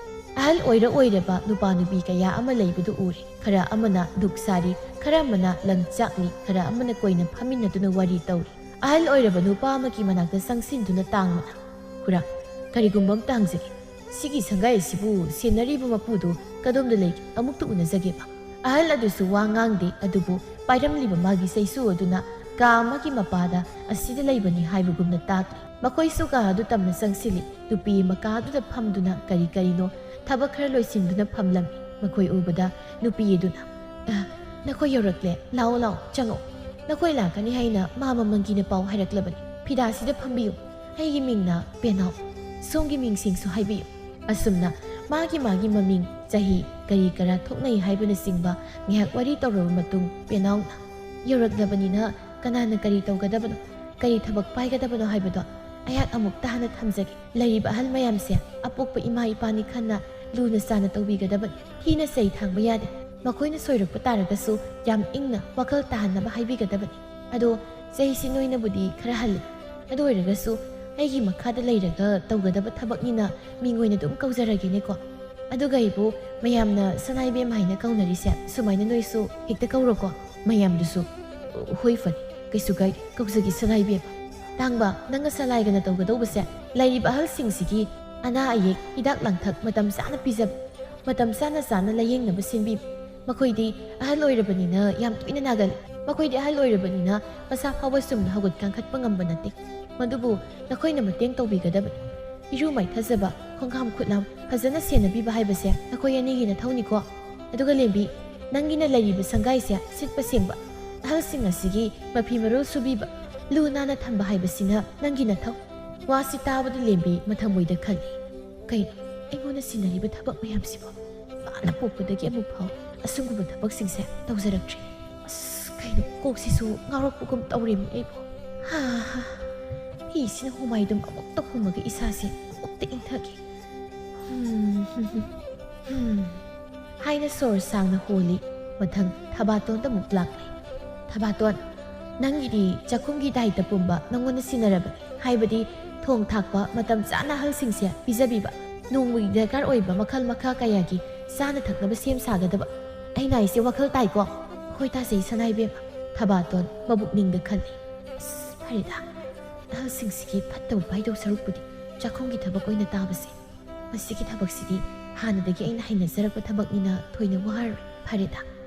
ꯑꯍꯜ ꯑꯣꯏꯔ ꯑꯣꯏꯔꯕ ꯅꯨꯄꯥ ꯅꯨꯄꯤ ꯀꯌꯥ ꯑꯃ ꯂꯩꯕꯗꯨ ꯎꯔꯦ꯫ ꯈꯔ ꯑꯃꯅ ꯗꯨꯛ ꯁꯥꯔꯤ, ꯈꯔ ꯑꯃꯅ ꯂꯪ ꯆꯥꯛꯂꯤ, ꯈꯔ ꯑꯃꯅ ꯀꯣꯏꯅ ꯐꯝꯃꯤꯟꯅꯗꯨꯅ ꯋꯥꯔꯤ ꯇꯧꯔꯤ꯫ ꯑꯍꯜ ꯑꯣꯏꯔꯕ ꯅꯨꯄꯥ ꯑꯃꯒꯤ ꯃꯅꯥꯛꯇ ꯆꯪꯁꯤꯟꯗꯨꯅ ꯇꯥꯡꯕꯅ, "ꯈꯨꯔꯥ, ꯀꯔꯤꯒꯨꯝꯕ ꯑꯃꯇ ꯍꯪꯖꯒꯦ꯫ ꯁꯤꯒꯤ ꯁꯪꯒꯥꯏ ꯑꯁꯤꯕꯨ ꯁꯦꯟꯅꯔꯤꯕ ꯃꯄꯨꯗꯨ ꯀꯗꯣꯝꯗ ꯂꯩꯒꯦ? ꯑꯃꯨꯛꯇ ꯎꯅꯖꯒꯦꯕ꯫" ꯑꯍꯜ ꯑꯗꯨꯁꯨ ꯋꯥ ꯉꯥꯡꯗꯦ, ꯑꯗꯨꯕꯨ ꯄꯥꯏꯔꯝꯂꯤꯕ ꯃꯥꯒꯤ ꯆꯩꯁꯨ ꯑꯗꯨꯅ ꯀꯥ ꯑꯃꯒꯤ ꯃꯄꯥꯗ ꯑꯁꯤꯗ ꯂꯩꯕꯅꯤ ꯍꯥꯏꯕꯒꯨꯝꯅ ꯇꯥꯛꯂꯤ꯫ ꯃꯈꯣꯏꯁꯨ ꯀꯥ ꯑꯗꯨ ꯇꯝꯅ ꯆꯪꯁꯤꯜꯂꯤ꯫ ꯅꯨꯄꯤ ꯑꯃ ꯀꯥ ꯑꯗꯨꯗ ꯐꯝꯗꯨꯅ ꯀꯔꯤ ꯀꯔꯤꯅꯣ ꯊꯕꯛ ꯈꯔ ꯂꯣꯏꯁꯤꯟꯗꯨꯅ ꯐꯝꯂꯝꯃꯤ꯫ ꯃꯈꯣꯏ ꯎꯕꯗ ꯅꯨꯄꯤ ꯑꯗꯨꯅ, "ꯑ, ꯅꯈꯣꯏ ꯌꯧꯔꯛꯂꯦ, ꯂꯥꯛꯑꯣ, ꯂꯥꯛꯑꯣ, ꯆꯪꯉꯛꯑꯣ꯫ ꯅꯈꯣꯏ ꯂꯥꯛꯀꯅꯤ ꯍꯥꯏꯅ ꯃꯥ ꯃꯃꯪꯒꯤꯅ ꯄꯥꯎ ꯍꯥꯏꯔꯛꯂꯕꯅꯤ꯫ ꯐꯤꯗꯥꯁꯤꯗ ꯐꯝꯕꯤꯌꯨ꯫ ꯑꯩꯒꯤ ꯃꯤꯡꯅ ꯄꯦꯅꯥꯎ꯫ ꯁꯣꯝꯒꯤ ꯃꯤꯡꯁꯤꯡꯁꯨ ꯍꯥꯏꯕꯤꯌꯨ꯫" ꯑꯁꯨꯝꯅ ꯃꯥꯒꯤ ꯃꯥꯒꯤ ꯃꯃꯤꯡ, ꯆꯍꯤ, ꯀꯔꯤ ꯀꯔꯥ ꯊꯣꯛꯅꯩ ꯍꯥꯏꯕꯅꯆꯤꯡꯕ ꯉꯥꯏꯍꯥꯛ ꯋꯥꯔꯤ ꯇꯧꯔꯕ ꯃꯇꯨꯡ ꯄꯦꯅꯥꯎꯅ, "ꯌꯧꯔꯛꯂꯕꯅꯤꯅ ꯀꯅꯥꯅ ꯀꯔꯤ ꯇꯧꯒꯗꯕꯅꯣ, ꯀꯔꯤ ꯊꯕꯛ ꯄꯥꯏꯒꯗꯕꯅꯣ ꯍꯥꯏꯕꯗꯣ ꯑꯩꯍꯥꯛ ꯑꯃꯨꯛꯇ ꯍꯥꯟꯅ ꯊꯝꯖꯒꯦ꯫ ꯂꯩꯔꯤꯕ ꯑꯍꯜ ꯃꯌꯥꯝꯁꯦ ꯑꯄꯣꯛꯄ ꯏꯃꯥ ꯏꯄꯥꯅꯤ ꯈꯟꯅ ꯂꯨꯅ ꯆꯥꯅ ꯇꯧꯕꯤꯒꯗꯕꯅꯤ꯫ ꯊꯤꯅ ꯆꯩ ꯊꯥꯡꯕ ꯌꯥꯗꯦ꯫ ꯃꯈꯣꯏꯅ ꯁꯣꯏꯔꯛꯄ ꯇꯥꯔꯒꯁꯨ ꯌꯥꯝ ꯏꯪꯅ ꯋꯥꯈꯜ ꯇꯥꯍꯟꯅꯕ ꯍꯥꯏꯕꯤꯒꯗꯕꯅꯤ꯫ ꯑꯗꯣ ꯆꯍꯤꯁꯤ ꯅꯣꯏꯅꯕꯨꯗꯤ ꯈꯔ ꯍꯜꯂꯤ, ꯑꯗꯨ ꯑꯣꯏꯔꯒꯁꯨ ꯑꯩꯒꯤ ꯃꯈꯥꯗ ꯂꯩꯔꯒ ꯇꯧꯒꯗꯕ ꯊꯕꯛꯅꯤꯅ ꯃꯤꯡ ꯑꯣꯏꯅ ꯑꯗꯨꯝ ꯀꯧꯖꯔꯒꯦꯅꯦꯀꯣ꯫ ꯑꯗꯨꯒ ꯑꯩꯕꯨ ꯃꯌꯥꯝꯅ ꯁꯅꯥ ꯏꯕꯦꯝꯃ ꯍꯥꯏꯅ ꯀꯧꯅꯔꯤꯁꯦ ꯁꯨꯃꯥꯏꯅ ꯅꯣꯏꯁꯨ ꯍꯦꯛꯇ ꯀꯧꯔꯣꯀꯣ꯫ ꯃꯌꯥꯝꯗꯨꯁꯨ "ꯍꯣꯏ, ꯐꯅꯤ, ꯀꯩꯁꯨ ꯀꯥꯏꯗꯦ, ꯀꯧꯖꯒꯦ ꯁꯅꯥ ꯏꯕꯦꯝꯃ"꯫ ꯇꯥꯡꯕ, ꯅꯪꯒ ꯁꯂꯥꯏꯒꯅ ꯇꯧꯒꯗꯧꯕꯁꯦ ꯂꯩꯔꯤꯕ ꯑꯍꯜꯁꯤꯡꯁꯤꯒꯤ ꯑꯅꯥ ꯑꯌꯦꯛ, ꯍꯤꯗꯥꯛ ꯂꯥꯡꯊꯛ ꯃꯇꯝ ꯆꯥꯅ ꯄꯤꯖꯕ, ꯃꯇꯝ ꯆꯥꯅ ꯆꯥꯅ ꯂꯥꯌꯦꯡꯅꯕ ꯁꯤꯟꯕꯤꯕ꯫ ꯃꯈꯣꯏꯗꯤ ꯑꯍꯜ ꯑꯣꯏꯔꯕꯅꯤꯅ ꯌꯥꯝ ꯇꯣꯏꯅ ꯅꯥꯒꯜꯂꯤ꯫ ꯃꯈꯣꯏꯗꯤ ꯑꯍꯜ ꯑꯣꯏꯔꯕꯅꯤꯅ ꯃꯁꯥ ꯐꯥꯎꯕ ꯆꯨꯝꯅ ꯍꯧꯒꯠ ꯀꯥꯡꯈꯠꯄ ꯉꯝꯕ ꯅꯠꯇꯦ꯫ ꯃꯗꯨꯕꯨ ꯅꯈꯣꯏꯅ ꯃꯇꯦꯡ ꯇꯧꯕꯤꯒꯗꯕꯅꯤ꯫ ꯏꯔꯨ ꯃꯥꯏꯊꯖꯕ, ꯈꯣꯡꯈꯥꯝ ꯈꯨꯠꯂꯥꯝ ꯐꯖꯅ ꯁꯦꯟꯅꯕꯤꯕ ꯍꯥꯏꯕꯁꯦ ꯅꯈꯣꯏ ꯑꯅꯤꯒꯤ ꯅꯊꯧꯅꯤꯀꯣ꯫ ꯑꯗꯨꯒ ꯂꯦꯝꯕꯤ, ꯅꯪꯒꯤꯅ ꯂꯩꯔꯤꯕ ꯁꯪꯒꯥꯏꯁꯦ ꯁꯤꯠꯄ ꯁꯦꯡꯕ, ꯑꯍꯜꯁꯤꯡ ꯑꯁꯤꯒꯤ ꯃꯐꯤ ꯃꯔꯣꯜ ꯁꯨꯕꯤꯕ, ꯂꯨ ꯅꯥꯟꯅ ꯊꯝꯕ ꯍꯥꯏꯕꯁꯤꯅ ꯅꯪꯒꯤ ꯅꯊꯧ꯫ ꯋꯥꯁꯤ ꯇꯥꯕꯗ ꯂꯦꯝꯕꯤ ꯃꯊꯃꯣꯏꯗ ꯈꯜꯂꯤ, "ꯀꯩꯅꯣ ꯑꯩꯉꯣꯟꯗ ꯁꯤꯟꯅꯔꯤꯕ ꯊꯕꯛ ꯃꯌꯥꯝꯁꯤꯕꯣ? ꯃꯥꯅ ꯄꯣꯛꯄꯗꯒꯤ ꯑꯃꯨꯛ ꯐꯥꯎ ꯑꯁꯤꯒꯨꯝꯕ ꯊꯕꯛꯁꯤꯡꯁꯦ ꯇꯧꯖꯔꯛꯇ꯭ꯔꯤ꯫ ꯑꯁ, ꯀꯩꯅꯣ ꯀꯣꯛꯁꯤꯁꯨ ꯉꯥꯎꯔꯛꯄꯒꯨꯝ ꯇꯧꯔꯦꯃꯤ ꯑꯩꯕꯣ꯫ ꯍꯥ ꯍꯥ꯫ ꯐꯤꯁꯤꯅ ꯍꯨꯃꯥꯏꯗꯨꯝ ꯑꯃꯨꯛꯇ ꯍꯨꯝꯃꯒ ꯏꯁꯥꯁꯦ ꯑꯃꯨꯛꯇ ꯏꯪꯊꯒꯦ꯫ ꯍꯨꯝ, ꯍꯨꯝ, ꯍꯨꯝ, ꯍꯨꯝ" ꯍꯥꯏꯅ ꯁꯣꯔ ꯁꯥꯡꯅ ꯍꯣꯜꯂꯤ꯫ ꯃꯊꯪ ꯊꯕꯥꯇꯣꯟꯗ ꯑꯃꯨꯛ ꯂꯥꯛꯂꯦ꯫ "ꯊꯕꯥꯇꯣꯟ, ꯅꯪꯒꯤꯗꯤ ꯆꯥꯛꯈꯨꯝꯒꯤ ꯗꯥꯏꯇ ꯄꯨꯝꯕ ꯅꯪꯉꯣꯟꯗ ꯁꯤꯟꯅꯔꯕꯅꯤ, ꯍꯥꯏꯕꯗꯤ ꯊꯣꯡ ꯊꯥꯛꯄ, ꯃꯇꯝ ꯆꯥꯅ ꯑꯍꯜꯁꯤꯡꯁꯦ ꯄꯤꯖꯕꯤꯕ, ꯅꯣꯡꯃꯒꯤ ꯗꯔꯀꯥꯔ ꯑꯣꯏꯕ ꯃꯈꯜ ꯃꯈꯥ ꯀꯌꯥꯒꯤ ꯆꯥꯅ ꯊꯛꯅꯕ ꯁꯦꯝ ꯁꯥꯒꯗꯕ꯫ ꯑꯩꯅ ꯍꯥꯏꯁꯦ ꯋꯥꯈꯜ ꯇꯥꯏꯀꯣ?" "ꯍꯣꯏ, ꯇꯥꯖꯩ ꯁꯅꯥ ꯏꯕꯦꯝꯃ"꯫ ꯊꯕꯥꯇꯣꯟ ꯃꯕꯨꯛꯅꯤꯡꯗ ꯈꯜꯂꯤ, "ꯑꯁ, ꯐꯔꯦꯗ, ꯑꯍꯜꯁꯤꯡꯁꯤꯒꯤ ꯐꯠꯇꯕ ꯄꯥꯏꯗꯧ ꯁꯔꯨꯛꯄꯨꯗꯤ ꯆꯥꯛꯈꯨꯝꯒꯤ ꯊꯕꯛ ꯑꯣꯏꯅ ꯇꯥꯕꯁꯦ꯫ ꯃꯁꯤꯒꯤ ꯊꯕꯛꯁꯤꯗꯤ ꯍꯥꯟꯅꯗꯒꯤ ꯑꯩꯅ ꯍꯩꯅꯖꯔꯛꯄ ꯊꯕꯛꯅꯤꯅ ꯊꯣꯏꯅ ꯋꯥꯔꯣꯏ꯫ ꯐꯔꯦꯗ"꯫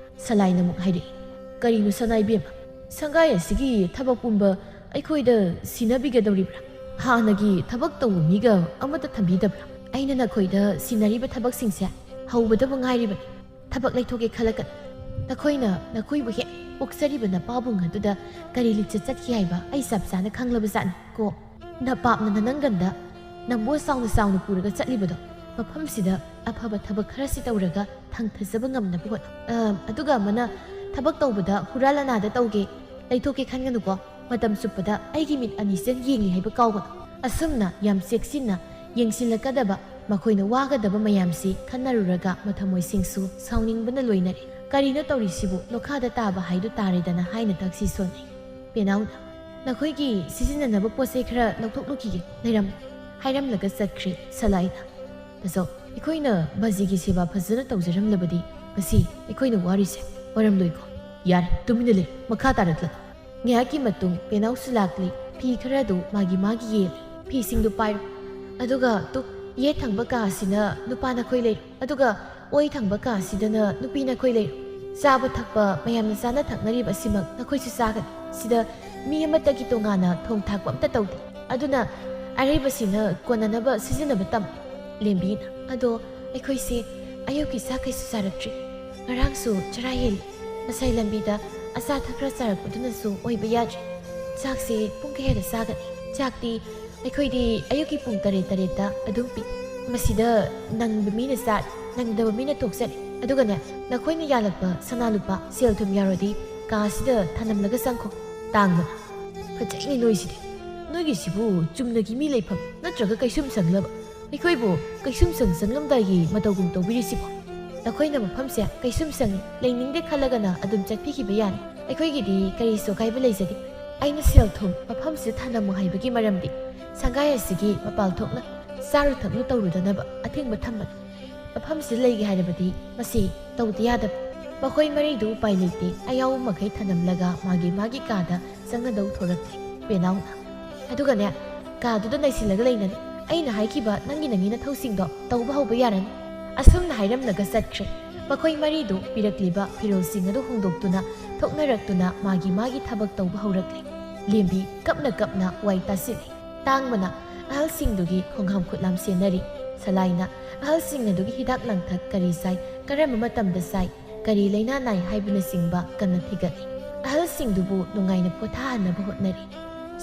ꯁꯂꯥꯏꯅ ꯑꯃꯨꯛ ꯍꯥꯏꯔꯛꯏ, "ꯀꯔꯤꯅꯣ ꯁꯅꯥ ꯏꯕꯦꯝꯃ? ꯁꯪꯒꯥꯏ ꯑꯁꯤꯒꯤ ꯊꯕꯛ ꯄꯨꯝꯕ ꯑꯩꯈꯣꯏꯗ ꯁꯤꯟꯅꯕꯤꯒꯗꯧꯔꯤꯕ꯭ꯔꯥ? ꯍꯥꯟꯅꯒꯤ ꯊꯕꯛ ꯇꯧꯕ ꯃꯤꯒ ꯑꯃꯠꯇ ꯊꯝꯕꯤꯗꯕ꯭ꯔꯥ? ꯑꯩꯅ ꯅꯈꯣꯏꯗ ꯁꯤꯟꯅꯔꯤꯕ ꯊꯕꯛꯁꯤꯡꯁꯦ ꯍꯧꯕꯗꯕꯨ ꯉꯥꯏꯔꯤꯕꯅꯤ꯫ ꯊꯕꯛ ꯂꯩꯊꯣꯛꯀꯦ ꯈꯜꯂꯛꯀꯅꯨ꯫ ꯅꯈꯣꯏꯅ ꯅꯈꯣꯏꯕꯨ ꯍꯦꯛ ꯄꯣꯛꯆꯔꯤꯕ ꯅꯄꯥꯕꯨꯡ ꯑꯗꯨꯗ ꯀꯔꯤ ꯂꯤꯆꯠ ꯆꯠꯈꯤ ꯍꯥꯏꯕ ꯑꯩ ꯆꯞ ꯆꯥꯅ ꯈꯪꯂꯕ ꯖꯥꯠꯅꯤ ꯀꯣ꯫ ꯅꯄꯥꯞꯅ ꯅꯅꯪꯒꯟꯗ ꯅꯝꯕꯣꯜ ꯆꯥꯎꯅ ꯆꯥꯎꯅ ꯄꯨꯔꯒ ꯆꯠꯂꯤꯕꯗꯣ, ꯃꯐꯝꯁꯤꯗ ꯑꯐꯕ ꯊꯕꯛ ꯈꯔꯁꯤ ꯇꯧꯔꯒ ꯊꯪꯊꯖꯕ ꯉꯝꯅꯕ ꯍꯣꯠꯅꯧ꯫ ꯑ, ꯑꯗꯨꯒ ꯑꯃꯅ, ꯊꯕꯛ ꯇꯧꯕꯗ ꯍꯨꯔꯥ ꯂꯅꯥꯗ ꯇꯧꯒꯦ, ꯂꯩꯊꯣꯛꯀꯦ ꯈꯟꯒꯅꯨꯀꯣ꯫ ꯃꯇꯝ ꯆꯨꯞꯄꯗ ꯑꯩꯒꯤ ꯃꯤꯠ ꯑꯅꯤꯁꯤꯅ ꯌꯦꯡꯂꯤ ꯍꯥꯏꯕ ꯀꯥꯎꯒꯅꯨ꯫ ꯑꯁꯨꯝꯅ ꯌꯥꯝ ꯆꯦꯛꯁꯤꯟꯅ ꯌꯦꯡꯁꯤꯜꯂꯛꯀꯗꯕ ꯃꯈꯣꯏꯅ ꯋꯥꯒꯗꯕ ꯃꯌꯥꯝꯁꯤ ꯈꯟꯅꯔꯨꯔꯒ ꯃꯊꯃꯣꯏꯁꯤꯡꯁꯨ ꯁꯥꯎꯅꯤꯡꯕꯅ ꯂꯣꯏꯅꯔꯦ꯫ "ꯀꯔꯤꯅꯣ ꯇꯧꯔꯤꯁꯤꯕꯨ? ꯂꯣꯈꯥꯗ ꯇꯥꯕ ꯍꯥꯏꯗꯨ ꯇꯥꯔꯦꯗꯅ" ꯍꯥꯏꯅ ꯊꯛꯁꯤ ꯁꯣꯟꯅꯩ꯫ ꯄꯦꯅꯥꯎꯅ, "ꯅꯈꯣꯏꯒꯤ ꯁꯤꯖꯤꯟꯅꯅꯕ ꯄꯣꯠ ꯆꯩ ꯈꯔ ꯂꯧꯊꯣꯛꯂꯨꯈꯤꯒꯦ, ꯂꯩꯔꯝꯃꯨ" ꯍꯥꯏꯔꯝꯂꯒ ꯆꯠꯈ꯭ꯔꯦ ꯁꯂꯥꯏꯅ꯫ "ꯇꯥꯖꯧ, ꯑꯩꯈꯣꯏꯅ ꯕꯥꯖꯤꯒꯤ ꯁꯦꯕꯥ ꯐꯖꯅ ꯇꯧꯖꯔꯝꯂꯕꯗꯤ ꯉꯁꯤ ꯑꯩꯈꯣꯏꯅ ꯋꯥꯔꯤꯁꯦ ꯋꯥꯔꯝꯂꯣꯏꯀꯣ꯫ ꯌꯥꯔꯦ, ꯇꯨꯃꯤꯟꯅ ꯂꯩ, ꯃꯈꯥ ꯇꯥꯔꯛꯂꯒ" ꯉꯥꯏꯍꯥꯛꯀꯤ ꯃꯇꯨꯡ ꯄꯦꯅꯥꯎꯁꯨ ꯂꯥꯛꯂꯤ꯫ ꯐꯤ ꯈꯔꯗꯨ ꯃꯥꯒꯤ ꯃꯥꯒꯤ ꯌꯦꯜꯂꯤ꯫ "ꯐꯤꯁꯤꯡꯗꯨ ꯄꯥꯏꯔꯣ, ꯑꯗꯨꯒ ꯇꯨ, ꯌꯦꯠ ꯊꯪꯕ ꯀꯥ ꯑꯁꯤꯅ ꯅꯨꯄꯥ ꯅꯈꯣꯏ ꯂꯩꯔꯣ, ꯑꯗꯨꯒ ꯑꯣꯏ ꯊꯪꯕ ꯀꯥ ꯑꯁꯤꯗꯅ ꯅꯨꯄꯤ ꯅꯈꯣꯏ ꯂꯩꯔꯣ꯫ ꯆꯥꯕ ꯊꯛꯄ ꯃꯌꯥꯝꯅ ꯆꯥꯅ ꯊꯛꯅꯔꯤꯕ ꯑꯁꯤꯃꯛ ꯅꯈꯣꯏꯁꯨ ꯆꯥꯒꯅꯤ꯫ ꯁꯤꯗ ꯃꯤ ꯑꯃꯠꯇꯒꯤ ꯇꯣꯉꯥꯟꯅ ꯊꯣꯡ ꯊꯥꯛꯄ ꯑꯝꯇ ꯇꯧꯗꯦ꯫ ꯑꯗꯨꯅ ꯑꯔꯩꯕꯁꯤꯅ ꯀꯣꯟꯅꯅꯕ ꯁꯤꯖꯤꯟꯅꯕ ꯇꯝꯃꯨ꯫" ꯂꯦꯝꯕꯤꯅ, "ꯑꯗꯣ ꯑꯩꯈꯣꯏꯁꯦ ꯑꯌꯨꯛꯀꯤ ꯆꯥꯛ ꯀꯩꯁꯨ ꯆꯥꯔꯛꯇ꯭ꯔꯤ꯫ ꯉꯔꯥꯡꯁꯨ ꯆꯔꯥ ꯍꯦꯜꯂꯤ꯫ ꯉꯁꯥꯏ ꯂꯝꯕꯤꯗ ꯑꯆꯥ ꯑꯊꯛ ꯈꯔ ꯆꯥꯔꯛꯄꯗꯨꯅꯁꯨ ꯑꯣꯏꯕ ꯌꯥꯗ꯭ꯔꯤ꯫ ꯆꯥꯛꯁꯦ ꯄꯨꯡ ꯀꯌꯥꯗ ꯆꯥꯒꯅꯤ? ꯆꯥꯛꯇꯤ ꯑꯩꯈꯣꯏꯗꯤ ꯑꯌꯨꯛꯀꯤ ꯄꯨꯡ ꯇꯔꯦꯠ, ꯇꯔꯦꯠꯇ ꯑꯗꯨꯝ ꯄꯤ꯫ ꯃꯁꯤꯗ ꯅꯪꯕ ꯃꯤꯅ ꯆꯥꯔꯦ, ꯅꯪꯗꯕ ꯃꯤꯅ ꯇꯣꯛꯆꯔꯦ꯫ ꯑꯗꯨꯒꯅꯦ, ꯅꯈꯣꯏꯅ ꯌꯥꯜꯂꯛꯄ ꯁꯅꯥ ꯂꯨꯄꯥ, ꯁꯦꯜ ꯊꯨꯝ ꯌꯥꯎꯔꯗꯤ ꯀꯥ ꯑꯁꯤꯗ ꯊꯅꯝꯂꯒ ꯆꯪꯈꯣ꯫" ꯇꯥꯡꯕꯅ, "ꯐꯖꯩꯅꯦ ꯅꯣꯏꯁꯤꯗꯤ꯫ ꯅꯣꯏꯒꯤꯁꯤꯕꯨ ꯆꯨꯝꯅꯒꯤ ꯃꯤ ꯂꯩꯐꯝ ꯅꯠꯇ꯭ꯔꯒ ꯀꯩꯁꯨꯝꯁꯪꯂꯕ? ꯑꯩꯈꯣꯏꯕꯨ ꯀꯩꯁꯨꯝꯁꯪ ꯆꯪꯂꯝꯗꯥꯏꯒꯤ ꯃꯇꯧꯒꯨꯝ ꯇꯧꯕꯤꯔꯤꯁꯤꯕꯣ? ꯅꯈꯣꯏꯅ ꯃꯐꯝꯁꯦ ꯀꯩꯁꯨꯝꯁꯪꯅꯤ, ꯂꯩꯅꯤꯡꯗꯦ ꯈꯜꯂꯒꯅ ꯑꯗꯨꯝ ꯆꯠꯄꯤꯈꯤꯕ ꯌꯥꯅꯤ꯫ ꯑꯩꯈꯣꯏꯒꯤꯗꯤ ꯀꯔꯤꯁꯨ ꯑꯀꯥꯏꯕ ꯂꯩꯖꯗꯦ꯫ ꯑꯩꯅ ꯁꯦꯜ ꯊꯨꯝ ꯃꯐꯝꯁꯤꯗ ꯊꯅꯝꯃꯨ ꯍꯥꯏꯕꯒꯤ ꯃꯔꯝꯗꯤ ꯁꯪꯒꯥꯏ ꯑꯁꯤꯒꯤ ꯃꯄꯥꯜ ꯊꯣꯛꯅ ꯆꯥꯔꯨ ꯊꯛꯂꯨ ꯇꯧꯔꯨꯗꯅꯕ ꯑꯊꯤꯡꯕ ꯊꯝꯕꯅꯤ꯫ ꯃꯐꯝꯁꯤꯗ ꯂꯩꯒꯦ ꯍꯥꯏꯔꯕꯗꯤ ꯃꯁꯤ ꯇꯧꯗ ꯌꯥꯗꯕ꯫" ꯃꯈꯣꯏ ꯃꯔꯤꯗꯨ ꯎꯄꯥꯏ ꯂꯩꯇꯦ꯫ ꯑꯌꯥꯎꯕ ꯃꯈꯩ ꯊꯅꯝꯂꯒ ꯃꯥꯒꯤ ꯃꯥꯒꯤ ꯀꯥꯗ ꯆꯪꯅꯗꯧ ꯊꯣꯔꯛꯂꯦ ꯄꯦꯅꯥꯎꯅ꯫ "ꯑꯗꯨꯒꯅꯦ, ꯀꯥꯗꯨꯗ ꯅꯩꯁꯤꯜꯂꯒ ꯂꯩꯅꯅꯤ꯫ ꯑꯩꯅ ꯍꯥꯏꯈꯤꯕ ꯅꯪꯒꯤ ꯅꯪꯒꯤ ꯅꯊꯧꯁꯤꯡꯗꯣ ꯇꯧꯕ ꯍꯧꯕ ꯌꯥꯔꯅꯤ꯫" ꯑꯁꯨꯝꯅ ꯍꯥꯏꯔꯝꯂꯒ ꯆꯠꯈ꯭ꯔꯦ꯫ ꯃꯈꯣꯏ ꯃꯔꯤꯗꯨ ꯄꯤꯔꯛꯂꯤꯕ ꯐꯤꯔꯣꯜꯁꯤꯡ ꯑꯗꯨ ꯍꯣꯡꯗꯣꯛꯇꯨꯅ ꯊꯣꯛꯅꯔꯛꯇꯨꯅ ꯃꯥꯒꯤ ꯃꯥꯒꯤ ꯊꯕꯛ ꯇꯧꯕ ꯍꯧꯔꯛꯂꯦ꯫ ꯂꯦꯝꯕꯤ ꯀꯞꯅ ꯀꯞꯅ ꯋꯥꯏ ꯇꯥꯁꯤꯜꯂꯤ꯫ ꯇꯥꯡꯕꯅ ꯑꯍꯜꯁꯤꯡꯗꯨꯒꯤ ꯈꯣꯡꯍꯥꯝ ꯈꯨꯠꯂꯥꯝ ꯁꯦꯟꯅꯔꯤ꯫ ꯁꯂꯥꯏꯅ ꯑꯍꯜꯁꯤꯡ ꯑꯗꯨꯒꯤ ꯍꯤꯗꯥꯛ ꯂꯥꯡꯊꯛ ꯀꯔꯤ ꯆꯥꯏ, ꯀꯔꯝꯕ ꯃꯇꯝꯗ ꯆꯥꯏ, ꯀꯔꯤ ꯂꯩꯅꯥ ꯅꯥꯏ ꯍꯥꯏꯕꯅꯆꯤꯡꯕ ꯀꯟꯅ ꯊꯤꯒꯠꯂꯤ꯫ ꯑꯍꯜꯁꯤꯡꯗꯨꯕꯨ ꯅꯨꯡꯉꯥꯏꯅ ꯄꯣꯊꯥꯍꯟꯅꯕ ꯍꯣꯠꯅꯔꯤ꯫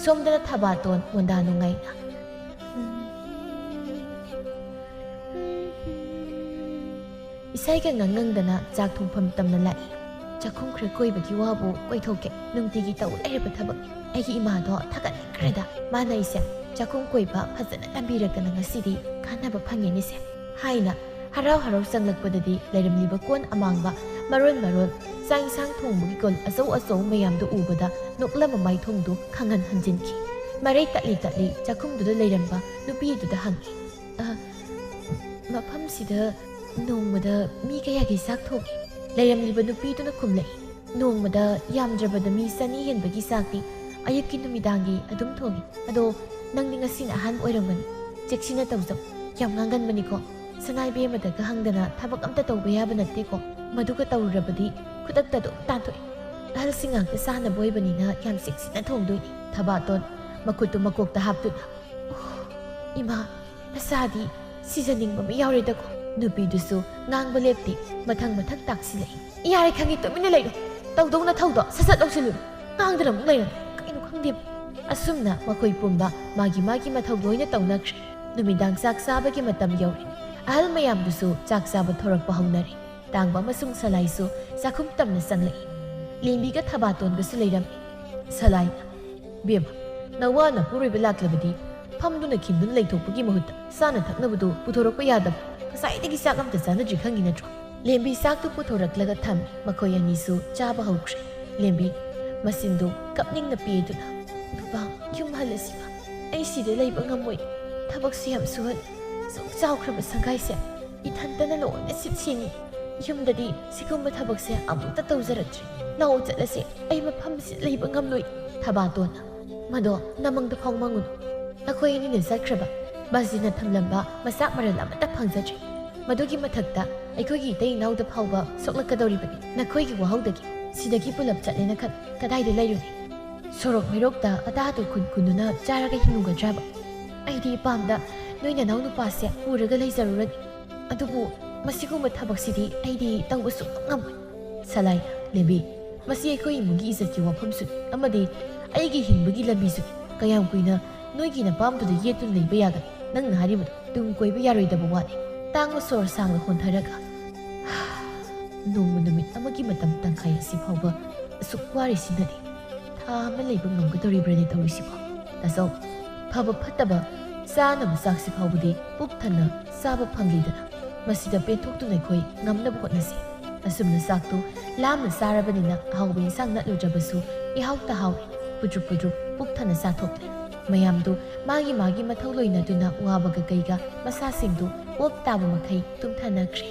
ꯁꯣꯝꯗꯅ ꯊꯕꯥꯇꯣꯟ ꯃꯣꯟꯗꯥ ꯅꯨꯡꯉꯥꯏꯅ ꯏꯁꯩꯒ ꯉꯪꯉꯪꯗꯅ ꯆꯥꯛ ꯊꯣꯡꯐꯝ ꯇꯝꯅ ꯂꯥꯛꯏ꯫ "ꯆꯥꯛꯈꯨꯝ ꯈꯔ ꯀꯣꯏꯕꯒꯤ ꯋꯥꯕꯨ ꯀꯣꯏꯊꯣꯛꯀꯦ, ꯅꯨꯡꯇꯤꯒꯤ ꯇꯧ ꯂꯩꯔꯕ ꯊꯕꯛꯅꯤ꯫ ꯑꯩꯒꯤ ꯏꯃꯥꯗꯣ ꯊꯥꯒꯠꯅꯤꯡꯈ꯭ꯔꯦꯗ, ꯃꯥꯅ ꯑꯩꯁꯦ ꯆꯥꯛꯈꯨꯝ ꯀꯣꯏꯕ ꯐꯖꯅ ꯇꯝꯕꯤꯔꯛꯇꯅ ꯉꯁꯤꯗꯤ ꯀꯥꯟꯅꯕ ꯐꯪꯉꯦꯅꯦꯁꯦ" ꯍꯥꯏꯅ ꯍꯔꯥꯎ ꯍꯔꯥꯎ ꯆꯪꯂꯛꯄꯗꯗꯤ ꯂꯩꯔꯝꯂꯤꯕ ꯀꯣꯟ ꯑꯃꯥꯡꯕ, ꯃꯔꯣꯟ ꯃꯔꯣꯟ ꯆꯥꯛ ꯏꯟꯁꯥꯡ ꯊꯣꯡꯕꯒꯤ ꯀꯣꯜ ꯑꯆꯧ ꯑꯆꯧꯕ ꯃꯌꯥꯝꯗꯨ ꯎꯕꯗ ꯅꯣꯛꯂꯝꯕ ꯃꯥꯏꯊꯣꯡꯗꯨ ꯈꯪꯍꯟ ꯍꯟꯖꯤꯟꯈꯤ꯫ ꯃꯔꯩ ꯇꯠꯂꯤ ꯇꯠꯂꯤ ꯆꯥꯛꯈꯨꯝꯗꯨꯗ ꯂꯩꯔꯝꯕ ꯅꯨꯄꯤꯗꯨꯗ ꯍꯪꯉꯤ, "ꯑ, ꯃꯐꯝꯁꯤꯗ ꯅꯣꯡꯃꯗ ꯃꯤ ꯀꯌꯥꯒꯤ ꯆꯥꯛ ꯊꯣꯡꯏ?" ꯂꯩꯔꯝꯂꯤꯕ ꯅꯨꯄꯤꯗꯨꯅ ꯈꯨꯝꯂꯛꯏ, "ꯅꯣꯡꯃꯗ ꯌꯥꯝꯗ꯭ꯔꯕꯗ ꯃꯤ ꯆꯅꯤ ꯍꯦꯟꯕꯒꯤ ꯆꯥꯛꯇꯤ ꯑꯌꯨꯛꯀꯤ ꯅꯨꯃꯤꯗꯥꯡꯒꯤ ꯑꯗꯨꯝ ꯊꯣꯡꯏ꯫ ꯑꯗꯣ ꯅꯪꯗꯤ ꯉꯁꯤꯅ ꯑꯍꯥꯟꯕ ꯑꯣꯏꯔꯝꯒꯅꯤ꯫ ꯆꯦꯛꯁꯤꯟꯅ ꯇꯧꯖꯧ꯫ ꯌꯥꯝ ꯉꯥꯡꯒꯟꯕꯅꯤꯀꯣ꯫ ꯁꯅꯥꯏꯕꯦꯝꯃꯗꯒ ꯍꯪꯗꯅ ꯊꯕꯛ ꯑꯝꯇ ꯇꯧꯕ ꯌꯥꯕ ꯅꯠꯇꯦꯀꯣ꯫ ꯃꯗꯨꯒ ꯇꯧꯔꯨꯔꯕꯗꯤ ꯈꯨꯗꯛꯇ ꯑꯗꯨꯝ ꯇꯥꯟꯊꯣꯛꯏ꯫ ꯑꯍꯜꯁꯤꯡ ꯉꯥꯛꯇ ꯆꯥꯅꯕ ꯑꯣꯏꯕꯅꯤꯅ ꯌꯥꯝ ꯆꯦꯛꯁꯤꯟꯅ ꯊꯣꯡꯗꯣꯏꯅꯤ"꯫ ꯊꯕꯥꯇꯣꯟ ꯃꯈꯨꯠꯇꯨ ꯃꯀꯣꯛꯇ ꯍꯥꯞꯇꯨꯅ, "ꯑꯣ, ꯏꯃꯥ, ꯅꯆꯥꯗꯤ ꯁꯤꯖꯅꯤꯡꯕ ꯑꯃ ꯌꯥꯎꯔꯦꯗꯀꯣ"꯫ ꯅꯨꯄꯤꯗꯨꯁꯨ ꯉꯥꯡꯕ ꯂꯦꯞꯇꯦ, ꯃꯊꯪ ꯃꯊꯪ ꯇꯥꯛꯁꯤꯜꯂꯛꯏ꯫ "ꯌꯥꯔꯦ, ꯈꯪꯉꯤ, ꯇꯨꯃꯤꯟꯅ ꯂꯩꯔꯣ꯫ ꯇꯧꯗꯧ ꯅꯊꯧꯗꯣ ꯁꯠ ꯁꯠ ꯂꯧꯁꯤꯜꯂꯨ꯫ ꯉꯥꯡꯗꯅ ꯑꯃꯨꯛ ꯂꯩꯔꯝꯃꯦ꯫ ꯀꯩꯅꯣ ꯈꯪꯗꯦꯕ"꯫ ꯑꯁꯨꯝꯅ ꯃꯈꯣꯏ ꯄꯨꯝꯕ ꯃꯥꯒꯤ ꯃꯥꯒꯤ ꯃꯊꯧ ꯂꯣꯏꯅ ꯇꯧꯅꯈ꯭ꯔꯦ꯫ ꯅꯨꯃꯤꯗꯥꯡ ꯆꯥꯛ ꯆꯥꯕꯒꯤ ꯃꯇꯝ ꯌꯧꯔꯦ꯫ ꯑꯍꯜ ꯃꯌꯥꯝꯗꯨꯁꯨ ꯆꯥꯛ ꯆꯥꯕ ꯊꯣꯔꯛꯄ ꯍꯧꯅꯔꯦ꯫ ꯇꯥꯡꯕ ꯑꯃꯁꯨꯡ ꯁꯂꯥꯏꯁꯨ ꯆꯥꯛꯈꯨꯝ ꯇꯝꯅ ꯆꯪꯂꯛꯏ꯫ ꯂꯦꯝꯕꯤꯒ ꯊꯕꯥꯇꯣꯟꯒꯁꯨ ꯂꯩꯔꯝꯃꯤ꯫ ꯁꯂꯥꯏꯅ, "ꯕꯦꯝꯃ, ꯅꯋꯥ ꯅꯄꯨꯔꯣꯏꯕ ꯂꯥꯛꯂꯕꯗꯤ ꯐꯝꯗꯨꯅ ꯈꯤꯟꯗꯨꯅ ꯂꯩꯊꯣꯛꯄꯒꯤ ꯃꯍꯨꯠꯇ ꯆꯥꯅ ꯊꯛꯅꯕꯗꯨ ꯄꯨꯊꯣꯔꯛꯄ ꯌꯥꯗꯕ? ꯉꯁꯥꯏꯗꯒꯤ ꯆꯥꯛ ꯑꯝꯇ ꯆꯥꯅꯗ꯭ꯔꯤ ꯈꯪꯉꯤ ꯅꯠꯇ꯭ꯔꯣ?" ꯂꯦꯝꯕꯤ ꯆꯥꯛꯇꯨ ꯄꯨꯊꯣꯔꯛꯂꯒ ꯊꯝꯃꯤ꯫ ꯃꯈꯣꯏ ꯑꯅꯤꯁꯨ ꯆꯥꯕ ꯍꯧꯈ꯭ꯔꯦ꯫ ꯂꯦꯝꯕꯤ ꯃꯆꯤꯟꯗꯨ ꯀꯞꯅꯤꯡꯅ ꯄꯦꯗꯨꯅ, "ꯅꯨꯄꯥ, ꯌꯨꯝ ꯍꯜꯂꯁꯤ꯫ ꯑꯩ ꯁꯤꯗ ꯂꯩꯕ ꯉꯝꯃꯣꯏ꯫ ꯊꯕꯛꯁꯨ ꯌꯥꯝ ꯁꯨꯍꯜꯂꯤ꯫ ꯑꯁꯨꯛ ꯆꯥꯎꯈ꯭ꯔꯕ ꯁꯪꯒꯥꯏꯁꯦ ꯏꯊꯟꯇꯅ ꯂꯣꯏꯅ ꯁꯤꯠ ꯁꯦꯡꯉꯤ꯫ ꯌꯨꯝꯗꯗꯤ ꯁꯤꯒꯨꯝꯕ ꯊꯕꯛꯁꯦ ꯑꯃꯨꯛꯇ ꯇꯧꯖꯔꯛꯇ꯭ꯔꯤ꯫ ꯂꯥꯛꯑꯣ ꯆꯠꯂꯁꯤ꯫ ꯑꯩ ꯃꯐꯝꯁꯤꯗ ꯂꯩꯕ ꯉꯝꯂꯣꯏ"꯫ ꯊꯕꯥꯇꯣꯟꯅ, "ꯃꯗꯣ ꯅꯃꯪꯗ ꯐꯥꯎ ꯃꯪꯉꯨꯅꯨ꯫ ꯑꯩꯈꯣꯏ ꯑꯅꯤꯅ ꯆꯠꯈ꯭ꯔꯕ ꯕꯥꯖꯤꯅ ꯊꯝꯂꯝꯕ ꯃꯆꯥꯛ ꯃꯔꯜ ꯑꯃꯠꯇ ꯐꯪꯖꯗ꯭ꯔꯤ꯫ ꯃꯗꯨꯒꯤ ꯃꯊꯛꯇ ꯑꯩꯈꯣꯏꯒꯤ ꯏꯇꯩ ꯏꯅꯥꯎꯗ ꯐꯥꯎꯕ ꯁꯣꯛꯂꯛꯀꯗꯧꯔꯤꯕꯅꯤ꯫ ꯅꯈꯣꯏꯒꯤ ꯋꯥꯍꯧꯗꯒꯤ ꯁꯤꯗꯒꯤ ꯄꯨꯂꯞ ꯆꯠꯂꯦꯅ ꯈꯟ ꯀꯗꯥꯏꯗ ꯂꯩꯔꯨꯅꯤ? ꯁꯣꯔꯣꯛ ꯃꯩꯔꯣꯛꯇ ꯑꯇꯥꯗꯨ ꯈꯨꯟ ꯈꯨꯟꯗꯨꯅ ꯆꯥꯔꯒ ꯍꯤꯡꯉꯨꯒꯗ꯭ꯔꯕ? ꯑꯩꯗꯤ ꯏꯄꯥꯝꯗ ꯅꯣꯏ ꯅꯅꯥꯎ ꯅꯨꯄꯥꯁꯦ ꯄꯨꯔꯒ ꯂꯩꯖꯔꯨꯔꯅꯤ꯫ ꯑꯗꯨꯕꯨ ꯃꯁꯤꯒꯨꯝꯕ ꯊꯕꯛꯁꯤꯗꯤ ꯑꯩꯗꯤ ꯇꯧꯕ ꯁꯨꯡꯉꯝ ꯉꯝꯃꯣꯏ"꯫ ꯁꯂꯥꯏ, "ꯂꯦꯝꯕꯤ, ꯃꯁꯤ ꯑꯩꯈꯣꯏ ꯏꯃꯨꯡꯒꯤ ꯏꯖꯠꯀꯤ ꯋꯥꯐꯝꯁꯨꯅꯤ, ꯑꯃꯗꯤ ꯑꯩꯒꯤ ꯍꯤꯡꯕꯒꯤ ꯂꯝꯕꯤꯁꯨꯅꯤ꯫ ꯀꯌꯥꯝ ꯀꯨꯏꯅ ꯅꯣꯏꯒꯤ ꯅꯄꯥꯝꯗꯨꯗ ꯌꯦꯠꯇꯨꯅ ꯂꯩꯕ ꯌꯥꯒꯅꯤ? ꯅꯪꯅ ꯍꯥꯏꯔꯤꯕꯗꯣ ꯇꯨꯡ ꯀꯣꯏꯕ ꯌꯥꯔꯣꯏꯗꯕ ꯋꯥꯅꯤ"꯫ ꯇꯥꯡꯕ ꯁꯣꯔ ꯁꯥꯡꯅ ꯍꯣꯟꯊꯔꯒ, "ꯅꯣꯡꯃ ꯅꯨꯃꯤꯠ ꯑꯃꯒꯤ ꯃꯇꯝ ꯇꯪꯈꯥꯏ ꯑꯁꯤ ꯐꯥꯎꯕ ꯑꯁꯨꯛ ꯋꯥꯔꯤꯁꯤꯅꯗꯤ ꯊꯥ ꯑꯃ ꯂꯩꯕ ꯉꯝꯒꯗꯧꯔꯤꯕ꯭ꯔꯅꯦ ꯇꯧꯔꯤꯁꯤꯕꯣ? ꯇꯥꯆꯧ, ꯐꯕ ꯐꯠꯇꯕ ꯆꯥꯅꯕ ꯆꯥꯛꯁꯤ ꯐꯥꯎꯕꯗꯤ ꯄꯨꯛ ꯊꯟꯅ ꯆꯥꯕ ꯐꯪꯂꯤꯗꯅ꯫ ꯃꯁꯤꯗ ꯄꯦꯟꯊꯣꯛꯇꯨꯅ ꯑꯩꯈꯣꯏ ꯉꯝꯅꯕ ꯍꯣꯠꯅꯁꯤ꯫ ꯑꯁꯨꯝꯅ ꯆꯥꯛꯇꯨ ꯂꯥꯝꯅ ꯆꯥꯔꯕꯅꯤꯅ ꯑꯍꯥꯎꯕ ꯏꯟꯁꯥꯡ ꯅꯠꯂꯨꯗ꯭ꯔꯕꯁꯨ ꯏꯍꯥꯎꯇ ꯍꯥꯎꯏ꯫ ꯄꯨꯗ꯭ꯔꯨꯞ ꯄꯨꯗ꯭ꯔꯨꯞ ꯄꯨꯛ ꯊꯟꯅ ꯆꯥꯊꯣꯛꯂꯦ꯫ ꯃꯌꯥꯝꯗꯨ ꯃꯥꯒꯤ ꯃꯥꯒꯤ ꯃꯊꯧ ꯂꯣꯏꯅꯗꯨꯅ ꯋꯥꯕ ꯀꯩꯀꯩꯒ ꯃꯁꯥꯁꯤꯡꯗꯨ ꯄꯣꯞ ꯇꯥꯕ ꯃꯈꯩ ꯇꯨꯝꯊꯅꯈ꯭ꯔꯦ꯫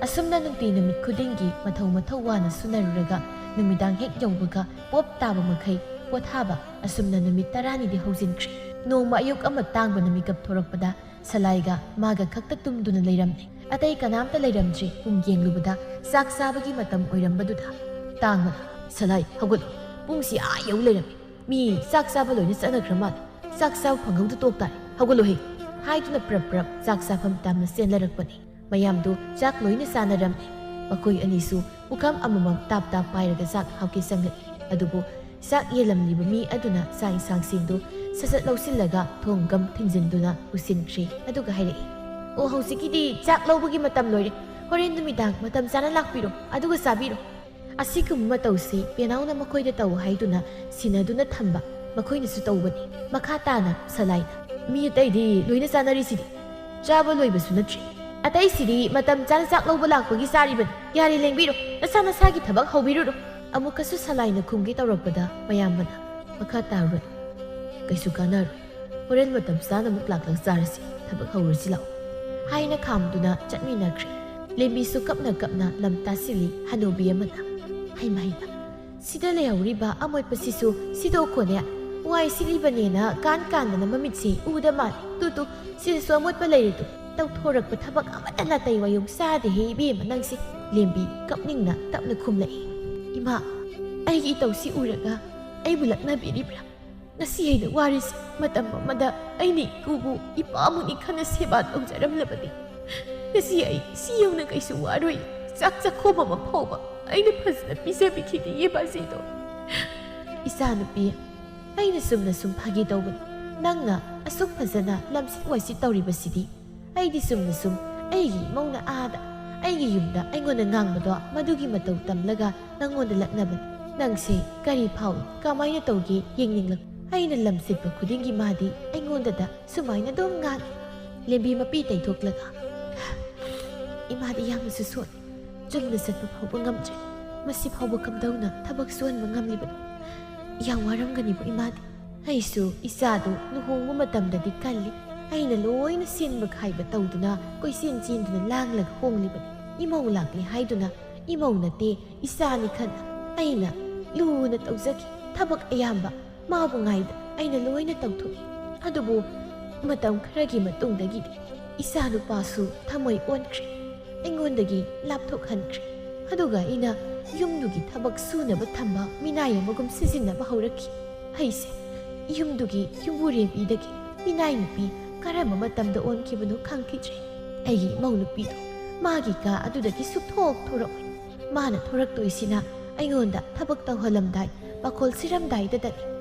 ꯑꯁꯨꯝꯅ ꯅꯨꯡꯇꯤ ꯅꯨꯃꯤꯠ ꯈꯨꯗꯤꯡꯒꯤ ꯃꯊꯧ ꯃꯊꯧ ꯋꯥꯅ ꯁꯨꯅꯔꯨꯔꯒ ꯅꯨꯃꯤꯗꯥꯡ ꯍꯦꯛ ꯌꯧꯕꯒ ꯄꯣꯞ ꯇꯥꯕ ꯃꯈꯩ ꯄꯣꯊꯥꯕ꯫ ꯑꯁꯨꯝꯅ ꯅꯨꯃꯤꯠ ꯇꯔꯥꯅꯤꯗꯤ ꯍꯧꯖꯤꯟꯈ꯭ꯔꯦ꯫ ꯅꯣꯡꯃ ꯑꯌꯨꯛ ꯑꯃ ꯇꯥꯡꯕꯅ ꯃꯤꯀꯞ ꯊꯣꯔꯛꯄꯗ ꯁꯂꯥꯏꯒ ꯃꯥꯒ ꯈꯛꯇ ꯇꯨꯝꯗꯨꯅ ꯂꯩꯔꯝꯂꯦ꯫ ꯑꯇꯩ ꯀꯅꯥꯝꯇ ꯂꯩꯔꯝꯗ꯭ꯔꯦ꯫ ꯄꯨꯡ ꯌꯦꯡꯂꯨꯕꯗ ꯆꯥꯛ ꯆꯥꯕꯒꯤ ꯃꯇꯝ ꯑꯣꯏꯔꯝꯕꯗꯨꯗ ꯇꯥꯡꯕꯅ, "ꯁꯂꯥꯏ, ꯍꯧꯒꯠꯂꯨ꯫ ꯄꯨꯡꯁꯤ ꯑꯥ ꯌꯧ ꯂꯩꯔꯝꯃꯤ꯫ ꯃꯤ ꯆꯥꯛ ꯆꯥꯕ ꯂꯣꯏꯅ ꯆꯠꯅꯈ꯭ꯔ ꯃꯥꯜꯂꯦ꯫ ꯆꯥꯛ ꯆꯥꯕ ꯐꯪꯍꯧꯗ ꯇꯣꯛ ꯇꯥꯔꯦ꯫ ꯍꯧꯒꯠꯂꯨꯍꯦ!" ꯍꯥꯏꯗꯨꯅ ꯄ꯭ꯔꯞ ꯄ꯭ꯔꯞ ꯆꯥꯛ ꯆꯥꯐꯝ ꯇꯥꯝꯅ ꯆꯦꯟꯅꯔꯛꯄꯅꯤ꯫ ꯃꯌꯥꯝꯗꯨ ꯆꯥꯛ ꯂꯣꯏꯅ ꯆꯥꯅꯔꯝꯂꯦ꯫ ꯃꯈꯣꯏ ꯑꯅꯤꯁꯨ ꯄꯨꯈꯝ ꯑꯃꯃꯝ ꯇꯥꯞ ꯇꯥꯞ ꯄꯥꯏꯔꯒ ꯆꯥꯛ ꯍꯥꯞꯀꯦ ꯆꯪꯂꯛꯏ꯫ ꯑꯗꯨꯕꯨ ꯆꯥꯛ ꯌꯦꯜꯂꯝꯂꯤꯕ ꯃꯤ ꯑꯗꯨꯅ ꯆꯥꯛ ꯏꯟꯁꯥꯡꯁꯤꯡꯗꯨ ꯁꯠ ꯁꯠ ꯂꯧꯁꯤꯜꯂꯒ ꯊꯣꯡ ꯒꯝ ꯊꯤꯟꯖꯤꯟꯗꯨꯅ ꯄꯨꯁꯤꯟꯈ꯭ꯔꯦ꯫ ꯑꯗꯨꯒ ꯍꯥꯏꯔꯛꯏ, "ꯑꯣ, ꯍꯧꯖꯤꯛꯀꯤꯗꯤ ꯆꯥꯛ ꯂꯧꯕꯒꯤ ꯃꯇꯝ ꯂꯣꯏꯔꯦ꯫ ꯍꯣꯔꯦꯟ ꯅꯨꯃꯤꯗꯥꯡ ꯃꯇꯝ ꯆꯥꯅ ꯂꯥꯛꯄꯤꯔꯣ, ꯑꯗꯨꯒ ꯆꯥꯕꯤꯔꯣ꯫" ꯑꯁꯤꯒꯨꯝꯕ ꯃꯇꯧꯁꯤ ꯄꯦꯅꯥꯎꯅ ꯃꯈꯣꯏꯗ ꯇꯧ ꯍꯥꯏꯗꯨꯅ ꯁꯤꯟꯅꯗꯨꯅ ꯊꯝꯕ ꯃꯈꯣꯏꯅꯁꯨ ꯇꯧꯕꯅꯤ꯫ ꯃꯈꯥ ꯇꯥꯅ ꯁꯂꯥꯏꯅ, "ꯃꯤ ꯑꯇꯩꯗꯤ ꯂꯣꯏꯅ ꯆꯥꯅꯔꯤꯁꯤꯗꯤ, ꯆꯥꯕ ꯂꯣꯏꯕꯁꯨ ꯅꯠꯇ꯭ꯔꯤ꯫ ꯑꯇꯩꯁꯤꯗꯤ ꯃꯇꯝ ꯆꯥꯅ ꯆꯥꯛ ꯂꯧꯕ ꯂꯥꯛꯄꯒꯤ ꯆꯥꯔꯤꯕꯅꯤ꯫ ꯌꯥꯔꯦ, ꯂꯦꯡꯕꯤꯔꯣ, ꯅꯁꯥ ꯅꯁꯥꯒꯤ ꯊꯕꯛ ꯍꯧꯕꯤꯔꯨꯔꯣ꯫" ꯑꯃꯨꯛꯀꯁꯨ ꯁꯂꯥꯏꯅ ꯈꯨꯝꯒꯦ ꯇꯧꯔꯛꯄꯗ ꯃꯌꯥꯝꯕꯅ, "ꯃꯈꯥ ꯇꯥꯔꯨꯔꯅꯨ, ꯀꯩꯁꯨ ꯀꯥꯟꯅꯔꯣꯏ꯫ ꯍꯣꯔꯦꯟ ꯃꯇꯝ ꯆꯥꯅ ꯑꯃꯨꯛ ꯂꯥꯛꯂꯒ ꯆꯥꯔꯁꯤ, ꯊꯕꯛ ꯍꯧꯔꯁꯤ ꯂꯥꯛꯑꯣ" ꯍꯥꯏꯅ ꯈꯥꯝꯗꯨꯅ ꯆꯠꯃꯤꯟꯅꯈ꯭ꯔꯦ꯫ ꯂꯦꯝꯕꯤꯁꯨ ꯀꯞꯅ ꯀꯞꯅ ꯂꯝ ꯇꯥꯁꯤꯜꯂꯤ꯫ ꯍꯅꯨꯕꯤ ꯑꯃꯅ, "ꯍꯩꯃ, ꯍꯩꯃ, ꯁꯤꯗ ꯂꯩꯍꯧꯔꯤꯕ ꯑꯃꯣꯠꯄꯁꯤꯁꯨ ꯁꯤꯗꯣꯛꯈꯣꯅꯦ꯫ ꯋꯥꯏ ꯁꯤꯠꯂꯤꯕꯅꯦꯅ ꯀꯥꯟ ꯀꯥꯟꯗꯅ ꯃꯃꯤꯠꯁꯦ ꯎꯗ ꯃꯥꯜꯂꯦ꯫ ꯇꯨ, ꯇꯨ, ꯁꯤꯗꯁꯨ ꯑꯃꯣꯠꯄ ꯂꯩꯔꯦ ꯇꯨ꯫ ꯇꯧꯊꯣꯔꯛꯄ ꯊꯕꯛ ꯑꯃꯠꯇ ꯅꯥꯇꯩ ꯋꯥꯌꯨꯡ ꯆꯥꯗꯦꯍꯦ ꯏꯕꯦꯝꯃ ꯅꯪꯁꯦ꯫" ꯂꯦꯝꯕꯤ ꯀꯞꯅꯤꯡꯅ ꯇꯞꯅ ꯈꯨꯝꯂꯛꯏ꯫ "ꯏꯃꯥ, ꯑꯩꯒꯤ ꯏꯇꯧꯁꯤ ꯎꯔꯒ ꯑꯩꯕꯨ ꯂꯛꯅꯕꯤꯔꯤꯕ꯭ꯔꯥ? ꯉꯁꯤ ꯑꯩꯅ ꯋꯥꯔꯤꯁꯦ ꯃꯇꯝ ꯑꯃꯗ ꯑꯩꯅ ꯏꯄꯨꯕꯨ ꯏꯄꯥꯃꯨꯛꯅꯤ ꯈꯟꯅ ꯁꯦꯕꯥ ꯇꯧꯖꯔꯝꯂꯕꯗꯤ ꯉꯁꯤ ꯑꯩ ꯁꯤ ꯌꯧꯅ ꯀꯩꯁꯨ ꯋꯥꯔꯣꯏ꯫ ꯆꯥꯛ ꯆꯥꯛꯈꯣꯝ ꯑꯃ ꯐꯥꯎꯕ ꯑꯩꯅ ꯐꯖꯅ ꯄꯤꯖꯕꯤꯈꯤꯗꯦ ꯏꯕꯥꯁꯤꯗꯣ꯫" "ꯏꯆꯥꯅꯨꯄꯤ, ꯑꯩꯅ ꯆꯨꯝꯅ ꯁꯨꯝ ꯐꯥꯒꯤ ꯇꯧꯕꯅꯤ꯫ ꯅꯪꯅ ꯑꯁꯨꯛ ꯐꯖꯅ ꯂꯝꯁꯤꯠ ꯋꯥꯏꯁꯤꯠ ꯇꯧꯔꯤꯕꯁꯤꯗꯤ ꯑꯩꯗꯤ ꯆꯨꯝꯅ ꯁꯨꯝ ꯑꯩꯒꯤ ꯏꯃꯧꯅ ꯑꯥꯗ ꯑꯩꯒꯤ ꯌꯨꯝꯗ ꯑꯩꯉꯣꯟꯗ ꯉꯥꯡꯕꯗꯣ ꯃꯗꯨꯒꯤ ꯃꯇꯧ ꯇꯝꯂꯒ ꯅꯪꯉꯣꯟꯗ ꯂꯛꯅꯕꯅꯤ꯫ ꯅꯪꯁꯦ ꯀꯔꯤ ꯐꯥꯎꯏ? ꯀꯃꯥꯏꯅ ꯇꯧꯒꯦ ꯌꯦꯡꯅꯤꯡꯂꯛ-" ꯑꯩꯅ ꯂꯝ ꯁꯤꯠꯄ ꯈꯨꯗꯤꯡꯒꯤ ꯃꯥꯗꯤ ꯑꯩꯉꯣꯟꯗꯗ ꯁꯨꯃꯥꯏꯅ ꯑꯗꯨꯝ ꯉꯥꯡꯏ꯫ ꯂꯦꯝꯕꯤ ꯃꯄꯤ ꯇꯩꯊꯣꯛꯂꯒ, "ꯏꯃꯥꯗꯤ ꯌꯥꯝꯅꯁꯨ ꯁꯣꯜꯂꯤ꯫ ꯆꯨꯝꯅ ꯆꯠꯄ ꯐꯥꯎꯕ ꯉꯝꯗ꯭ꯔꯦ꯫ ꯃꯁꯤ ꯐꯥꯎꯕ ꯀꯝꯗꯧꯅ ꯊꯕꯛ ꯁꯨꯍꯟꯕ ꯉꯝꯂꯤꯕꯅꯣ? ꯌꯥꯝ ꯋꯥꯔꯝꯒꯅꯤꯕꯨ ꯏꯃꯥꯗꯤ?" ꯑꯩꯁꯨ ꯏꯆꯥꯗꯨ ꯂꯨꯍꯣꯡꯕ ꯃꯇꯝꯗꯗꯤ ꯀꯜꯂꯤ꯫ ꯑꯩꯅ ꯂꯣꯏꯅ ꯁꯤꯟꯕ ꯈꯥꯏꯕ ꯇꯧꯗꯨꯅ ꯀꯣꯏꯆꯦꯟ ꯆꯦꯟꯗꯨꯅ ꯂꯥꯡꯂꯒ ꯍꯣꯡꯂꯤꯕꯅꯤ꯫ ꯏꯃꯧ ꯂꯥꯛꯂꯤ ꯍꯥꯏꯗꯨꯅ ꯏꯃꯧ ꯅꯠꯇꯦ, ꯏꯆꯥꯅꯤ ꯈꯟꯅ ꯑꯩꯅ ꯂꯨꯅ ꯇꯧꯖꯈꯤ꯫ ꯊꯕꯛ ꯑꯌꯥꯝꯕ ꯃꯥꯕꯨ ꯉꯥꯏꯗ ꯑꯩꯅ ꯂꯣꯏꯅ ꯇꯧꯊꯣꯛꯏ꯫ ꯑꯗꯨꯕꯨ ꯃꯇꯝ ꯈꯔꯒꯤ ꯃꯇꯨꯡꯗꯒꯤꯗꯤ ꯏꯆꯥꯅꯨꯄꯥꯁꯨ ꯊꯃꯣꯏ ꯑꯣꯟꯈ꯭ꯔꯦ꯫ ꯑꯩꯉꯣꯟꯗꯒꯤ ꯂꯥꯞꯊꯣꯛꯍꯟꯈ꯭ꯔꯦ꯫ ꯑꯗꯨꯒ ꯑꯩꯅ ꯌꯨꯝꯗꯨꯒꯤ ꯊꯕꯛ ꯁꯨꯅꯕ ꯊꯝꯕ ꯃꯤꯅꯥꯏ ꯑꯃꯒꯨꯝ ꯁꯤꯖꯤꯟꯅꯕ ꯍꯧꯔꯛꯈꯤ꯫ ꯑꯩꯁꯦ ꯌꯨꯝꯗꯨꯒꯤ ꯌꯨꯝꯕꯨꯔꯦꯝꯕꯤꯗꯒꯤ ꯃꯤꯅꯥꯏ ꯅꯨꯄꯤ ꯀꯔꯝꯕ ꯃꯇꯝꯗ ꯑꯣꯟꯈꯤꯕꯅꯣ ꯈꯪꯈꯤꯗ꯭ꯔꯦ꯫ ꯑꯩꯒꯤ ꯏꯃꯧ ꯅꯨꯄꯤꯗꯣ ꯃꯥꯒꯤ ꯀꯥ ꯑꯗꯨꯗꯒꯤ ꯁꯨꯛꯊꯣꯛ ꯊꯣꯔꯛꯑꯣꯏ꯫ ꯃꯥꯅ ꯊꯣꯔꯛꯇꯣꯏꯁꯤꯅ ꯑꯩꯉꯣꯟꯗ ꯊꯕꯛ ꯇꯧꯍꯜꯂꯝꯗꯥꯏ, ꯄꯥꯈꯣꯜ ꯁꯤꯔꯝꯗꯥꯏꯗꯗꯅꯤ꯫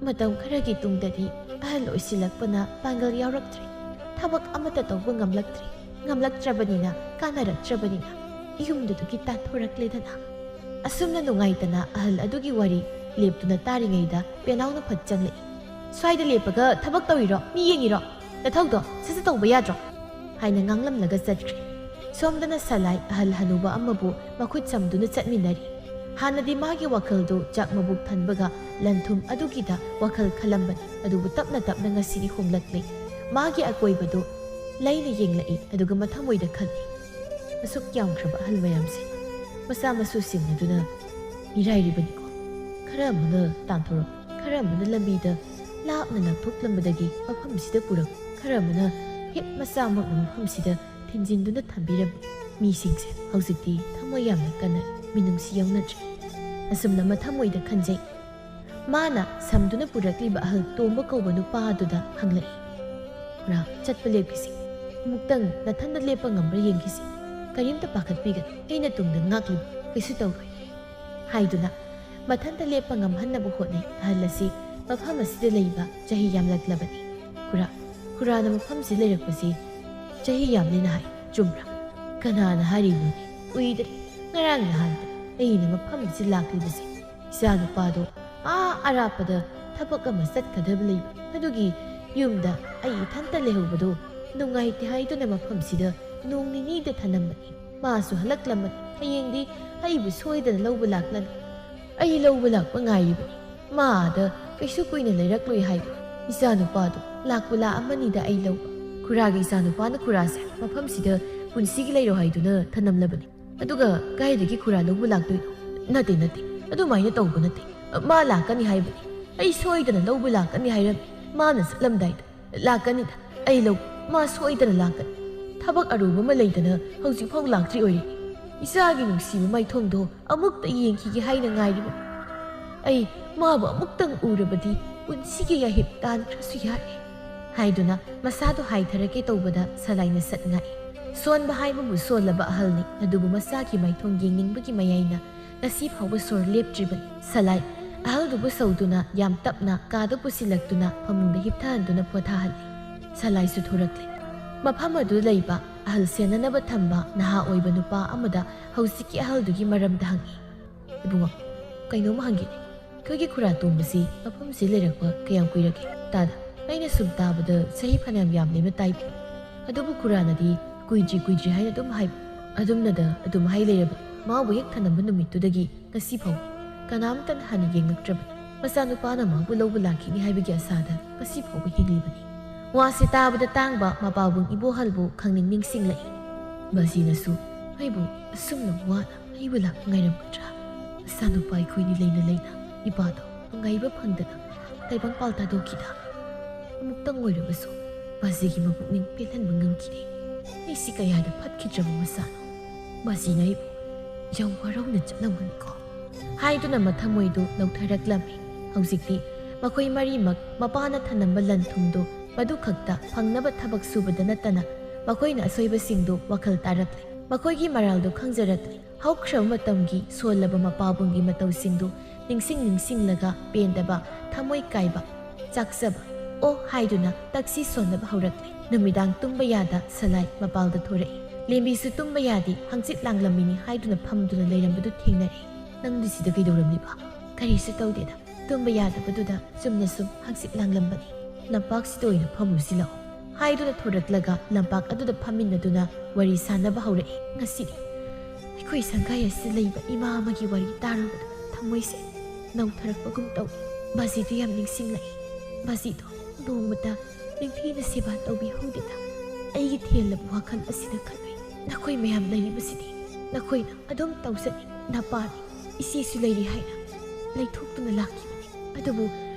ꯃꯇꯝ ꯈꯔꯒꯤ ꯇꯨꯡꯗꯗꯤ ꯑꯍꯜ ꯑꯣꯏꯁꯤꯜꯂꯛꯄꯅ ꯄꯥꯡꯒꯜ ꯌꯥꯎꯔꯛꯇ꯭ꯔꯦ꯫ ꯊꯕꯛ ꯑꯃꯠꯇ ꯇꯧꯕ ꯉꯝꯂꯛꯇ꯭ꯔꯦ꯫ ꯉꯝꯂꯛꯇ꯭ꯔꯕꯅꯤꯅ, ꯀꯥꯟꯅꯔꯛꯇ꯭ꯔꯕꯅꯤꯅ ꯌꯨꯝꯗꯨꯗꯒꯤ ꯇꯥꯟꯊꯣꯔꯛꯂꯦꯗꯅ꯫ ꯑꯁꯨꯝꯅ ꯅꯨꯡꯉꯥꯏꯇꯅ ꯑꯍꯜ ꯑꯗꯨꯒꯤ ꯋꯥꯔꯤ ꯂꯦꯞꯇꯨꯅ ꯇꯥꯔꯤꯉꯩꯗ ꯄꯦꯅꯥꯎꯅ ꯐꯠ ꯆꯪꯂꯛꯏ꯫ "ꯁ꯭ꯋꯥꯏꯗ ꯂꯦꯞꯄꯒ ꯊꯕꯛ ꯇꯧꯔꯤꯔꯣ? ꯃꯤ ꯌꯦꯡꯉꯤꯔꯣ? ꯅꯊꯧꯗꯣ ꯁꯠ ꯁꯠ ꯇꯧꯕ ꯌꯥꯗ꯭ꯔꯣ?" ꯍꯥꯏꯅ ꯉꯥꯡꯂꯝꯂꯒ ꯆꯠꯈ꯭ꯔꯦ꯫ ꯁꯣꯝꯗꯅ ꯁꯂꯥꯏ ꯑꯍꯜ ꯍꯅꯨꯕ ꯑꯃꯕꯨ ꯃꯈꯨꯠ ꯁꯝꯗꯨꯅ ꯆꯠꯃꯤꯟꯅꯔꯤ꯫ ꯍꯥꯟꯅꯗꯤ ꯃꯥꯒꯤ ꯋꯥꯈꯜꯗꯨ ꯆꯥꯛ ꯃꯕꯨꯛ ꯊꯟꯕꯒ ꯂꯟ ꯊꯨꯝ ꯑꯗꯨꯒꯤꯗ ꯋꯥꯈꯜ ꯈꯜꯂꯝꯕꯅꯤ, ꯑꯗꯨꯕꯨ ꯇꯞꯅ ꯇꯞꯅ ꯉꯁꯤꯗꯤ ꯍꯣꯡꯂꯛꯂꯦ꯫ ꯃꯥꯒꯤ ꯑꯀꯣꯏꯕꯗꯨ ꯂꯩꯅ ꯌꯦꯡꯂꯛꯏ, ꯑꯗꯨꯒ ꯃꯊꯃꯣꯏꯗ ꯈꯜꯂꯤ, "ꯑꯁꯨꯛ ꯌꯥꯝꯈ꯭ꯔꯕ ꯑꯍꯜ ꯃꯌꯥꯝꯁꯦ ꯃꯆꯥ ꯃꯁꯨꯁꯤꯡ ꯑꯗꯨꯅ ꯃꯤꯔꯥꯏꯔꯤꯕꯅꯤꯀꯣ꯫ ꯈꯔ ꯑꯃꯅ ꯇꯥꯟꯊꯣꯔꯛ, ꯈꯔ ꯑꯃꯅ ꯂꯝꯕꯤꯗ ꯂꯥꯞꯅ ꯂꯪꯊꯣꯛꯂꯝꯕꯗꯒꯤ ꯃꯐꯝꯁꯤꯗ ꯄꯨꯔꯛ, ꯈꯔ ꯑꯃꯅ ꯍꯦꯛ ꯃꯆꯥꯃꯛꯅ ꯃꯐꯝꯁꯤꯗ ꯊꯤꯟꯖꯤꯟꯗꯨꯅ ꯊꯝꯕꯤꯔꯝꯃꯤ꯫ ꯃꯤꯁꯤꯡꯁꯦ ꯍꯧꯖꯤꯛꯇꯤ ꯊꯃꯣꯏ ꯌꯥꯝꯅ ꯀꯟꯅ ꯃꯤꯅꯨꯡꯁꯤ ꯌꯥꯎꯅꯗ꯭ꯔꯦ"꯫ ꯑꯁꯨꯝꯅ ꯃꯊꯃꯣꯏꯗ ꯈꯟꯖꯩ꯫ ꯃꯥꯅ ꯁꯝꯗꯨꯅ ꯄꯨꯔꯛꯂꯤꯕ ꯑꯍꯜ ꯇꯣꯝꯕ ꯀꯧꯕ ꯅꯨꯄꯥ ꯑꯗꯨꯗ ꯍꯪꯂꯛꯏ, "ꯈꯨꯔꯥ, ꯆꯠꯄ ꯂꯦꯞꯈꯤꯁꯤ꯫ ꯑꯃꯨꯛꯇꯪ ꯅꯊꯟꯗ ꯂꯦꯞꯄ ꯉꯝꯕ꯭ꯔꯥ ꯌꯦꯡꯈꯤꯁꯤ꯫ ꯀꯔꯤꯝꯇ ꯄꯥꯈꯠꯄꯤꯒꯅꯨ꯫ ꯑꯩꯅ ꯇꯨꯡꯗ ꯉꯥꯛꯂꯤꯕ, ꯀꯩꯁꯨ ꯇꯧꯔꯣꯏ" ꯍꯥꯏꯗꯨꯅ ꯃꯊꯟꯇ ꯂꯦꯞꯄ ꯉꯝꯍꯟꯅꯕ ꯍꯣꯠꯅꯩ꯫ ꯑꯍꯜ ꯑꯁꯤ ꯃꯐꯝ ꯑꯁꯤꯗ ꯂꯩꯕ ꯆꯍꯤ ꯌꯥꯝꯂꯛꯂꯕꯅꯤ꯫ "ꯈꯨꯔꯥ, ꯈꯨꯔꯥꯅ ꯃꯐꯝꯁꯤ ꯂꯩꯔꯛꯄꯁꯤ ꯆꯍꯤ ꯌꯥꯝꯂꯦꯅ ꯍꯥꯏ꯫ ꯆꯨꯝꯕ꯭ꯔꯥ?" "ꯀꯅꯥꯅ ꯍꯥꯏꯔꯤꯅꯣꯅꯦ? ꯀꯨꯏꯗ꯭ꯔꯤ, ꯉꯔꯥꯡ ꯅꯍꯥꯟꯗ ꯑꯩꯅ ꯃꯐꯝ ꯑꯁꯤ ꯂꯥꯛꯂꯤꯕꯁꯦ꯫ ꯏꯆꯥ ꯅꯨꯄꯥꯗꯣ ꯑꯥ ꯑꯔꯥꯞꯄꯗ ꯊꯕꯛ ꯑꯃ ꯆꯠꯀꯗꯕ ꯂꯩꯕ꯫ ꯑꯗꯨꯒꯤ ꯌꯨꯝꯗ ꯑꯩ ꯏꯊꯟꯇ ꯂꯩꯍꯧꯕꯗꯣ ꯅꯨꯡꯉꯥꯏꯇꯦ ꯍꯥꯏꯗꯨꯅ ꯃꯐꯝꯁꯤꯗ ꯅꯣꯡ ꯅꯤꯅꯤꯗ ꯊꯅꯝꯕꯅꯤ꯫ ꯃꯥꯁꯨ ꯍꯜꯂꯛꯂꯝꯃꯅꯤ꯫ ꯍꯌꯦꯡꯗꯤ ꯑꯩꯕꯨ ꯁꯣꯏꯗꯅ ꯂꯧꯕ ꯂꯥꯛꯂꯅꯤ꯫ ꯑꯩ ꯂꯧꯕ ꯂꯥꯛꯄ ꯉꯥꯏꯔꯤꯕꯅꯤ꯫ ꯃꯥ ꯑꯥꯗ ꯀꯩꯁꯨ ꯀꯨꯏꯅ ꯂꯩꯔꯛꯂꯣꯏ ꯍꯥꯏꯕ꯫ ꯏꯆꯥꯅꯨꯄꯥꯗꯣ ꯂꯥꯛꯄꯨ ꯂꯥꯛꯑꯝꯃꯅꯤꯗ ꯑꯩ ꯂꯧꯕ꯫ ꯈꯨꯔꯥꯒꯤ ꯏꯆꯥꯅꯨꯄꯥꯅ ꯈꯨꯔꯥꯁꯦ ꯃꯐꯝꯁꯤꯗ ꯄꯨꯟꯁꯤꯒꯤ ꯂꯩꯔꯣ ꯍꯥꯏꯗꯨꯅ ꯊꯅꯝꯂꯕꯅꯤ꯫ ꯑꯗꯨꯒ ꯀꯥꯏꯗꯒꯤ ꯈꯨꯔꯥ ꯂꯧꯕ ꯂꯥꯛꯇꯣꯏꯅꯣ? ꯅꯠꯇꯦ, ꯅꯠꯇꯦ, ꯑꯗꯨꯃꯥꯏꯅ ꯇꯧꯕ ꯅꯠꯇꯦ꯫ ꯃꯥ ꯂꯥꯛꯀꯅꯤ ꯍꯥꯏꯕꯅꯤ꯫ ꯑꯩ ꯁꯣꯏꯗꯅ ꯂꯧꯕ ꯂꯥꯛꯀꯅꯤ ꯍꯥꯏꯔꯝꯃꯤ꯫ ꯃꯥꯅ ꯆꯠꯂꯝꯗꯥꯏꯗ, "ꯂꯥꯛꯀꯅꯤꯗ, ꯑꯩ ꯂꯧ, ꯃꯥ ꯁꯣꯏꯗꯅ ꯂꯥꯛꯀꯅꯤ꯫ ꯊꯕꯛ ꯑꯔꯨꯕ ꯑꯃ ꯂꯩꯗꯅ ꯍꯧꯖꯤꯛꯐꯥꯎ ꯂꯥꯛꯇ꯭ꯔꯤ ꯑꯣꯏꯔꯦ꯫" ꯏꯆꯥꯒꯤ ꯅꯨꯡꯁꯤꯕ ꯃꯥꯏꯊꯣꯡꯗꯣ ꯑꯃꯨꯛꯇ ꯌꯦꯡꯈꯤꯒꯦ ꯍꯥꯏꯅ ꯉꯥꯏꯔꯤꯕꯅꯤ꯫ ꯑꯩ ꯃꯥꯕꯨ ꯑꯃꯨꯛꯇꯪ ꯎꯔꯕꯗꯤ ꯄꯨꯟꯁꯤꯒꯤ ꯌꯥꯍꯤꯞ ꯇꯥꯟꯈ꯭ꯔꯁꯨ ꯌꯥꯔꯦ ꯍꯥꯏꯗꯨꯅ ꯃꯁꯥꯗꯣ ꯍꯥꯏꯊꯔꯛꯀꯦ ꯇꯧꯕꯗ ꯁꯂꯥꯏꯅ ꯁꯠ ꯉꯥꯛꯏ꯫ ꯁꯣꯟꯕ ꯍꯥꯏꯕꯕꯨ ꯁꯣꯜꯂꯕ ꯑꯍꯜꯅꯤ, ꯑꯗꯨꯕꯨ ꯃꯆꯥꯒꯤ ꯃꯥꯏꯊꯣꯡ ꯌꯦꯡꯅꯤꯡꯕꯒꯤ ꯃꯌꯥꯏꯅ ꯉꯁꯤ ꯐꯥꯎꯕ ꯁꯣꯔ ꯂꯦꯞꯇ꯭ꯔꯤꯕꯅꯤ꯫ ꯁꯂꯥꯏ ꯑꯍꯜꯗꯨꯕꯨ ꯁꯧꯗꯨꯅ ꯌꯥꯝ ꯇꯞꯅ ꯀꯥꯗ ꯄꯨꯁꯤꯜꯂꯛꯇꯨꯅ ꯐꯃꯨꯡꯗ ꯍꯤꯞꯊꯍꯟꯗꯨꯅ ꯄꯣꯊꯥꯍꯜꯂꯤ꯫ ꯁꯂꯥꯏꯁꯨ ꯊꯣꯔꯛꯂꯦ꯫ ꯃꯐꯝ ꯑꯗꯨ ꯂꯩꯕ ꯑꯍꯜ ꯁꯦꯟꯅꯅꯕ ꯊꯝꯕ ꯅꯍꯥ ꯑꯣꯏꯕ ꯅꯨꯄꯥ ꯑꯃꯗ ꯍꯧꯖꯤꯛꯀꯤ ꯑꯍꯜꯗꯨꯒꯤ ꯃꯔꯝꯗ ꯍꯪꯉꯤ꯫ "ꯏꯕꯨꯡꯉꯣ, ꯀꯩꯅꯣꯝ ꯍꯪꯒꯦꯅꯦ꯫ ꯑꯩꯈꯣꯏꯒꯤ ꯈꯨꯔꯥ ꯇꯣꯝꯕꯁꯤ ꯃꯐꯝꯁꯤ ꯂꯩꯔꯛꯄ ꯀꯌꯥꯝ ꯀꯨꯏꯔꯒꯦ?" "ꯇꯥꯗ, ꯑꯩꯅ ꯁꯨꯝ ꯇꯥꯕꯗ ꯆꯍꯤ ꯐꯅꯌꯥꯝ ꯌꯥꯝꯂꯦꯅ ꯇꯥꯏꯕ꯫ ꯑꯗꯨꯕꯨ ꯈꯨꯔꯥꯅꯗꯤ ꯀꯨꯏꯗ꯭ꯔꯤ ꯀꯨꯏꯗ꯭ꯔꯤ ꯍꯥꯏꯅ ꯑꯗꯨꯝ ꯍꯥꯏꯕ꯫ ꯑꯗꯨꯝꯅꯗ ꯑꯗꯨꯝ ꯍꯥꯏ ꯂꯩꯔꯕ꯫ ꯃꯥꯕꯨ ꯍꯦꯛ ꯊꯅꯝꯕ ꯅꯨꯃꯤꯠꯇꯨꯗꯒꯤ ꯉꯁꯤ ꯐꯥꯎ ꯀꯅꯥꯝꯇꯅ ꯍꯟꯅ ꯌꯦꯡꯂꯛꯇ꯭ꯔꯕꯅꯤ꯫ ꯃꯆꯥꯅꯨꯄꯥꯅ ꯃꯥꯕꯨ ꯂꯧꯕ ꯂꯥꯛꯈꯤꯅꯤ ꯍꯥꯏꯕꯒꯤ ꯑꯁꯥꯗ ꯉꯁꯤ ꯐꯥꯎꯕ ꯍꯤꯡꯂꯤꯕꯅꯤ꯫" ꯋꯥꯁꯤ ꯇꯥꯕꯗ ꯇꯥꯡꯕ ꯃꯄꯥꯕꯨꯡ ꯏꯕꯣꯍꯜꯕꯨ ꯈꯪꯅꯤꯡ ꯅꯤꯡꯁꯤꯡꯂꯛꯏ꯫ ꯕꯥꯖꯤꯅꯁꯨ ꯑꯩꯕꯨ ꯑꯁꯨꯝꯅ ꯋꯥꯅ ꯑꯩꯕꯨ ꯂꯥꯛꯄ ꯉꯥꯏꯔꯝꯒꯗ꯭ꯔꯥ? ꯃꯆꯥꯅꯨꯄꯥ ꯑꯩꯈꯣꯏꯅꯤ ꯂꯩꯅ ꯂꯩꯅ ꯏꯄꯥꯗꯣ ꯅꯨꯡꯉꯥꯏꯕ ꯐꯪꯗꯅ ꯇꯥꯏꯕꯪꯄꯥꯜ ꯇꯥꯗꯣꯛꯈꯤꯗ꯫ ꯑꯃꯨꯛꯇꯪ ꯑꯣꯏꯔꯕꯁꯨ ꯕꯥꯖꯤꯒꯤ ꯃꯄꯨꯛꯅꯤꯡ ꯄꯦꯜꯍꯟꯕ ꯉꯝꯈꯤꯗꯦ꯫ ꯑꯩꯁꯤ ꯀꯌꯥꯗ ꯐꯠꯈꯤꯗ꯭ꯔꯕ ꯃꯆꯥꯅꯣ꯫ ꯕꯥꯖꯤꯅ ꯑꯩꯕꯨ ꯌꯥꯝ ꯋꯥꯔꯧꯅ ꯆꯠꯂꯝꯒꯅꯤꯀꯣ ꯍꯥꯏꯗꯨꯅ ꯃꯊꯃꯣꯏꯗꯨ ꯅꯧꯊꯔꯛꯂꯝꯃꯤ꯫ ꯍꯧꯖꯤꯛꯇꯤ ꯃꯈꯣꯏ ꯃꯔꯤꯃꯛ ꯃꯄꯥꯅ ꯊꯅꯝꯕ ꯂꯟ ꯊꯨꯝꯗꯨ ꯃꯗꯨ ꯈꯛꯇ ꯐꯪꯅꯕ ꯊꯕꯛ ꯁꯨꯕꯗ ꯅꯠꯇꯅ ꯃꯈꯣꯏꯅ ꯑꯁꯣꯏꯕꯁꯤꯡꯗꯨ ꯋꯥꯈꯜ ꯇꯥꯔꯛꯂꯦ꯫ ꯃꯈꯣꯏꯒꯤ ꯃꯔꯥꯜꯗꯨ ꯈꯪꯖꯔꯛꯂꯦ꯫ ꯍꯧꯈ꯭ꯔꯕ ꯃꯇꯝꯒꯤ ꯁꯣꯜꯂꯕ ꯃꯄꯥꯕꯨꯡꯒꯤ ꯃꯇꯧꯁꯤꯡꯗꯨ ꯅꯤꯡꯁꯤꯡ ꯅꯤꯡꯁꯤꯡꯂꯒ ꯄꯦꯟꯗꯕ, ꯊꯃꯣꯏ ꯀꯥꯏꯕ, ꯆꯥꯛꯆꯕ, "ꯑꯣ" ꯍꯥꯏꯗꯨꯅ ꯇꯛꯁꯤ ꯁꯣꯟꯅꯕ ꯍꯧꯔꯛꯂꯦ꯫ ꯅꯨꯃꯤꯗꯥꯡ ꯇꯨꯝꯕ ꯌꯥꯗ ꯁꯂꯥꯏ ꯃꯄꯥꯜꯗ ꯊꯣꯔꯛꯏ꯫ ꯂꯦꯝꯕꯤꯁꯨ ꯇꯨꯝꯕ ꯌꯥꯗꯦ, ꯍꯪꯆꯤꯠ ꯂꯥꯡꯂꯝꯃꯤꯅꯤ ꯍꯥꯏꯗꯨꯅ ꯐꯝꯗꯨꯅ ꯂꯩꯔꯝꯕꯗꯨ ꯊꯦꯡꯅꯔꯦ꯫ "ꯅꯪꯗꯤ ꯁꯤꯗ ꯀꯩꯗꯧꯔꯝꯂꯤꯕ?" "ꯀꯔꯤꯁꯨ ꯇꯧꯗꯦꯗ, ꯇꯨꯝꯕ ꯌꯥꯗꯕꯗꯨꯗ ꯆꯨꯝꯅ ꯁꯨꯝ ꯍꯛꯆꯤꯠ ꯂꯥꯡꯂꯝꯕꯅꯤ꯫ "ꯂꯝꯄꯥꯛꯁꯤꯗ ꯑꯣꯏꯅ ꯐꯝꯃꯨꯁꯤ ꯂꯥꯛꯑꯣ" ꯍꯥꯏꯗꯨꯅ ꯊꯣꯔꯛꯂꯒ ꯂꯝꯄꯥꯛ ꯑꯗꯨꯗ ꯐꯝꯃꯤꯟꯅꯗꯨꯅ ꯋꯥꯔꯤ ꯁꯥꯟꯅꯕ ꯍꯧꯔꯛꯏ꯫ "ꯉꯁꯤꯗꯤ ꯑꯩꯈꯣꯏ ꯁꯪꯒꯥꯏ ꯑꯁꯤꯗ ꯂꯩꯕ ꯏꯃꯥ ꯑꯃꯒꯤ ꯋꯥꯔꯤ ꯇꯥꯔꯨꯕꯗ ꯊꯃꯣꯏꯁꯦ ꯅꯧꯊꯔꯛꯄꯒꯨꯝ ꯇꯧꯏ꯫ ꯕꯥꯖꯤꯗꯨ ꯌꯥꯝ ꯅꯤꯡꯁꯤꯡꯂꯛꯏ꯫ ꯕꯥꯖꯤꯗꯣ ꯅꯣꯡꯃꯇ ꯅꯤꯡꯊꯤꯅ ꯁꯦꯕꯥ ꯇꯧꯕꯤꯍꯧꯗꯦꯗ꯫ ꯑꯩꯒꯤ ꯊꯦꯜꯂꯕ ꯋꯥꯈꯜ ꯑꯁꯤꯗ ꯈꯜꯂꯨꯏ꯫ ꯅꯈꯣꯏ ꯃꯌꯥꯝ ꯂꯩꯔꯤꯕꯁꯤꯗꯤ ꯅꯈꯣꯏꯅ ꯑꯗꯨꯝ ꯇꯧꯖꯅꯤ꯫ ꯅꯄꯥꯅꯤ, ꯏꯆꯦꯁꯨ ꯂꯩꯔꯤ ꯍꯥꯏꯅ ꯂꯩꯊꯣꯛꯇꯨꯅ ꯂꯥꯛꯈꯤꯕꯅꯤ꯫ ꯑꯗꯨꯕꯨ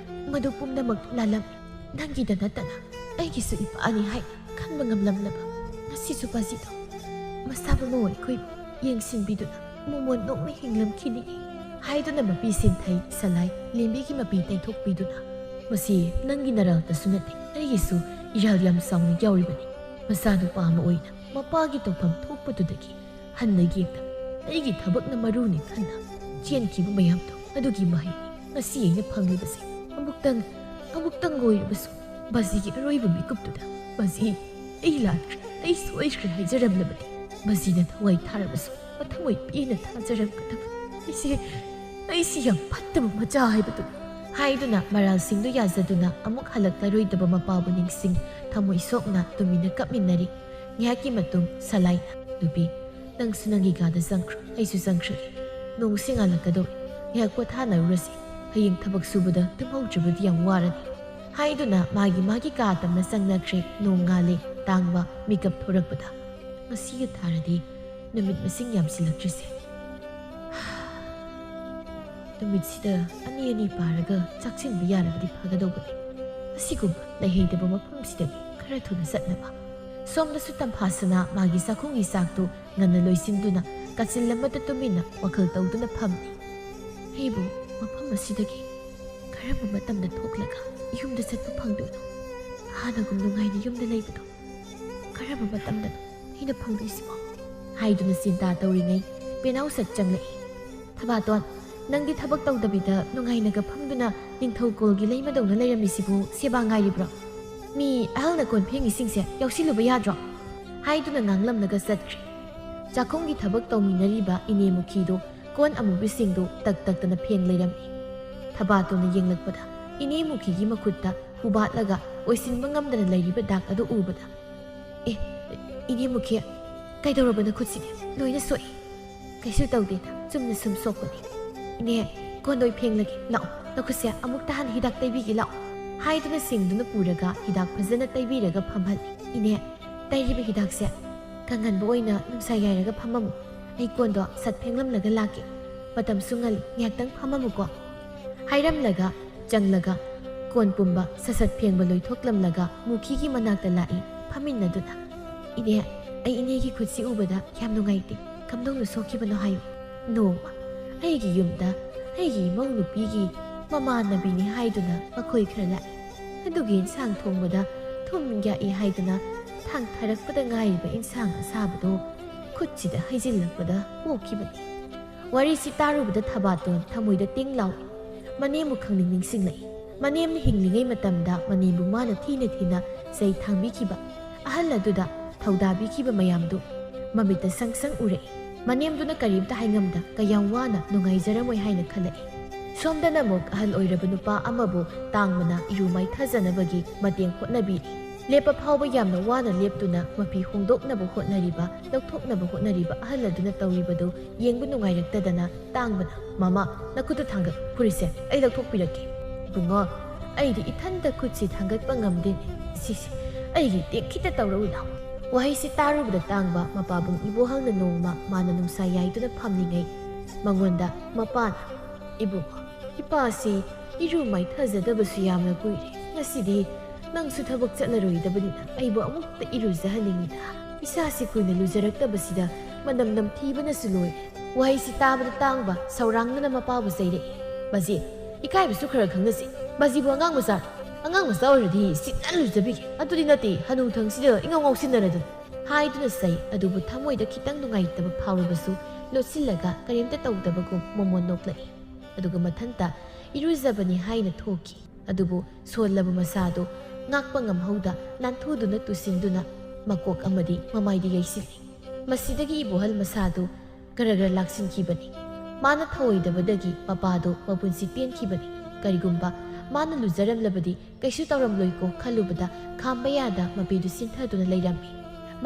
ꯃꯗꯨ ꯄꯨꯝꯅꯃꯛ ꯂꯥꯜꯂꯝꯃꯤ꯫ ꯅꯪꯒꯤꯗ ꯅꯠꯇꯅ ꯑꯩꯒꯤꯁꯨ ꯏꯄꯥꯅꯤ ꯍꯥꯏꯅ ꯈꯟꯕ ꯉꯝꯂꯝꯂꯕ ꯉꯁꯤꯁꯨ ꯕꯥꯖꯤꯗꯣ ꯃꯁꯥ ꯃꯎ ꯑꯩꯈꯣꯏꯕꯨ ꯌꯦꯡꯁꯤꯟꯕꯤꯗꯨꯅ ꯃꯣꯃꯣꯟ ꯅꯣꯛꯅ ꯍꯤꯡꯂꯝꯈꯤꯅꯤ" ꯍꯥꯏꯗꯨꯅ ꯃꯄꯤ ꯁꯤꯟꯊꯩ ꯁꯂꯥꯏ ꯂꯦꯝꯕꯤꯒꯤ ꯃꯄꯤ ꯇꯩꯊꯣꯛꯄꯤꯗꯨꯅ, "ꯃꯁꯤ ꯅꯪꯒꯤ ꯅꯔꯥꯜꯇꯁꯨ ꯅꯠꯇꯦ, ꯑꯩꯒꯤꯁꯨ ꯏꯔꯥꯜ ꯌꯥꯝ ꯆꯥꯎꯅ ꯌꯥꯎꯔꯤꯕꯅꯤ꯫ ꯃꯆꯥꯅꯨꯄꯥ ꯑꯃ ꯑꯣꯏꯅ ꯃꯄꯥꯒꯤ ꯇꯧꯐꯝ ꯊꯣꯛꯄꯗꯨꯗꯒꯤ ꯍꯟꯅ ꯌꯦꯡꯗ ꯑꯩꯒꯤ ꯊꯕꯛꯅ ꯃꯔꯨꯅꯤ ꯈꯟꯅ ꯆꯦꯟꯈꯤꯕ ꯃꯌꯥꯝꯗꯣ ꯑꯗꯨꯒꯤ ꯃꯍꯩꯅꯤ ꯉꯁꯤ ꯑꯩꯅ ꯐꯪꯂꯤꯕꯁꯦ꯫ ꯑꯃꯨꯛꯇꯪ, ꯑꯃꯨꯛꯇꯪ ꯑꯣꯏꯔꯕꯁꯨ ꯕꯥꯖꯤꯒꯤ ꯑꯔꯣꯏꯕ ꯃꯤꯀꯨꯞꯇꯨꯗ ꯕꯥꯖꯤ, ꯑꯩ ꯂꯥꯟꯈ꯭ꯔꯦ, ꯑꯩ ꯁꯣꯏꯈ꯭ꯔꯦ ꯍꯥꯏꯖꯔꯝꯂꯕꯗꯤ ꯕꯥꯖꯤꯅ ꯊꯋꯥꯏ ꯊꯥꯔꯕꯁꯨ ꯃꯊꯃꯣꯏ ꯄꯦꯟꯅ ꯊꯥꯖꯔꯝꯒꯗꯕ꯫ ꯑꯩꯁꯦ, ꯑꯩꯁꯤ ꯌꯥꯝ ꯐꯠꯇꯕ ꯃꯆꯥ ꯍꯥꯏꯕꯗꯨ" ꯍꯥꯏꯗꯨꯅ ꯃꯔꯥꯜꯁꯤꯡꯗꯨ ꯌꯥꯖꯗꯨꯅ ꯑꯃꯨꯛ ꯍꯜꯂꯛꯂꯔꯣꯏꯗꯕ ꯃꯄꯥꯕꯨ ꯅꯤꯡꯁꯤꯡ ꯊꯃꯣꯏ ꯁꯣꯛꯅ ꯇꯨꯃꯤꯟꯅ ꯀꯞꯃꯤꯟꯅꯔꯤ꯫ ꯉꯥꯏꯍꯥꯛꯀꯤ ꯃꯇꯨꯡ ꯁꯂꯥꯏꯅ, "ꯅꯨꯄꯤ, ꯅꯪꯁꯨ ꯅꯪꯒꯤ ꯀꯥꯗ ꯆꯪꯈ꯭ꯔꯣ, ꯑꯩꯁꯨ ꯆꯪꯈ꯭ꯔꯒꯦ꯫ ꯅꯣꯡꯁꯤ ꯉꯥꯜꯂꯛꯀꯗꯧꯔꯦ, ꯉꯥꯏꯍꯥꯛ ꯄꯣꯊꯥꯅꯔꯨꯔꯁꯤ, ꯍꯌꯦꯡ ꯊꯕꯛ ꯁꯨꯕꯗ ꯇꯨꯝꯍꯧꯗ꯭ꯔꯕꯗꯤ ꯌꯥꯝ ꯋꯥꯔꯅꯤ" ꯍꯥꯏꯗꯨꯅ ꯃꯥꯒꯤ ꯃꯥꯒꯤ ꯀꯥ ꯇꯝꯅ ꯆꯪꯅꯈ꯭ꯔꯦ꯫ ꯅꯣꯡ ꯉꯥꯜꯂꯦ꯫ ꯇꯥꯡꯕ ꯃꯤꯀꯞ ꯊꯣꯔꯛꯄꯗ ꯉꯁꯤꯒ ꯊꯥꯔꯗꯤ ꯅꯨꯃꯤꯠ ꯃꯁꯤꯡ ꯌꯥꯝꯁꯤꯜꯂꯛꯇ꯭ꯔꯤꯁꯦ꯫ ꯅꯨꯃꯤꯠꯁꯤꯗ ꯑꯅꯤ ꯑꯅꯤ ꯄꯥꯔꯒ ꯆꯥꯛꯁꯤꯟꯕ ꯌꯥꯔꯕꯗꯤ ꯐꯒꯗꯧꯕꯅꯤ꯫ ꯑꯁꯤꯒꯨꯝꯕ ꯂꯩꯍꯩꯗꯕ ꯃꯐꯝꯁꯤꯗꯒꯤ ꯈꯔ ꯊꯨꯅ ꯆꯠꯅꯕ꯫ ꯁꯣꯝꯗꯁꯨ ꯇꯝꯐꯥꯁꯅꯥ ꯃꯥꯒꯤ ꯆꯥꯛꯈꯨꯝꯒꯤ ꯆꯥꯛꯇꯨ ꯉꯟꯅ ꯂꯣꯏꯁꯤꯟꯗꯨꯅ ꯀꯥꯆꯤꯜ ꯑꯃꯗ ꯇꯨꯃꯤꯟꯅ ꯋꯥꯈꯜ ꯇꯧꯗꯨꯅ ꯐꯝꯂꯤ꯫ "ꯑꯩꯕꯨ ꯃꯐꯝ ꯑꯁꯤꯗꯒꯤ ꯀꯔꯝꯕ ꯃꯇꯝꯗ ꯊꯣꯛꯂꯒ ꯌꯨꯝꯗ ꯆꯠꯄ ꯐꯪꯗꯣꯏꯅꯣ? ꯍꯥꯟꯅꯒꯨꯝ ꯅꯨꯡꯉꯥꯏꯅ ꯌꯨꯝꯗ ꯂꯩꯕꯗꯣ ꯀꯔꯝꯕ ꯃꯇꯝꯗꯅꯣ ꯑꯩꯅ ꯐꯪꯗꯣꯏꯁꯤꯕꯣ?" ꯍꯥꯏꯗꯨꯅ ꯆꯤꯟꯇꯥ ꯇꯧꯔꯤꯉꯩ ꯄꯦꯅꯥꯎ ꯁꯠ ꯆꯪꯂꯛꯏ꯫ "ꯊꯕꯥꯇꯣꯟ, ꯅꯪꯗꯤ ꯊꯕꯛ ꯇꯧꯗꯕꯤꯗ ꯅꯨꯡꯉꯥꯏꯅꯒ ꯐꯝꯗꯨꯅ ꯅꯤꯡꯊꯧ ꯀꯣꯜꯒꯤ ꯂꯩꯃꯗꯧꯅ ꯂꯩꯔꯝꯃꯤꯁꯤꯕꯨ ꯁꯦꯕꯥ ꯉꯥꯏꯔꯤꯕ꯭ꯔꯣ? ꯃꯤ ꯑꯍꯜꯅ ꯀꯣꯟ ꯐꯦꯡꯉꯤꯁꯤꯡꯁꯦ ꯌꯥꯎꯁꯤꯜꯂꯨꯕ ꯌꯥꯗ꯭ꯔꯣ?" ꯍꯥꯏꯗꯨꯅ ꯉꯥꯡꯂꯝꯂꯒ ꯆꯠꯈ꯭ꯔꯦ꯫ ꯆꯥꯛꯈꯨꯝꯒꯤ ꯊꯕꯛ ꯇꯧꯃꯤꯟꯅꯔꯤꯕ ꯏꯅꯦ ꯃꯨꯈꯤꯗꯣ ꯀꯣꯟ ꯑꯃꯨꯕꯁꯤꯡꯗꯨ ꯇꯛ ꯇꯛꯇꯅ ꯐꯦꯡ ꯂꯩꯔꯝꯃꯤ꯫ ꯊꯕꯥꯇꯣꯟꯅ ꯌꯦꯡꯂꯛꯄꯗ ꯏꯅꯦ ꯃꯨꯈꯤꯒꯤ ꯃꯈꯨꯠꯇ ꯍꯨꯕꯥꯠꯂꯒ ꯑꯣꯏꯁꯤꯟꯕ ꯉꯝꯗꯅ ꯂꯩꯔꯤꯕ ꯗꯥꯛ ꯑꯗꯨ ꯎꯕꯗ, "ꯑꯦ, ꯏꯅꯦ ꯃꯨꯈꯤ, ꯀꯩꯗꯧꯔꯕ ꯅꯈꯨꯠꯁꯤꯗꯤ? ꯂꯣꯏꯅ ꯁꯣꯛꯏ꯫" "ꯀꯩꯁꯨ ꯇꯧꯗꯦꯗ, ꯆꯨꯝꯅ ꯁꯨꯝ ꯁꯣꯛꯄꯅꯤ꯫ ꯏꯅꯦ, ꯀꯣꯟꯗꯣꯏ ꯐꯦꯡꯂꯒꯦ, ꯂꯥꯛꯑꯣ, ꯅꯈꯨꯠꯁꯦ ꯑꯃꯨꯛꯇ ꯍꯥꯟꯅ ꯍꯤꯗꯥꯛ ꯇꯩꯕꯤꯒꯦ, ꯂꯥꯛꯑꯣ" ꯍꯥꯏꯗꯨꯅ ꯁꯤꯡꯗꯨꯅ ꯄꯨꯔꯒ ꯍꯤꯗꯥꯛ ꯐꯖꯅ ꯇꯩꯕꯤꯔꯒ ꯐꯝꯍꯜꯂꯤ꯫ "ꯏꯅꯦ, ꯇꯩꯔꯤꯕ ꯍꯤꯗꯥꯛꯁꯦ ꯀꯪꯍꯟꯕ ꯑꯣꯏꯅ ꯅꯨꯡꯁꯥ ꯌꯥꯏꯔꯒ ꯐꯝꯃꯝꯃꯨ꯫ ꯑꯩ ꯀꯣꯟꯗꯣ ꯁꯠ ꯐꯦꯡꯂꯝꯂꯒ ꯂꯥꯛꯀꯦ꯫ ꯃꯇꯝꯁꯨ ꯉꯜꯂꯤ, ꯉꯥꯏꯍꯥꯛꯇꯪ ꯐꯝꯃꯝꯃꯨꯀꯣ" ꯍꯥꯏꯔꯝꯂꯒ ꯆꯪꯂꯒ ꯀꯣꯟ ꯄꯨꯝꯕ ꯁꯠ ꯁꯠ ꯐꯦꯡꯕ ꯂꯣꯏꯊꯣꯛꯂꯝꯂꯒ ꯃꯨꯈꯤꯒꯤ ꯃꯅꯥꯛꯇ ꯂꯥꯛꯏ ꯐꯝꯃꯤꯟꯅꯗꯨꯅ꯫ "ꯏꯅꯦ, ꯑꯩ ꯏꯅꯦꯒꯤ ꯈꯨꯠꯁꯤ ꯎꯕꯗ ꯌꯥꯝ ꯅꯨꯡꯉꯥꯏꯇꯦ꯫ ꯀꯝꯗꯧꯅ ꯁꯣꯛꯈꯤꯕꯅꯣ ꯍꯥꯏꯌꯨ꯫ ꯅꯣꯡꯃ ꯑꯩꯒꯤ ꯌꯨꯝꯗ ꯑꯩꯒꯤ ꯏꯃꯧ ꯅꯨꯄꯤꯒꯤ ꯃꯃꯥꯟꯅꯕꯤꯅꯤ ꯍꯥꯏꯗꯨꯅ ꯃꯈꯣꯏ ꯈꯔ ꯂꯥꯛꯏ꯫ ꯑꯗꯨꯒꯤ ꯏꯟꯁꯥꯡ ꯊꯣꯡꯕꯗ ꯊꯨꯝ ꯌꯥꯛꯏ ꯍꯥꯏꯗꯨꯅ ꯊꯥꯡꯊꯔꯛꯄꯗ ꯉꯥꯏꯔꯤꯕ ꯏꯟꯁꯥꯡ ꯑꯁꯥꯕꯗꯣ ꯈꯨꯠꯁꯤꯗ ꯍꯩꯖꯤꯜꯂꯛꯄꯗ ꯄꯣꯛꯈꯤꯕꯅꯤ"꯫ ꯋꯥꯔꯤꯁꯤ ꯇꯥꯔꯨꯕꯗ ꯊꯕꯥꯇꯣꯟ ꯊꯃꯣꯏꯗ ꯇꯤꯡ ꯂꯥꯎꯏ꯫ ꯃꯅꯦꯝꯕꯨ ꯈꯪꯅꯤꯡ ꯅꯤꯡꯁꯤꯡꯂꯛꯏ꯫ ꯃꯅꯦꯝꯅ ꯍꯤꯡꯂꯤꯉꯩ ꯃꯇꯝꯗ ꯃꯅꯦꯝꯕꯨ ꯃꯥꯅ ꯊꯤꯅ ꯊꯤꯅ ꯆꯩ ꯊꯥꯡꯕꯤꯈꯤꯕ, ꯑꯍꯜ ꯑꯗꯨꯗ ꯊꯧꯗꯥꯕꯤꯈꯤꯕ ꯃꯌꯥꯝꯗꯨ ꯃꯃꯤꯠꯇ ꯁꯪ ꯁꯪ ꯎꯔꯛꯏ꯫ ꯃꯅꯦꯝꯗꯨꯅ ꯀꯔꯤꯝꯇ ꯍꯥꯏꯉꯝꯗ ꯀꯌꯥꯝ ꯋꯥꯅ ꯅꯨꯡꯉꯥꯏꯖꯔꯝꯃꯣꯏ ꯍꯥꯏꯅ ꯈꯜꯂꯛꯏ꯫ ꯁꯣꯝꯗꯅ ꯑꯃꯨꯛ ꯑꯍꯜ ꯑꯣꯏꯔꯕ ꯅꯨꯄꯥ ꯑꯃꯕꯨ ꯇꯥꯡꯕꯅ ꯏꯔꯨ ꯃꯥꯏꯊꯖꯅꯕꯒꯤ ꯃꯇꯦꯡ ꯍꯣꯠꯅꯕꯤꯔꯤ꯫ ꯂꯦꯞꯄ ꯐꯥꯎꯕ ꯌꯥꯝꯅ ꯋꯥꯅ ꯂꯦꯞꯇꯨꯅ ꯃꯐꯤ ꯍꯣꯡꯗꯣꯛꯅꯕ ꯍꯣꯠꯅꯔꯤꯕ, ꯂꯧꯊꯣꯛꯅꯕ ꯍꯣꯠꯅꯔꯤꯕ ꯑꯍꯜ ꯑꯗꯨꯅ ꯇꯧꯔꯤꯕꯗꯨ ꯌꯦꯡꯕ ꯅꯨꯡꯉꯥꯏꯔꯛꯇꯗꯅ ꯇꯥꯡꯕꯅ, "ꯃꯃꯥ, ꯅꯈꯨꯠꯇꯨ ꯊꯥꯡꯒꯠ, ꯐꯨꯔꯤꯠꯁꯦ ꯑꯩ ꯂꯧꯊꯣꯛꯄꯤꯔꯛꯀꯦ꯫" "ꯏꯕꯨꯡꯉꯣ, ꯑꯩꯗꯤ ꯏꯊꯟꯇ ꯈꯨꯠꯁꯤ ꯊꯥꯡꯒꯠꯄ ꯉꯝꯗꯦꯅꯦ꯫ ꯁꯤꯁꯦ ꯑꯩꯒꯤ ꯇꯦꯛ ꯈꯤꯇ ꯇꯧꯔꯛꯎ ꯂꯥꯎ꯫" ꯋꯥꯍꯩꯁꯤ ꯇꯥꯔꯨꯕꯗ ꯇꯥꯡꯕ ꯃꯄꯥꯕꯨꯡ ꯏꯕꯣꯍꯜꯅ ꯅꯣꯡꯃ ꯃꯥꯅ ꯅꯨꯡꯁꯥ ꯌꯥꯏꯗꯨꯅ ꯐꯝꯂꯤꯉꯩ ꯃꯉꯣꯟꯗ ꯃꯄꯥꯅ, "ꯏꯕꯨꯡꯉꯣ, ꯏꯄꯥꯁꯤ ꯏꯔꯨ ꯃꯥꯏꯊꯖꯗꯕꯁꯨ ꯌꯥꯝꯅ ꯀꯨꯏꯔꯦ꯫ ꯉꯁꯤꯗꯤ ꯅꯪꯁꯨ ꯊꯕꯛ ꯆꯠꯂꯔꯣꯏꯗꯕꯅꯤꯅ ꯑꯩꯕꯨ ꯑꯃꯨꯛꯇ ꯏꯔꯨꯖꯍꯟꯅꯤꯡꯉꯤꯗ꯫ ꯏꯁꯥꯁꯤ ꯀꯨꯏꯅ ꯂꯨꯖꯔꯛꯇꯕꯁꯤꯗ ꯃꯅꯝ ꯅꯝꯊꯤꯕꯅꯁꯨ ꯂꯣꯏꯔꯦ꯫" ꯋꯥꯍꯩꯁꯤ ꯇꯥꯕꯗ ꯇꯥꯡꯕ ꯁꯧꯔꯥꯡꯗꯅ ꯃꯄꯥꯕꯨ ꯆꯩꯔꯛꯏ꯫ "ꯕꯥꯖꯤ, ꯏꯀꯥꯏꯕꯁꯨ ꯈꯔ ꯈꯪꯅꯁꯤ꯫ ꯕꯥꯖꯤꯕꯨ ꯑꯉꯥꯡ ꯃꯆꯥ, ꯑꯉꯥꯡ ꯃꯆꯥ ꯑꯣꯏꯔꯗꯤ ꯁꯤꯠꯅ ꯂꯨꯖꯕꯤꯒꯦ꯫ ꯑꯗꯨꯗꯤ ꯅꯠꯇꯦ, ꯍꯅꯨ ꯊꯪꯁꯤꯗ ꯏꯉꯥꯎ ꯉꯥꯎꯁꯤꯟꯅꯔꯗꯅ" ꯍꯥꯏꯗꯨꯅ ꯆꯩ꯫ ꯑꯗꯨꯕꯨ ꯊꯃꯣꯏꯗ ꯈꯤꯇꯪ ꯅꯨꯡꯉꯥꯏꯇꯕ ꯐꯥꯎꯔꯕꯁꯨ ꯂꯣꯠꯁꯤꯜꯂꯒ ꯀꯔꯤꯝꯇ ꯇꯧꯗꯕꯒꯨꯝ ꯃꯣꯃꯣꯟ ꯅꯣꯛꯂꯛꯏ꯫ ꯑꯗꯨꯒ ꯃꯊꯟꯇ ꯏꯔꯨꯖꯕꯅꯤ ꯍꯥꯏꯅ ꯊꯣꯛꯈꯤ꯫ ꯑꯗꯨꯕꯨ ꯁꯣꯜꯂꯕ ꯃꯁꯥꯗꯨ ꯉꯥꯛꯄ ꯉꯝꯍꯧꯗ ꯅꯥꯟꯊꯨꯗꯨꯅ ꯇꯨꯁꯤꯟꯗꯨꯅ ꯃꯀꯣꯛ ꯑꯃꯗꯤ ꯃꯃꯥꯏꯗ ꯌꯩꯁꯤꯜꯂꯤ꯫ ꯃꯁꯤꯗꯒꯤ ꯏꯕꯣꯍꯜ ꯃꯁꯥꯗꯨ ꯒꯔ ꯒꯔ ꯂꯥꯛꯁꯤꯟꯈꯤꯕꯅꯤ꯫ ꯃꯥꯅ ꯊꯧꯑꯣꯏꯗꯕꯗꯒꯤ ꯃꯄꯥꯗꯣ ꯃꯄꯨꯟꯁꯤ ꯄꯦꯟꯈꯤꯕꯅꯤ꯫ ꯀꯔꯤꯒꯨꯝꯕ ꯃꯥꯅ ꯂꯨꯖꯔꯝꯂꯕꯗꯤ ꯀꯩꯁꯨ ꯇꯧꯔꯝꯂꯣꯏꯀꯣ ꯈꯜꯂꯨꯕꯗ ꯈꯥꯝꯕ ꯌꯥꯗ ꯃꯄꯤꯗꯨ ꯁꯤꯟꯊꯗꯨꯅ ꯂꯩꯔꯝꯃꯤ꯫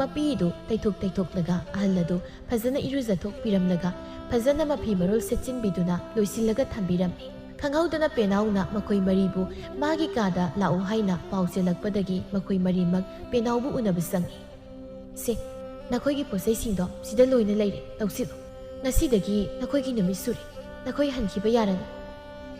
ꯃꯄꯤꯗꯨ ꯇꯩꯊꯣꯛ ꯇꯩꯊꯣꯛꯂꯒ ꯑꯍꯜ ꯑꯗꯨ ꯐꯖꯅ ꯏꯔꯨꯖꯊꯣꯛꯄꯤꯔꯝꯂꯒ ꯐꯖꯅ ꯃꯐꯤ ꯃꯔꯣꯜ ꯁꯦꯠꯆꯤꯟꯕꯤꯗꯨꯅ ꯂꯣꯏꯁꯤꯜꯂꯒ ꯊꯝꯕꯤꯔꯝꯃꯤ꯫ ꯈꯪꯍꯧꯗꯅ ꯄꯦꯅꯥꯎꯅ ꯃꯈꯣꯏ ꯃꯔꯤꯕꯨ ꯃꯥꯒꯤ ꯀꯥꯗ ꯂꯥꯛꯎ ꯍꯥꯏꯅ ꯄꯥꯎ ꯆꯦꯜꯂꯛꯄꯗꯒꯤ ꯃꯈꯣꯏ ꯃꯔꯤꯃꯛ ꯄꯦꯅꯥꯎꯕꯨ ꯎꯅꯕ ꯆꯪꯉꯤ꯫ "ꯁꯦ, ꯅꯈꯣꯏꯒꯤ ꯄꯣꯠꯆꯩꯁꯤꯡꯗꯣ ꯁꯤꯗ ꯂꯣꯏꯅ ꯂꯩꯔꯦ, ꯂꯧꯁꯤꯜꯂꯨ꯫ ꯉꯁꯤꯗꯒꯤ ꯅꯈꯣꯏꯒꯤ ꯅꯨꯃꯤꯠ ꯁꯨꯔꯦ꯫ ꯅꯈꯣꯏ ꯍꯟꯈꯤꯕ ꯌꯥꯔꯅꯤ꯫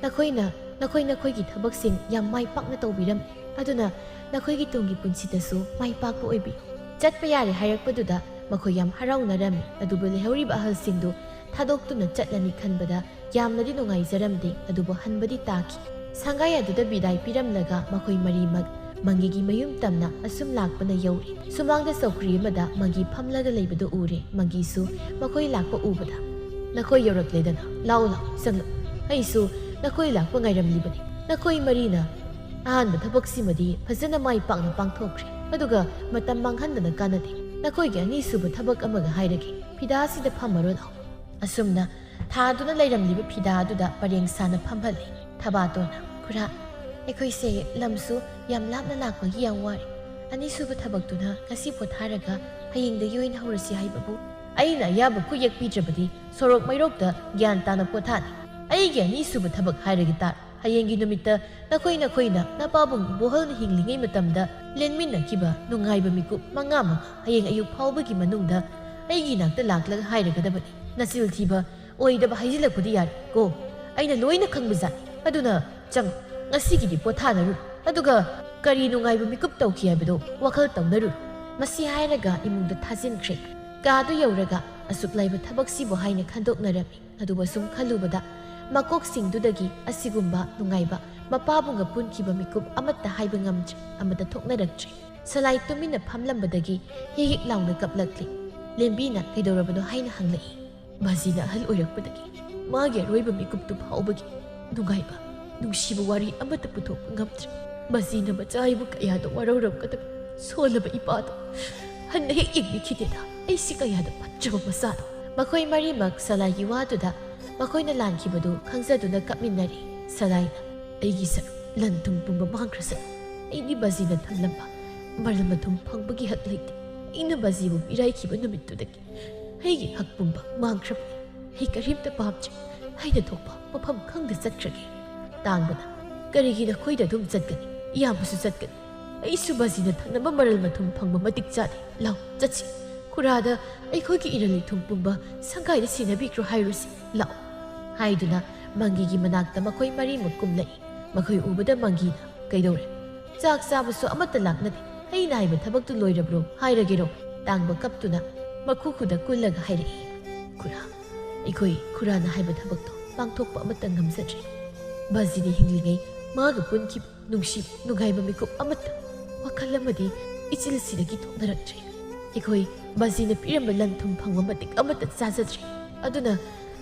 ꯅꯈꯣꯏꯅ ꯅꯈꯣꯏ ꯅꯈꯣꯏꯒꯤ ꯊꯕꯛꯁꯤꯡ ꯌꯥꯝ ꯃꯥꯏ ꯄꯥꯛꯅ ꯇꯧꯕꯤꯔꯝꯃꯤ꯫ ꯑꯗꯨꯅ ꯅꯈꯣꯏꯒꯤ ꯇꯨꯡꯒꯤ ꯄꯨꯟꯁꯤꯗꯁꯨ ꯃꯥꯏ ꯄꯥꯛꯄ ꯑꯣꯏꯕꯤꯌꯨ꯫" ꯆꯠꯄ ꯌꯥꯔꯦ ꯍꯥꯏꯔꯛꯄꯗꯨꯗ ꯃꯈꯣꯏ ꯌꯥꯝ ꯍꯔꯥꯎꯅꯔꯝꯃꯤ꯫ ꯑꯗꯨꯕꯨ ꯂꯩꯍꯧꯔꯤꯕ ꯑꯍꯜꯁꯤꯡꯗꯨ ꯊꯥꯗꯣꯛꯇꯨꯅ ꯆꯠꯂꯅꯤ ꯈꯟꯕꯗ ꯌꯥꯝꯅꯗꯤ ꯅꯨꯡꯉꯥꯏꯖꯔꯝꯗꯦ, ꯑꯗꯨꯕꯨ ꯍꯟꯕꯗꯤ ꯇꯥꯈꯤ꯫ ꯁꯪꯒꯥꯏ ꯑꯗꯨꯗ ꯕꯤꯗꯥꯏ ꯄꯤꯔꯝꯂꯒ ꯃꯈꯣꯏ ꯃꯔꯤꯃꯛ ꯃꯪꯒꯤꯒꯤ ꯃꯌꯨꯝ ꯇꯝꯅ ꯑꯁꯨꯝ ꯂꯥꯛꯄꯅ ꯌꯧꯔꯦ꯫ ꯁꯨꯃꯥꯡꯗ ꯆꯧꯀ꯭ꯔꯤ ꯑꯃꯗ ꯃꯪꯒꯤ ꯐꯝꯂꯒ ꯂꯩꯕꯗꯨ ꯎꯔꯦ꯫ ꯃꯪꯒꯤꯁꯨ ꯃꯈꯣꯏ ꯂꯥꯛꯄ ꯎꯕꯗ, "ꯅꯈꯣꯏ ꯌꯧꯔꯛꯂꯦꯗꯅ, ꯂꯥꯛꯎ ꯂꯥꯛꯎ, ꯆꯪꯂꯛꯎ꯫ ꯑꯩꯁꯨ ꯅꯈꯣꯏ ꯂꯥꯛꯄ ꯉꯥꯏꯔꯝꯂꯤꯕꯅꯤ꯫ ꯅꯈꯣꯏ ꯃꯔꯤꯅ ꯑꯍꯥꯟꯕ ꯊꯕꯛꯁꯤꯃꯗꯤ ꯐꯖꯅ ꯃꯥꯏ ꯄꯥꯛꯅ ꯄꯥꯡꯊꯣꯛꯈ꯭ꯔꯦ꯫ ꯑꯗꯨꯒ ꯃꯇꯝ ꯃꯥꯡꯍꯟꯗꯅ ꯀꯥꯟꯅꯗꯦ꯫ ꯅꯈꯣꯏꯒꯤ ꯑꯅꯤꯁꯨꯕ ꯊꯕꯛ ꯑꯃꯒ ꯍꯥꯏꯔꯒꯦ꯫ ꯐꯤꯗꯥꯁꯤꯗ ꯐꯝꯃꯔꯣ ꯂꯥꯛꯎ꯫" ꯑꯁꯨꯝꯅ ꯊꯥꯗꯨꯅ ꯂꯩꯔꯝꯂꯤꯕ ꯐꯤꯗꯥ ꯑꯗꯨꯗ ꯄꯔꯦꯡ ꯁꯥꯅ ꯐꯝꯍꯜꯂꯤ꯫ ꯊꯕꯥꯇꯣꯟꯅ, "ꯈꯨꯔꯥ, ꯑꯩꯈꯣꯏꯁꯦ ꯂꯝꯁꯨ ꯌꯥꯝ ꯂꯥꯞꯅ ꯂꯥꯛꯄꯒꯤ ꯌꯥꯝ ꯋꯥꯔꯦ꯫ ꯑꯅꯤꯁꯨꯕ ꯊꯕꯛꯇꯨꯅ ꯉꯁꯤ ꯄꯣꯊꯥꯔꯒ ꯍꯌꯦꯡꯗꯒꯤ ꯑꯣꯏꯅ ꯍꯧꯔꯁꯤ ꯍꯥꯏꯕꯕꯨ?" "ꯑꯩꯅ ꯑꯌꯥꯕ ꯈꯨꯠꯌꯦꯛ ꯄꯤꯗ꯭ꯔꯕꯗꯤ ꯁꯣꯔꯣꯛ ꯃꯩꯔꯣꯛꯇ ꯒ꯭ꯌꯥꯟ ꯇꯥꯅ ꯄꯣꯊꯥꯅꯤ꯫ ꯑꯩꯒꯤ ꯑꯅꯤꯁꯨꯕ ꯊꯕꯛ ꯍꯥꯏꯔꯒꯦ ꯇꯥꯔꯣ꯫ ꯍꯌꯦꯡꯒꯤ ꯅꯨꯃꯤꯠꯇ ꯅꯈꯣꯏ ꯅꯈꯣꯏꯅ ꯅꯄꯥꯕꯨꯡ ꯏꯕꯣꯍꯜꯅ ꯍꯤꯡꯂꯤꯉꯩ ꯃꯇꯝꯗ ꯂꯦꯟꯃꯤꯟꯅꯈꯤꯕ ꯅꯨꯡꯉꯥꯏꯕ ꯃꯤꯀꯨꯞ ꯃꯉꯥ ꯃꯉꯥ ꯍꯌꯦꯡ ꯑꯌꯨꯛ ꯐꯥꯎꯕꯒꯤ ꯃꯅꯨꯡꯗ ꯑꯩꯒꯤ ꯏꯅꯥꯛꯇ ꯂꯥꯛꯂꯒ ꯍꯥꯏꯔꯒꯗꯕꯅꯤ꯫ ꯅꯆꯤꯜ ꯊꯤꯕ ꯑꯣꯏꯗꯕ ꯍꯥꯏꯖꯤꯜꯂꯛꯄꯗꯤ ꯌꯥꯔꯦ ꯀꯣ꯫ ꯑꯩꯅ ꯂꯣꯏꯅ ꯈꯪꯕꯖꯥꯠꯅꯤ꯫ ꯑꯗꯨꯅ ꯆꯪꯉꯨ, ꯉꯁꯤꯒꯤꯗꯤ ꯄꯣꯊꯥꯅꯔꯨ꯫ ꯑꯗꯨꯒ ꯀꯔꯤ ꯅꯨꯡꯉꯥꯏꯕ ꯃꯤꯀꯨꯞ ꯇꯧꯈꯤ ꯍꯥꯏꯕꯗꯣ ꯋꯥꯈꯜ ꯇꯧꯅꯔꯨ꯫" ꯃꯁꯤ ꯍꯥꯏꯔꯒ ꯏꯃꯨꯡꯗ ꯊꯥꯖꯤꯟꯈ꯭ꯔꯦ꯫ ꯀꯥꯗꯨ ꯌꯧꯔꯒ ꯑꯁꯨꯛ ꯂꯥꯏꯕ ꯊꯕꯛꯁꯤꯕꯨ ꯍꯥꯏꯅ ꯈꯟꯗꯣꯛꯅꯔꯝꯃꯤ꯫ ꯑꯗꯨꯕꯨ ꯁꯨꯝ ꯈꯜꯂꯨꯕꯗ ꯃꯀꯣꯛꯁꯤꯡꯗꯨꯗꯒꯤ ꯑꯁꯤꯒꯨꯝꯕ ꯅꯨꯡꯉꯥꯏꯕ ꯃꯄꯥꯕꯨꯡꯒ ꯄꯨꯟꯈꯤꯕ ꯃꯤꯀꯨꯞ ꯑꯃꯠꯇ ꯍꯥꯏꯕ ꯉꯝꯗ꯭ꯔꯦ, ꯑꯃꯠꯇ ꯊꯣꯛꯅꯔꯛꯇ꯭ꯔꯦ꯫ ꯁꯂꯥꯏ ꯇꯨꯃꯤꯟꯅ ꯐꯝꯂꯝꯕꯗꯒꯤ ꯍꯤꯛ ꯍꯤꯛ ꯂꯥꯎꯅ ꯀꯞꯂꯛꯂꯤ꯫ ꯂꯦꯝꯕꯤꯅ ꯀꯩꯗꯧꯔꯕꯅꯣ ꯍꯥꯏꯅ ꯍꯪꯂꯛꯏ꯫ ꯃꯁꯤꯅ ꯑꯍꯜ ꯑꯣꯏꯔꯛꯄꯗꯒꯤ ꯃꯥꯒꯤ ꯑꯔꯣꯏꯕ ꯃꯤꯀꯨꯞꯇꯨ ꯐꯥꯎꯕꯒꯤ ꯅꯨꯡꯉꯥꯏꯕ, ꯅꯨꯡꯁꯤꯕ ꯋꯥꯔꯤ ꯑꯃꯠꯇ ꯄꯨꯊꯣꯛꯄ ꯉꯝꯗ꯭ꯔꯦ꯫ ꯃꯁꯤꯅ ꯃꯆꯥ ꯑꯩꯕꯨ ꯀꯌꯥꯗ ꯋꯥꯔꯧꯔꯝꯒꯗꯕ꯫ ꯁꯣꯜꯂꯕ ꯏꯄꯥꯗꯣ ꯍꯟꯅ ꯍꯦꯛ ꯌꯦꯡꯕꯤꯈꯤꯗꯦꯗ꯫ ꯑꯩꯁꯤ ꯀꯌꯥꯗ ꯐꯠꯇ꯭ꯔꯕ ꯃꯆꯥꯅꯣ꯫ ꯃꯈꯣꯏ ꯃꯔꯤꯃꯛ ꯁꯂꯥꯏꯒꯤ ꯋꯥꯗꯨꯗ ꯃꯈꯣꯏꯅ ꯂꯥꯟꯈꯤꯕꯗꯨ ꯈꯪꯖꯗꯨꯅ ꯀꯞꯃꯤꯟꯅꯔꯤ꯫ ꯁꯗꯥꯏꯅ, "ꯑꯩꯒꯤ ꯁꯔꯨꯛ ꯂꯟ ꯊꯨꯝ ꯄꯨꯝꯕ ꯃꯥꯡꯈ꯭ꯔꯁꯅꯨ꯫ ꯑꯩꯗꯤ ꯕꯥꯖꯤꯅ ꯊꯝꯂꯝꯕ ꯃꯔꯜ ꯃꯊꯨꯝ ꯐꯪꯕꯒꯤ ꯍꯛ ꯂꯩꯇꯦ꯫ ꯑꯩꯅ ꯕꯥꯖꯤꯕꯨ ꯃꯤꯔꯥꯏꯈꯤꯕ ꯅꯨꯃꯤꯠꯇꯨꯗꯒꯤ ꯑꯩꯒꯤ ꯍꯛ ꯄꯨꯝꯕ ꯃꯥꯡꯈ꯭ꯔꯕꯅꯤ꯫ ꯑꯩ ꯀꯔꯤꯝꯇ ꯄꯥꯝꯗ꯭ꯔꯦ꯫ ꯑꯩꯅ ꯊꯣꯛꯄ ꯃꯐꯝ ꯈꯪꯗ ꯆꯠꯈ꯭ꯔꯒꯦ꯫" ꯇꯥꯡꯕꯅ, "ꯀꯔꯤꯒꯤ ꯅꯈꯣꯏꯗ ꯑꯗꯨꯝ ꯆꯠꯀꯅꯤ? ꯏꯌꯥꯝꯕꯁꯨ ꯆꯠꯀꯅꯤ꯫ ꯑꯩꯁꯨ ꯕꯥꯖꯤꯅ ꯊꯛꯅꯕ ꯃꯔꯜ ꯃꯊꯨꯝ ꯐꯪꯕ ꯃꯇꯤꯛ ꯆꯥꯗꯦ꯫ ꯂꯥꯎ, ꯆꯠꯁꯤ꯫ ꯈꯨꯔꯥꯗ ꯑꯩꯈꯣꯏꯒꯤ ꯏꯔꯜ ꯏꯊꯨꯝ ꯄꯨꯝꯕ ꯁꯪꯒꯥꯏꯗ ꯁꯤꯟꯅꯕꯤꯈ꯭ꯔꯣ ꯍꯥꯏꯔꯨꯁꯤ꯫ ꯂꯥꯛꯑꯣ꯫" ꯍꯥꯏꯗꯨꯅ ꯃꯪꯒꯤꯒꯤ ꯃꯅꯥꯛꯇ ꯃꯈꯣꯏ ꯃꯔꯤꯃꯛ ꯀꯨꯝꯂꯛꯏ꯫ ꯃꯈꯣꯏ ꯎꯕꯗ ꯃꯪꯒꯤꯅ, "ꯀꯩꯗꯧꯔꯦ? ꯆꯥꯛ ꯆꯥꯕꯁꯨ ꯑꯃꯠꯇ ꯂꯥꯛꯅꯗꯦ꯫ ꯑꯩꯅ ꯍꯥꯏꯕ ꯊꯕꯛꯇꯨ ꯂꯣꯏꯔꯕ꯭ꯔꯣ? ꯍꯥꯏꯔꯒꯦꯔꯣ?" ꯇꯥꯡꯕ ꯀꯞꯇꯨꯅ ꯃꯈꯨ ꯈꯨꯗ ꯀꯨꯜꯂꯒ ꯍꯥꯏꯔꯛꯏ꯫ "ꯈꯨꯔꯥ, ꯑꯩꯈꯣꯏ ꯈꯨꯔꯥꯅ ꯍꯥꯏꯕ ꯊꯕꯛꯇꯣ ꯄꯥꯡꯊꯣꯛꯄ ꯑꯃꯠꯇ ꯉꯝꯖꯗ꯭ꯔꯦ꯫ ꯕꯥꯖꯤꯅ ꯍꯤꯡꯂꯤꯉꯩ ꯃꯥꯒ ꯄꯨꯟꯈꯤꯕ ꯅꯨꯡꯁꯤ ꯅꯨꯡꯉꯥꯏꯕ ꯃꯤꯀꯨꯞ ꯑꯃꯠꯇ ꯋꯥꯈꯜ ꯑꯃꯗꯤ ꯏꯆꯤꯜꯁꯤꯗꯒꯤ ꯊꯣꯛꯅꯔꯛꯇ꯭ꯔꯦ꯫ ꯑꯩꯈꯣꯏ ꯕꯥꯖꯤꯅ ꯄꯤꯔꯝꯕ ꯂꯟ ꯊꯨꯝ ꯐꯪꯕ ꯃꯇꯤꯛ ꯑꯃꯠꯇ ꯆꯥꯖꯗ꯭ꯔꯦ꯫ ꯑꯗꯨꯅ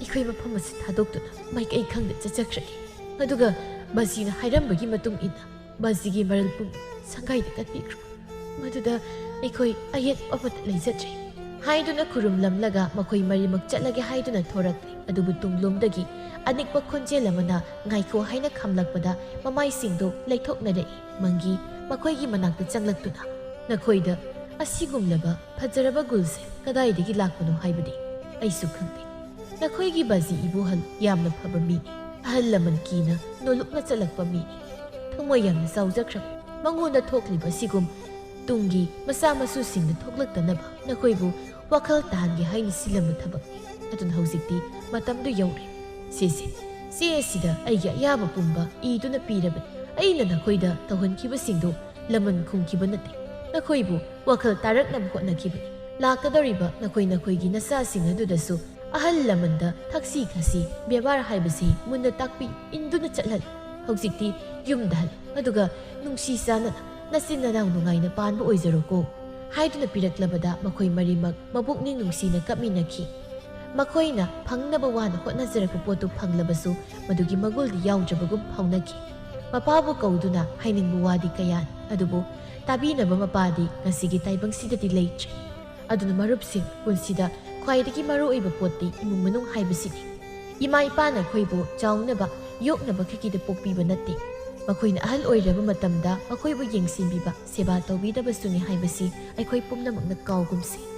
ꯑꯩꯈꯣꯏ ꯃꯐꯝ ꯑꯁꯤ ꯊꯥꯗꯣꯛꯇꯨꯅ ꯃꯥꯏꯀꯩ ꯈꯪꯗ ꯆꯠꯆꯈ꯭ꯔꯒꯦ꯫ ꯑꯗꯨꯒ ꯕꯥꯖꯤꯅ ꯍꯥꯏꯔꯝꯕꯒꯤ ꯃꯇꯨꯡ ꯏꯟꯅ ꯕꯥꯖꯤꯒꯤ ꯃꯔꯜ ꯄꯨꯝꯕ ꯁꯪꯒꯥꯏꯗ ꯀꯠꯄꯤꯈ꯭ꯔꯣ꯫ ꯃꯗꯨꯗ ꯑꯩꯈꯣꯏ ꯑꯌꯦꯠꯄ ꯑꯃꯠꯇ ꯂꯩꯖꯗ꯭ꯔꯦ꯫" ꯍꯥꯏꯗꯨꯅ ꯈꯨꯔꯨꯝꯂꯝꯂꯒ ꯃꯈꯣꯏ ꯃꯔꯤꯃꯛ ꯆꯠꯂꯒꯦ ꯍꯥꯏꯗꯨꯅ ꯊꯣꯔꯛꯂꯤ꯫ ꯑꯗꯨꯕꯨ ꯇꯨꯡꯂꯣꯝꯗꯒꯤ ꯑꯅꯤꯛꯄ ꯈꯣꯟꯖꯦꯜ ꯑꯃꯅ "ꯉꯥꯏꯈꯣ" ꯍꯥꯏꯅ ꯈꯝꯂꯛꯄꯗ ꯃꯃꯥꯏꯁꯤꯡꯗꯨ ꯂꯩꯊꯣꯛꯅꯔꯛꯏ꯫ ꯃꯪꯒꯤ ꯃꯈꯣꯏꯒꯤ ꯃꯅꯥꯛꯇ ꯆꯪꯂꯛꯇꯨꯅ, "ꯅꯈꯣꯏꯗ ꯑꯁꯤꯒꯨꯝꯂꯕ ꯐꯖꯔꯕ ꯒꯨꯜꯁꯦ ꯀꯗꯥꯏꯗꯒꯤ ꯂꯥꯛꯄꯅꯣ ꯍꯥꯏꯕꯗꯤ ꯑꯩꯁꯨ ꯈꯪꯗꯦ꯫ ꯅꯈꯣꯏꯒꯤ ꯕꯥꯖꯤ ꯏꯕꯣꯍꯜ ꯌꯥꯝꯅ ꯐꯕ ꯃꯤꯅꯤ꯫ ꯑꯍꯜ ꯂꯃꯟ ꯀꯤꯅ ꯅꯣꯂꯨꯛꯅ ꯆꯠꯂꯛꯄ ꯃꯤꯅꯤ꯫ ꯊꯃꯣꯏ ꯌꯥꯝꯅ ꯆꯥꯎꯖꯈ꯭ꯔꯕ꯫ ꯃꯉꯣꯟꯗ ꯊꯣꯛꯂꯤꯕ ꯑꯁꯤꯒꯨꯝ ꯇꯨꯡꯒꯤ ꯃꯆꯥ ꯃꯁꯨꯁꯤꯡꯗ ꯊꯣꯛꯂꯛꯇꯅꯕ ꯅꯈꯣꯏꯕꯨ ꯋꯥꯈꯜ ꯇꯥꯍꯟꯒꯦ ꯍꯥꯏꯅ ꯁꯤꯜꯂꯝꯕ ꯊꯕꯛꯅꯤ꯫ ꯑꯗꯨꯅ ꯍꯧꯖꯤꯛꯇꯤ ꯃꯇꯝꯗꯨ ꯌꯧꯔꯦ꯫ ꯁꯦ, ꯁꯦ, ꯆꯦ ꯑꯁꯤꯗ ꯑꯩꯒꯤ ꯑꯌꯥꯕ ꯄꯨꯝꯕ ꯏꯗꯨꯅ ꯄꯤꯔꯕꯅꯤ꯫ ꯑꯩꯅ ꯅꯈꯣꯏꯗ ꯇꯧꯍꯟꯈꯤꯕꯁꯤꯡꯗꯨ ꯂꯃꯟ ꯈꯨꯝꯈꯤꯕ ꯅꯠꯇꯦ꯫ ꯅꯈꯣꯏꯕꯨ ꯋꯥꯈꯜ ꯇꯥꯔꯛꯅꯕ ꯍꯣꯠꯅꯈꯤꯕꯅꯤ꯫ ꯂꯥꯛꯀꯗꯧꯔꯤꯕ ꯅꯈꯣꯏ ꯅꯈꯣꯏꯒꯤ ꯅꯆꯥꯁꯤꯡ ꯑꯗꯨꯗꯁꯨ ꯑꯍꯜ ꯂꯃꯟꯗ ꯊꯛꯁꯤ ꯈꯥꯁꯤ ꯕꯦꯕꯥꯔ ꯍꯥꯏꯕꯁꯤ ꯃꯨꯟꯅ ꯇꯥꯛꯄꯤ, ꯏꯟꯗꯨꯅ ꯆꯠꯍꯜꯂꯨ꯫ ꯍꯧꯖꯤꯛꯇꯤ ꯌꯨꯝꯗ ꯍꯜꯂꯨ, ꯑꯗꯨꯒ ꯅꯨꯡꯁꯤ ꯆꯥꯟꯅꯅ ꯅꯆꯤꯟ ꯅꯅꯥꯎ ꯅꯨꯡꯉꯥꯏꯅ ꯄꯥꯟꯕ ꯑꯣꯏꯖꯔꯣꯀꯣ" ꯍꯥꯏꯗꯨꯅ ꯄꯤꯔꯛꯂꯕꯗ ꯃꯈꯣꯏ ꯃꯔꯤꯃꯛ ꯃꯄꯨꯛꯅꯤꯡ ꯅꯨꯡꯁꯤꯅ ꯀꯞꯃꯤꯟꯅꯈꯤ꯫ ꯃꯈꯣꯏꯅ ꯐꯪꯅꯕ ꯋꯥꯅ ꯍꯣꯠꯅꯖꯔꯛꯄ ꯄꯣꯠꯇꯨ ꯐꯪꯂꯕꯁꯨ ꯃꯗꯨꯒꯤ ꯃꯒꯨꯜꯗꯤ ꯌꯥꯎꯗ꯭ꯔꯕꯒꯨꯝ ꯐꯥꯎꯅꯈꯤ꯫ ꯃꯄꯥꯕꯨ ꯀꯧꯗꯨꯅ ꯍꯥꯏꯅꯤꯡꯕ ꯋꯥꯗꯤ ꯀꯌꯥꯅꯤ, ꯑꯗꯨꯕꯨ ꯇꯥꯕꯤꯅꯕ ꯃꯄꯥꯗꯤ ꯉꯁꯤꯒꯤ ꯇꯥꯏꯕꯪꯁꯤꯗꯗꯤ ꯂꯩꯇ꯭ꯔꯦ꯫ ꯑꯗꯨꯅ ꯃꯔꯨꯞꯁꯤꯡ, ꯄꯨꯟꯁꯤꯗ ꯈ꯭ꯋꯥꯏꯗꯒꯤ ꯃꯔꯨ ꯑꯣꯏꯕ ꯄꯣꯠꯇꯤ ꯏꯃꯨꯡ ꯃꯅꯨꯡ ꯍꯥꯏꯕꯁꯤꯅꯤ꯫ ꯏꯃꯥ ꯏꯄꯥꯅ ꯑꯩꯈꯣꯏꯕꯨ ꯆꯥꯎꯅꯕ, ꯌꯣꯛꯅꯕ ꯈꯛꯀꯤꯗ ꯄꯣꯛꯄꯤꯕ ꯅꯠꯇꯦ꯫ ꯃꯈꯣꯏꯅ ꯑꯍꯜ ꯑꯣꯏꯔꯕ ꯃꯇꯝꯗ ꯃꯈꯣꯏꯕꯨ ꯌꯦꯡꯁꯤꯟꯕꯤꯕ, ꯁꯦꯕꯥ ꯇꯧꯕꯤꯗꯕꯁꯨꯅꯤ ꯍꯥꯏꯕꯁꯤ ꯑꯩꯈꯣꯏ ꯄꯨꯝꯅꯃꯛꯅ ꯀꯥꯎꯒꯨꯝꯁꯤ꯫